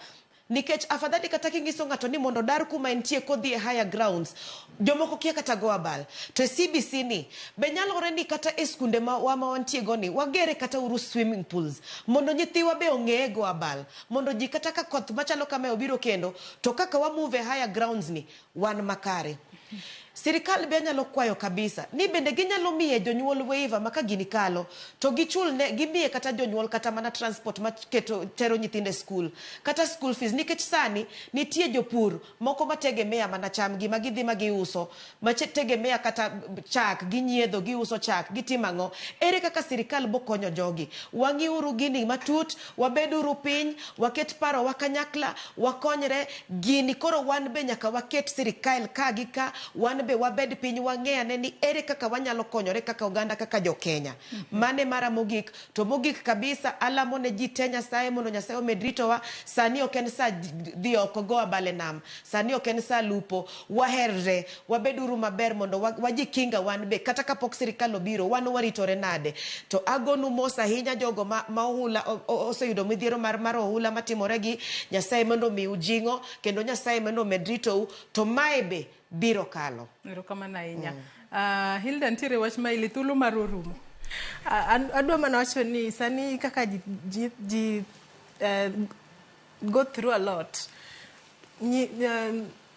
Nikech afadhali kata kinyiso ng'ato ni mondo odar kuma entie kodhi e higher grounds, jomoko kia kata go abal. To e CBC ni, be nyalore ni kata e skunde ma wa ma wantie go ni, wagere kata uru swimming pools, mondo nyithiwa be ong'e go abal, mondo ji kata ka koth machalo kamae obiro kendo, to kaka wa move e higher grounds ni, wan makare. Sirikal be nyalo kwayo kabisa ni bende ginyalo miye jonyuol waiver ma ka gini kalo to gichul ne gimiye kata jonyuol kata mana transport ma keto tero nyithindo e school kata school fees, nikech sani nitie jopur moko mategemea mana chamgi ma gidhi ma giuso, ma tegemea kata chak ginyiedho, giuso chak, gitimo ang'o. Ere kaka sirikal bokonyo jogi? Wang'iuru gini matut, wabeduru piny, waket parowa kanyakla, wakonyre gini. Koro wan be nyaka waket sirikal ka gi ka, wan be wabed piny wang'e ane ni ere kaka wanyalo konyore kaka oganda, kaka jo-Kenya. Mane mara mogik. To mogik kabisa, alamo ne ji te Nyasaye mondo Nyasaye omed ritowa. Sani ok en sa dhi oko go abal e nam, sani ok en sa lupo. Waherre, wabeduru maber mondo wajikinga wan be, kata kapok sirikal obiro, wan waritore nade. To agonu mos ahinya jogo ma ohula oseyudo midhiero mar ohula matimore gi Nyasaye mondo omiu jing'o, kendo Nyasaye mondo omed ritou, to mae be biro kalo. Erokamano ahinya. Hilda, nitiere wach ma ili thuolo mar orumo. Adwa mana wacho ni sani kaka ji go through a lot.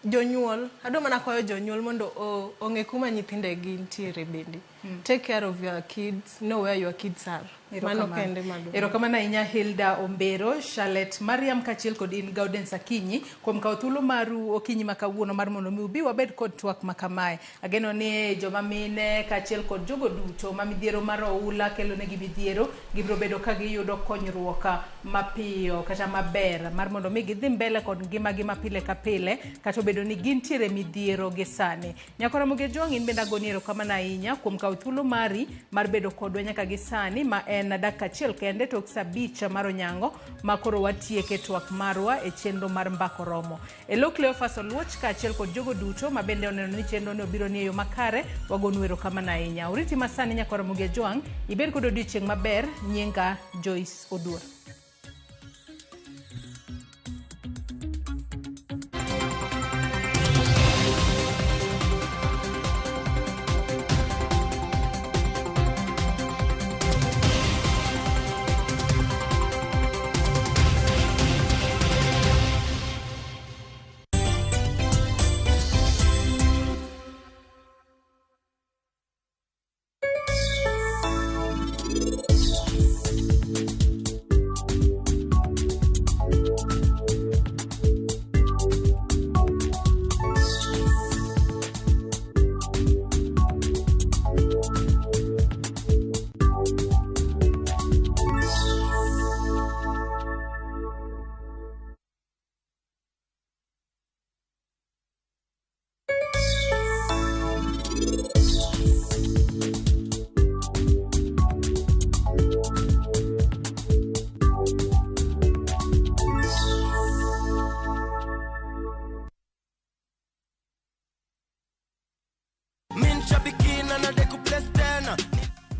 Jonyuol, adwa mana kwayo jonyuol mondo ong'e kuma nyithindegi nitiere bende. Take care of your kids, know where your kids are. Mano kende madwa. Erokamano ahinya Hilda Ombero, Charlotte Mariam kaachiel kod in Gaudens Akinyi kuom kawo thuolo maru okinyi ma kawuono mar mondo mi ubi wabed kod twak ma kamae. Ageno ni joma mine kaachiel kod jogo duto ma midhiero mar oula kelo negi midhiero gibiro bedo ka giyudo konyruok mapiyo kata maber mar mondo mi gidhi mbele kod ngimagi ma pile ka pile kata obedo ni gintiere midhiero gi sani. Nyakora Ramogi Ojwang', in bende agoni erokamano ahinya kuom kawo thuolo mari mar bedo kodwa nyaka gi sani ma en dakika achiel kende tok sa 5 mar onyango ma koro watieke twak marwa e chenro mar Mbaka Oromo. Elo Cleophas Oluoch kaachiel kod jogo duto ma bende oneno ni chenro ni obiro ni e yo makare, wagonu erokamano ahinya. Oriti masani nyakora Ramogi Ojwang', ibed kod odiochieng' maber. Nyinga Joyce Oduor.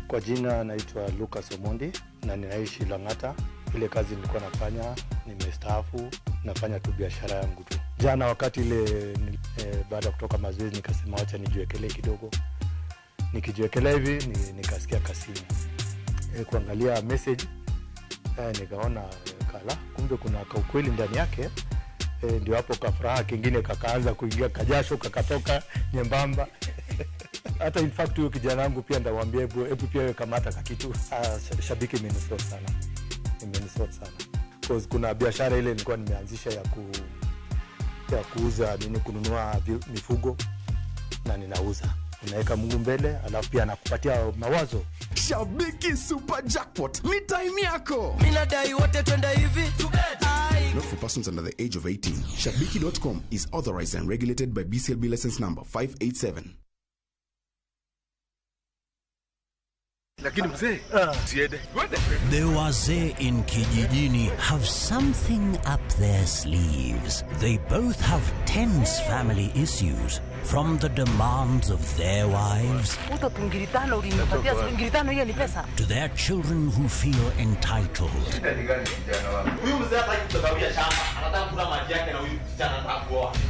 Kwa jina naitwa Lucas Omondi na ninaishi Lang'ata. Ile kazi nilikuwa nafanya, nimestaafu, nafanya tu biashara yangu tu. Jana wakati ile baada ya kutoka mazoezi nikasema wacha nijiwekelee kidogo. Nikijiwekelea hivi nikasikia kasimu. Kuangalia message nikaona kala kumbe kuna kaukweli ndani yake. Ndio hapo kafuraha kingine kakaanza kuingia, kajasho kakatoka nyembamba. Hata in fact huyo kijana wangu pia ndamwambia hebu pia wewe kamata kakitu. Shabiki imenisort sana. Imenisort sana. Because kuna biashara ile nilikuwa nimeanzisha ya kuuza nini, kununua mifugo na ninauza. Unaweka Mungu mbele, alafu pia anakupatia mawazo. Shabiki Super Jackpot ni time yako. Mimi nadai wote twende hivi. Not for persons under the age of 18. Shabiki.com is authorized and regulated by BCLB license number 587. Lakini mzee, siende. The wazee in Kijijini have something up their sleeves. They both have tense family issues from the demands of their wives to their children who feel entitled.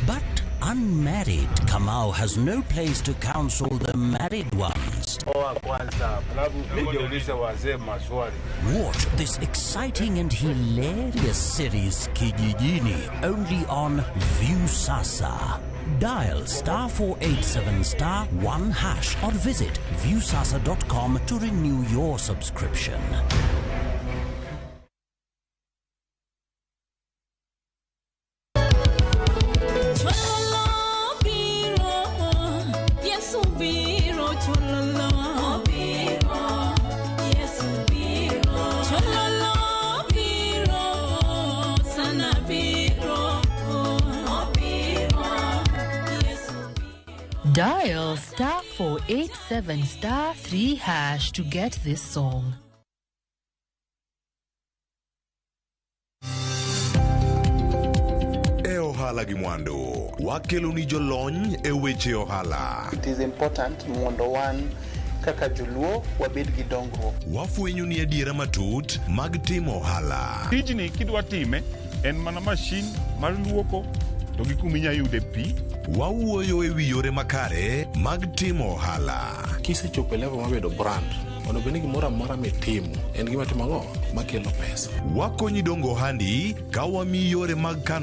But unmarried Kamau has no place to counsel the married ones. Watch this exciting and hilarious series Kijijini only on Viusasa. Dial *487*1# or visit viusasa.com to renew your subscription. Dial *487*3# to get this song. E ohala gi mwandu, wakelo ni jolony e weche ohala. It is important mondo wan kaka joluo wabed gi dongruok. Wafwenyo ni adiera matut mag timo ohala. Tijni kidwa time en mana mashin mar luoko to gi kuma inya yude pi. Wawuoyo e wi yore makare mag timo ohala. Kisechopo e level mar bedo brand, onego bed ni gimoro amora mitimo en gima timo ang'o makelo pesa. Wakonyi dongo ohandi ka wamiyi yore mag kano